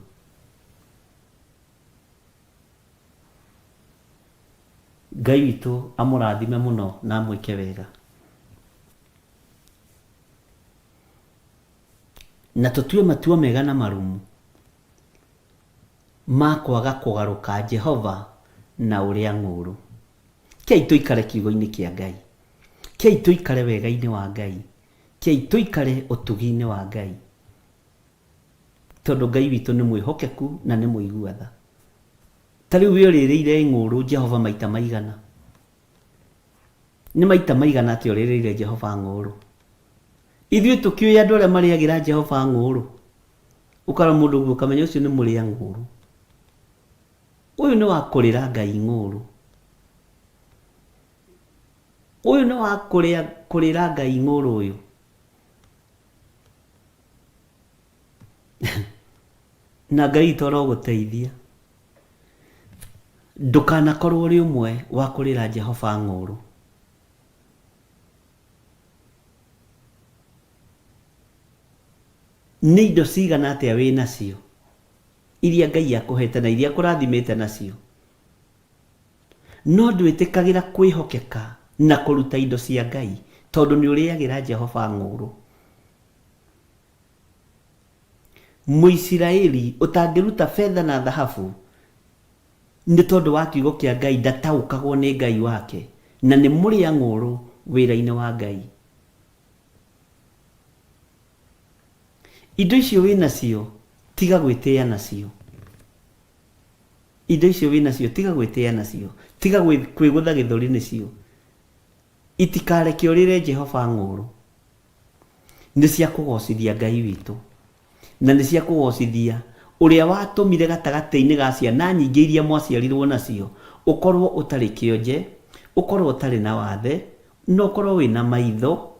Ngai witũ amũrathime mũno na amwĩke wega. Na tũtue matua mega na marũmu ma kwaga kũgarũka Jehova na ũrĩa ng'ũũrũ. Kei tũikare kiugo-inĩ kĩa Ngai. Kei tũikare wega-inĩ wa Ngai. Kei tũikare ũtugi-inĩ wa Ngai. Tondũ Ngai witũ nĩ mwĩhokeku na nĩ mũigua tha. Ta rĩu we ũrĩrĩire ng'ũũrũ Jehova maita maigana? Nĩ maita maigana atĩa ũrĩrĩire Jehova ng'ũũrũ? Ithuĩ tũkĩũĩ andũ arĩa marĩagĩra Jehova ng'ũũrũ? Ũkarora mũndũ ũguo ũkamenya ũcio nĩ mũrĩa ng'ũũrũ. Ũyũ nĩ wa kũrĩra Ngai ng'ũũrũ. Ũyũ nĩ wa kũrĩa kũrĩra Ngai ng'ũũrũ ũyũ. Na Ngai witũ arogũteithia. Ndũkanakorwo ũrĩ ũmwe wa kũrĩra Jehova ng'ũũrũ. Nĩ indo cigana atĩa wĩ nacio iria Ngai akũhete na iria akũrathimĩte nacio, no ndwĩtĩkagĩra kwĩhokeka na kũruta indo cia Ngai tondũ nĩ ũrĩagĩra Jehova ng'ũũrũ? Mũisiraeli ũtangĩruta betha na thahabu nĩ tondũ wa kiugo kĩa Ngai ndataũkagwo nĩ Ngai wake na nĩ mũrĩa ng'ũũrũ wĩra-inĩ wa Ngai. Indo icio wĩ nacio tiga gwĩtĩa nacio. Indo icio wĩ nacio tiga gwĩtĩa nacio. Tiga kwĩgũtha gĩthũri nĩcio. Itikareke ũrĩre Jehova ng'ũũrũ. Nĩ cia kũgoocithia Ngai witũ, na nĩ cia kũgoocithia ũrĩa watũmire gatagatĩ-inĩ ga ciana nyingĩ iria mwaciarirũo nacio ũkorũo ũtarĩ kĩonje, ũkorũo ũtarĩ na wathe, na ũkorũo wĩ na maitho.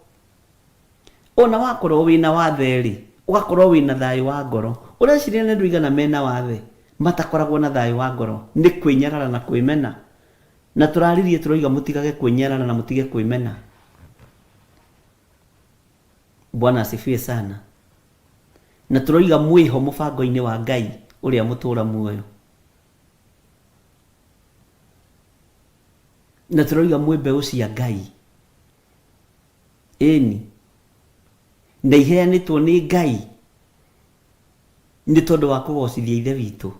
O na wakorũo wĩ na wathe-rĩ, ũgakorũo wĩ na thayũ wa ngoro. Ũreciria nĩ andũ aigana me na wathe matakoragwo na thayũ wa ngoro nĩ kwĩnyarara na kwĩmena? Na tũraririe tũroiga mũtigage kwĩnyarara na mũtige kwĩmena. Bwana asifiwe sana. Na tũroiga mwĩho mũbango-inĩ wa Ngai ũrĩa mũtũra muoyo. Na tũroiga mwĩ mbeũ cia Ngai. Ĩni. Na iheanĩtwo nĩ Ngai nĩ tondũ wa kũgocithia Ithe witũ.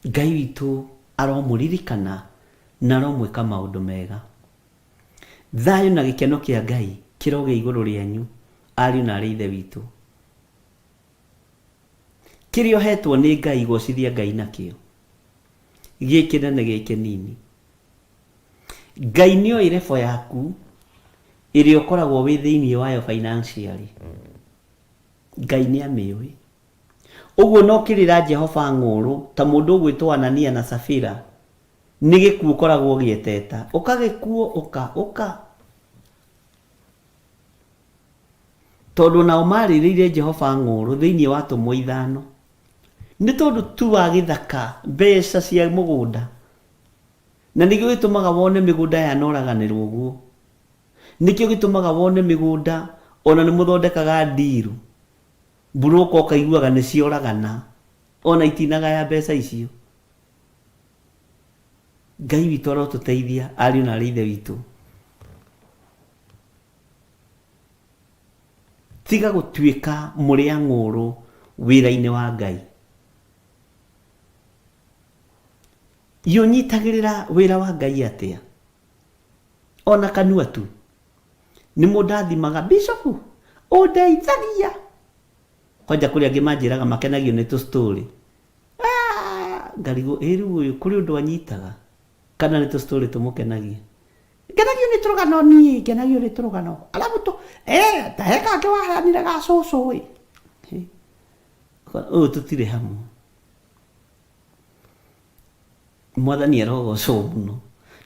Ngai witũ aromũririkana na aromwĩka maũndũ mega. Thayũ na gĩkeno kĩa Ngai kĩrogĩa igũrũ rĩanyu, ariũ na aarĩ a Ithe witũ. Kĩrĩa ũhetwo nĩ Ngai gocithia Ngai nakĩo, gĩ kĩnene gĩ kĩnini. Ngai nĩoĩ level yaku ĩrĩa ũkoragwo wĩ thĩinĩ wayo financially. Ngai nĩamĩũĩ. Ũguo na ũkĩrĩra Jehova ng'ũũrũ ta mũndũ ũgwĩtwo Anania na Safira, nĩ gĩkuũ ũkoragwo ũgĩeteta. Ũka gĩkuũ, ũka, ũka. Tondũ nao maarĩrĩire Jehova ng'ũũrũ thĩinĩ wa atũmwo ithano. Nĩ tondũ tu wa gĩthaka, mbeca cia mũgũnda. Na nĩkĩo gĩtũmaga wone mĩgũnda yanoraganĩrwo ũguo. Nĩkĩo gĩtũmaga wone mĩgũnda ona nĩ mũthondekaga ndiru. Mburũka ũkaiguaga nĩ cioragana ona itinagaya mbeca icio. Ngai witũ arotũteithia ariũ na arĩ ithe witũ. Tiga gũtuĩka mũrĩa ng'ũũrũ wĩra-inĩ wa Ngai. Ũnyitagĩrĩra wĩra wa Ngai atĩa? Ona kanua tu. Nĩ mũndathimaga bishop ũndeithagia. Kwanja kũrĩ angĩ manjĩraga makenagio nĩ tũ story. Ah, ngarigwo ĩ rĩu ũyũ kũrĩ ũndũ anyitaga kana nĩ tũ story tũmũkenagia. Ngenagio nĩ tũrũgano niĩ, ngenagio nĩ tũrũgano. Alafu tũ, eh, ta he kangĩ waheanire ga cũcũ ĩ. Ũyũ tũtirĩ hamwe. Mwathani arogocwo mũno.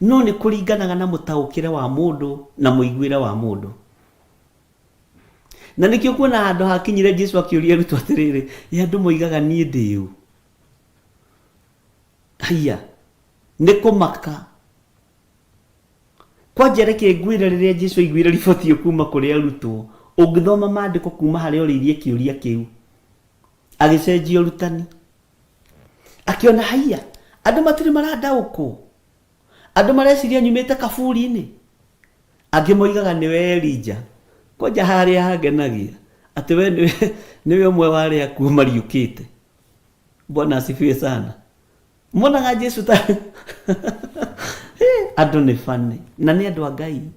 No nĩ kũringanaga na mũtaũkĩre wa mũndũ na mũiguĩre wa mũndũ. Na nĩkĩo kuona handũ hakinyire Jesu akĩũria arutwo atĩrĩrĩ, ĩ andũ moigaga niĩ ndĩ ũ? Haiya, nĩ kũmaka. Kwanja reke ngwĩre rĩrĩa Jesu aiguire riboti ĩyo kuma kũrĩ arutwo, ũngĩthoma maandĩko kuma harĩa oririe kĩũria kĩu, agĩcenjia ũrutani. Akĩona haiya, andũ matirĩ marandaũkwo. Andũ mareciria nyumĩte kaburi-inĩ. Angĩ moigaga nĩwe Elija. Kwanja harĩa hangenagia, atĩ we nĩwe, nĩwe ũmwe wa arĩa akuũ mariũkĩte. Bwana asifiwe sana. Monaga Jesu ta andũ nĩ bane na nĩ andũ a Ngai.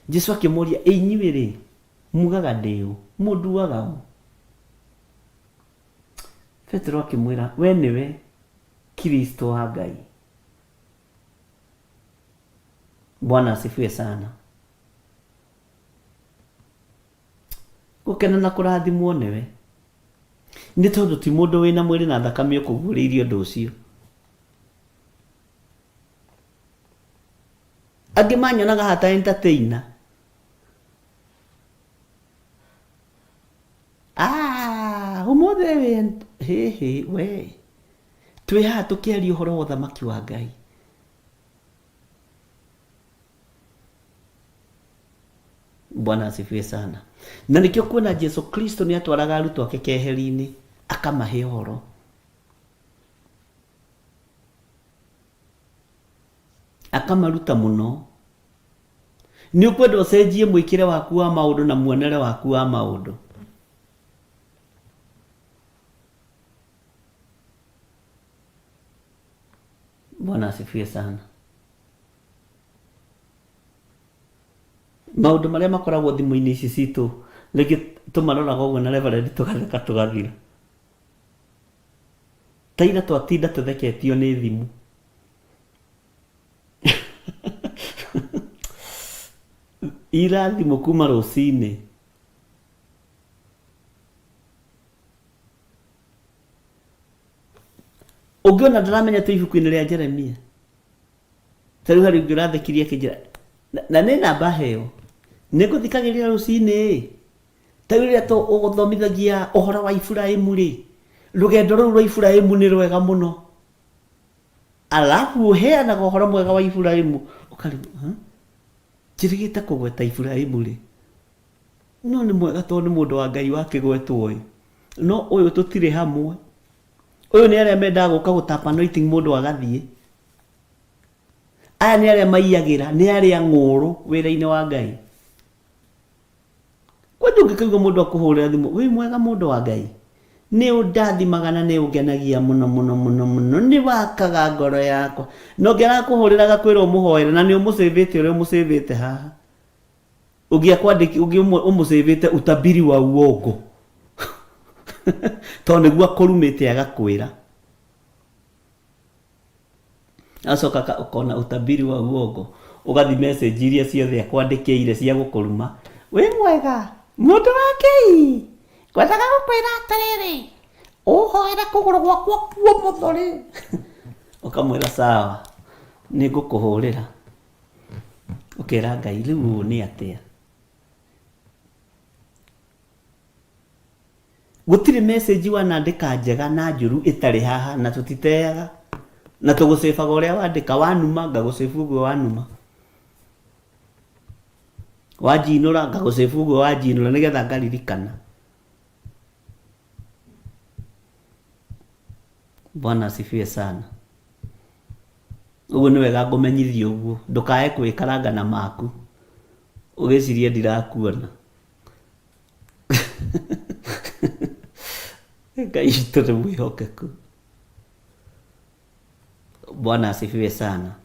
Jesu akĩmoria, inyuĩ rĩ, mugaga ndĩ ũ? Mũnduaga ũ? Petero akĩmwĩra, we nĩwe Kristo wa Ngai. Bwana asifiwe sana. Gũkena na kũrathimwo nĩwe. Nĩ tondũ ti mũndũ wĩna mwĩrĩ na thakame ũkũguũrĩirie ũndũ ũcio. Angĩ manyonaga haha ta entertainer. Ah, ũmũthĩ wĩ hĩhĩ we twĩ haha tũkĩaria ũhoro wa ũthamaki wa Ngai. Bwana asifiwe sana. Na nĩkĩo kuona Jesu Kristo nĩ atwaraga arutwo ake keheri-inĩ akamahe ũhoro. Akamaruta mũno. Nĩ ũkwenda ũcenjie mwĩkĩre waku wa maũndũ na muonere waku wa maũndũ. Bwana asifiwe sana. Maũndũ marĩa makoragwo thimũ-inĩ ici citũ rĩngĩ tũmaroraga ũguo na Reverend tũgatheka tũgathira. Ta ira twatinda tũtheketio nĩ thimũ. Ira thimũ kuma rũcinĩ. Ũngĩona ndaramenya twĩ ibuku-inĩ rĩa Jeremia. Ta rĩu harĩ ũngĩ ũrathekirie akĩnjĩra na nĩ namba heo. Nĩ ngũthikagĩrĩria rũcinĩ ĩ. Ta rĩu rĩrĩa ũgũthomithagia ũhoro wa Iburahimu rĩ, rũgendo rũu rwa Iburahimu nĩ rwega mũno. Alafu ũheanaga ũhoro mwega wa Iburahimu ũkarigwo, huh? Njĩrĩgĩte kũgweta Iburahimu rĩ? No nĩ mwega tondũ nĩ mũndũ wa Ngai wakĩgwetwo ĩ. No ũyũ tũtirĩ hamwe. Ũyũ nĩ arĩa mendaga gũka gũtap anointing mũndũ agathiĩ. Aya nĩ arĩa maiyagĩra, nĩ arĩa ng'ũũrũ wĩra-inĩ wa Ngai. Kwani ũngĩkaigua mũndũ akũhũrĩra thimũ, wĩ mwega mũndũ wa Ngai? Nĩ ũndathimaga na nĩ ũngenagia mũno mũno mũno mũno, nĩ wakaga ngoro yakwa. Na ũngĩ arakũhũrĩra agakwĩra ũmũhoere na nĩ ũmũcĩvĩte ũrĩa ũmũcĩvĩte haha. Ũngĩ akwandĩki, ũngĩ ũmũcĩvĩte utabiri wa uongo. Tondũ nĩguo akũrumĩte agakwĩra. Agacoka ũkona utabiri wa uongo ũgathi message iria ciothe akwandĩkĩire cia gũkũruma wĩ mwega mũndũ wa Ngai ngwendaga gũkwĩra atĩrĩrĩ ũhoere kũgũrũ gwakwa kuomotho rĩ ũkamwĩra sawa nĩ ngũkũhũrĩra ũkera Ngai rĩu ũũ nĩ atĩa. Gũtirĩ message wanandĩka njega na njũru ĩtarĩ haha na tũtiteaga. Na tũgũcĩbaga ũrĩa wandĩka, wanuma ngagũcĩbu ũguo wanuma. Wanjinũra ngagũcĩbu ũguo wanjinũra nĩgetha ngaririkana. Bwana asifiwe sana. Ũguo nĩ wega ngũmenyithie ũguo, ndũkae kwĩkaranga na maku ũgĩcirie ndirakuona. Ngai witũ nĩ mwĩhokeku. Bwana asifiwe sana.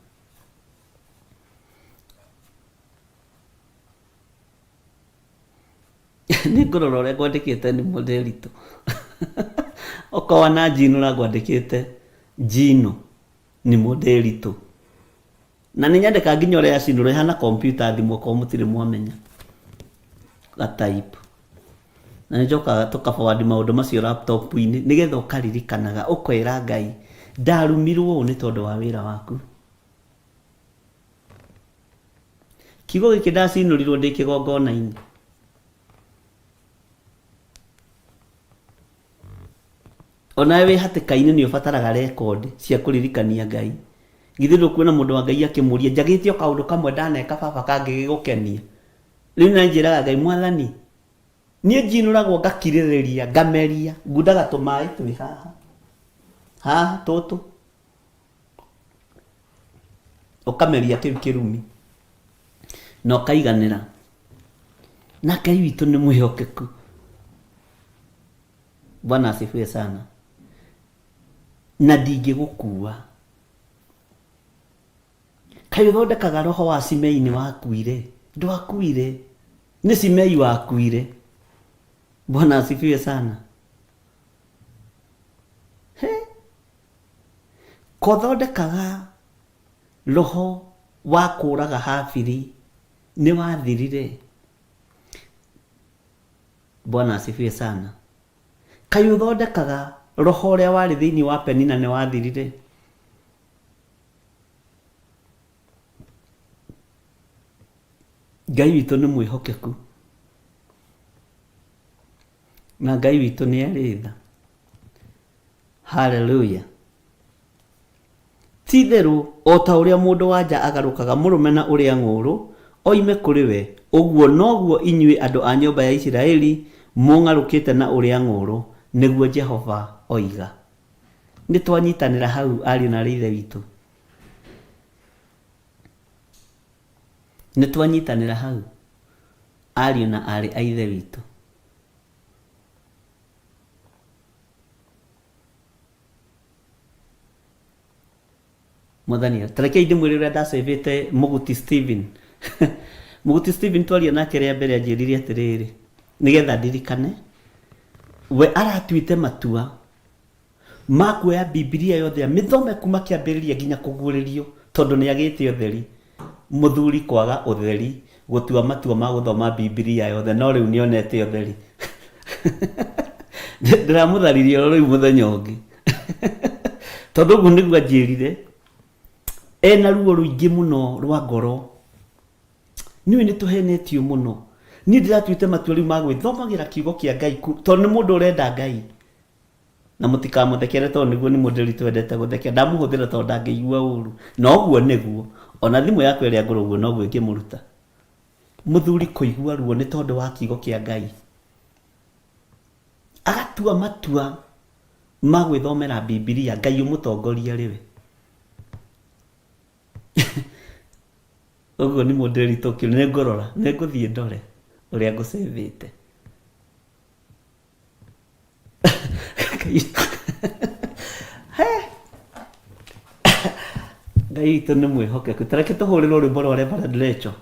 Nĩ ngũrora ũrĩa ngwandĩkĩte nĩ Mũndĩritũ. Okorwo wananjinũra ngwandĩkĩte njino nĩ Mũndĩritũ. Na nĩ nyandĩkaga nginya ũrĩa yacinũrwo ĩhana kompiuta thimũ okorwo mũtirĩ mwamenya. Ga type. Na nĩ njokaga tũka forward maũndũ macio laptop-inĩ nĩgetha ũkaririkanaga ũkera Ngai ndarumirwo ũũ nĩ tondũ wa wĩra waku. Kiugo gĩkĩ ndacinũrirwo ndĩ kĩgongona-inĩ. Onawe wĩ hatĩka-inĩ nĩ ũbataraga rekondi cia kũririkania Ngai. Githĩ ndũkuona mũndũ wa Ngai akĩmũria njagĩte o kaũndũ kamwe ndaneka baba kangĩgĩgũkenia. Rĩu nĩ njĩraga Ngai mwathani niĩ njinũragwo ngakirĩrĩria ngameria ngundaga tũmaĩ twĩ haha haha tũtũ ũkameria kĩu kĩrumi na ũkaiganĩra na Ngai witũ nĩ mwĩhokeku. Bwana asifiwe sana. Na ndingĩgũkua. Kaĩ ũthondekaga roho wa Simei nĩ wakuire? Ndwakuire. Nĩ Simei wakuire. Bwana asifiwe sana. He? Kothondekaga roho wa kũraga Habili nĩ wathirire? Bwana asifiwe sana. Kaĩ ũthondekaga roho ũrĩa warĩ thĩinĩ wa Penina nĩ wathirire? Ngai witũ nĩ mwĩhokeku na Ngai witũ nĩ arĩ tha. Haleluya. Ti-itherũ o ta ũrĩa mũndũ-wa-nja agarũkaga mũrũme na ũrĩa ng'ũũrũ oime kũrĩ we, ũguo noguo inyuĩ andũ a nyũmba ya Isiraeli mũng'arũkĩte na ũrĩa ng'ũũrũ, nĩguo Jehova oiga. Nĩ twanyitanĩra hau ariũ na aarĩ a Ithe witũ? Nĩ twanyitanĩra hau ariũ na aarĩ a Ithe witũ? Mwathani, ta rekei ndĩmwĩre ũrĩa ndacĩvĩte Mũguti Stephen. Mũguti Stephen twaria nake rĩa mbere anjĩrire atĩrĩrĩ, nĩgetha ndirikane, we aratuĩte matua ma kuoya Bibilia yothe amĩthome kuma kĩambĩrĩria nginya kũguũrĩrio tondũ nĩ agĩte ũtheri. Mũthuri kwaga ũtheri gũtua matua ma gũthoma Bibilia yothe no rĩu nĩ onete ũtheri. Ndĩramũtharirie oro rĩu mũthenya ũngĩ. Tondũ ũguo nĩguo anjĩrire ena ruo rũingĩ mũno rwa ngoro. Nĩũĩ nĩ tũhenetio mũno. Niĩ ndĩratuĩte matua rĩu ma gwĩthomagĩra kiugo kĩa Ngai tondũ nĩ mũndũ ũrenda Ngai. Na mũtikamũthekere tondũ nĩguo nĩ mũndũ twendete gũthekera. Ndamũhũthĩra tondũ ndangĩigua ũru. Na ũguo nĩguo. Ona thimũ yakwa ĩrĩa ngũrũ ũguo noguo ĩngĩmũruta. Mũthuri kũigua ruo nĩ tondũ wa kiugo kĩa Ngai. Agatua matua ma gwĩthomera Bibilia, Ngai ũmũtongoria rĩ we. Ũguo nĩ mũndũ ũritũ nĩ ngũrora, nĩ ngũthiĩ ndore ũrĩa ngũcĩvĩte. Ngai witũ nĩ mwĩhokeku. Ta reke tũhũrĩrwo rwĩmbo rwa Reverend Rachel.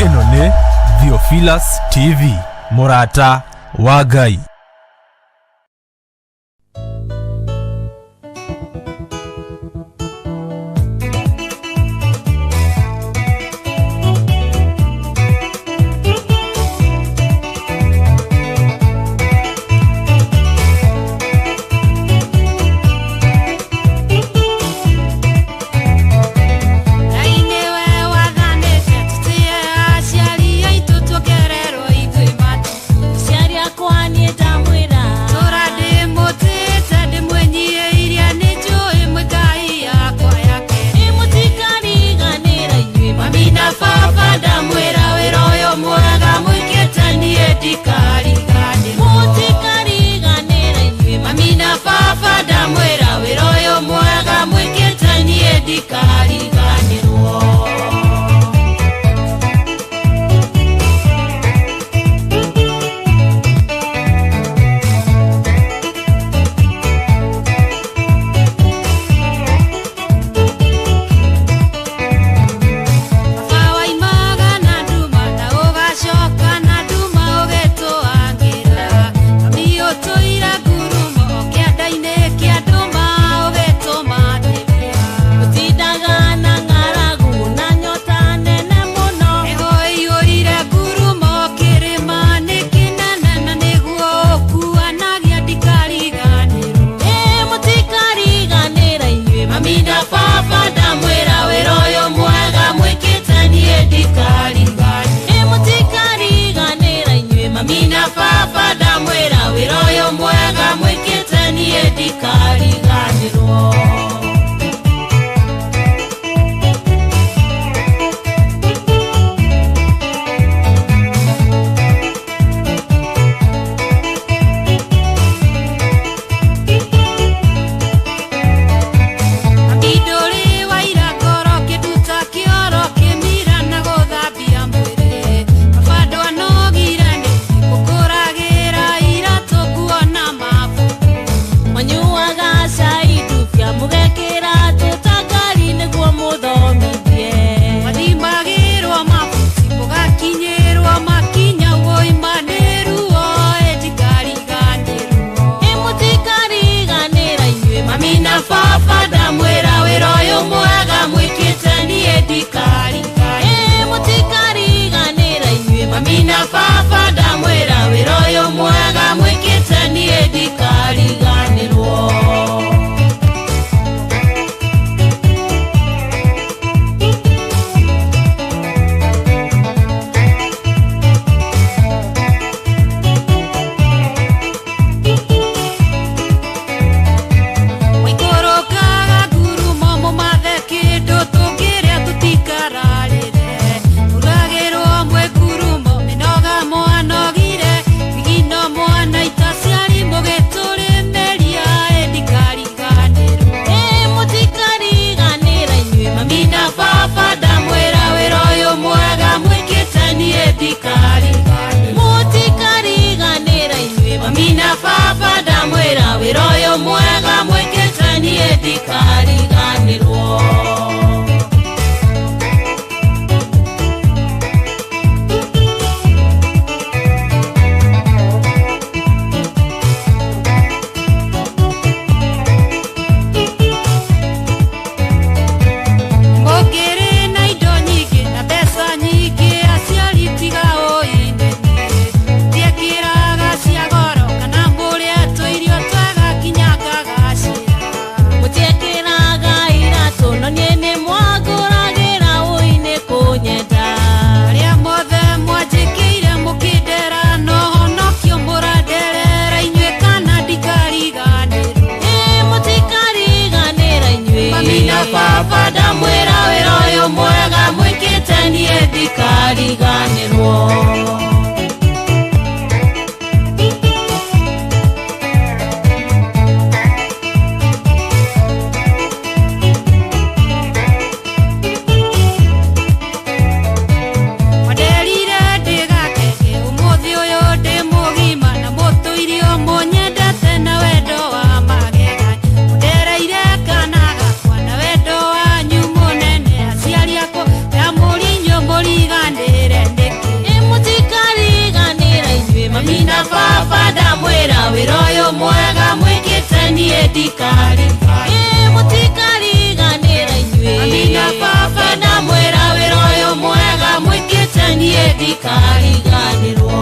Ĩno nĩ Theophilus TV, mũrata wa Ngai. Ngai nĩwe wathanĩte tũtĩe aciari aitũ tuongererwo ithuĩ matukũ. Aciari akwa niĩ nda ndikariganĩrwo. Ndũrĩ wa ira ngoro kĩnduta kĩoro kĩmira na gũthambia mwĩrĩ baba ndwanogire nĩ gũkũragĩra iratũ nguo na mabuku Manyuaga cai ndubia mũgekĩra tũtangari nĩguo mũthomithie. Mathimagĩrwo mabuti mũgakinyĩrwo makinya woima nĩ ruo ĩ ndikariganĩrwo. Ĩ mũtikariganĩra inyuĩ Mami na baba ndamwĩra wĩra ũyũ mwega mwĩkĩte niĩ ndikariganĩrwo. Ĩ mũtikariganĩra inyuĩ Mami na baba ndamwĩra wĩra ũyũ mwega mwĩkĩte niĩ ndikariganĩrwo. Waikũrũkaga ngurumo mũmathe kĩndũ tũngĩrĩa tũtikararĩre mũragĩrwo mwĩ ngurumo mĩnoga mwanogire thigino mwanaita ciari mũgĩtũrĩmĩria ĩ ndikariganĩrwo. Ĩ mũtikariganĩra inyuĩ Mami na baba ndamwĩra wĩra ũyũ mwega mwĩkĩte niĩ ndikariganĩrwo. Mũtikariganĩra inyuĩ Mami na baba ndamwĩra wĩra ũyũ mwega mwĩkĩte niĩ ndikariganĩrwo. Mũngĩrĩ na indo nyingĩ na mbeca nyingĩ aciari tiga ũinene tiekĩraga cia goro kana mũrĩe tũirio twega nginya ngagacĩra. Mũtiekĩraga iratũ no niĩ nĩ mwangũragĩra ũi nĩ kũnyenda. Arĩa mothe mwanjĩkĩire mũkĩndera no honokio mũranderera inyuĩ kana ndikariganĩrwo. Ĩ mũtikariganĩra inyuĩ Mami na baba ndamwĩra wĩra ũyũ mwega mwĩkĩte niĩ ndikariganĩrwo. Mwanderire ndĩgakenge ũmũthĩ ũyũ ndĩ mũgima na mũtũirio mũnyendete na wendo wa magegania mũndereire kana gakwa na wendo wanyu mũnene aciari akwa ndamũria inyuĩ mũriganĩre nĩkĩ. Ĩ mũtikariganĩra inyuĩ Mami na baba ndamwĩra wĩra ũyũ mwega mwĩkĩte niĩ ndikariganĩrwo. Ĩ mũtikariganĩra inyuĩ Mami na baba ndamwĩra wĩra ũyũ mwega mwĩkĩte niĩ ndikariganĩrwo.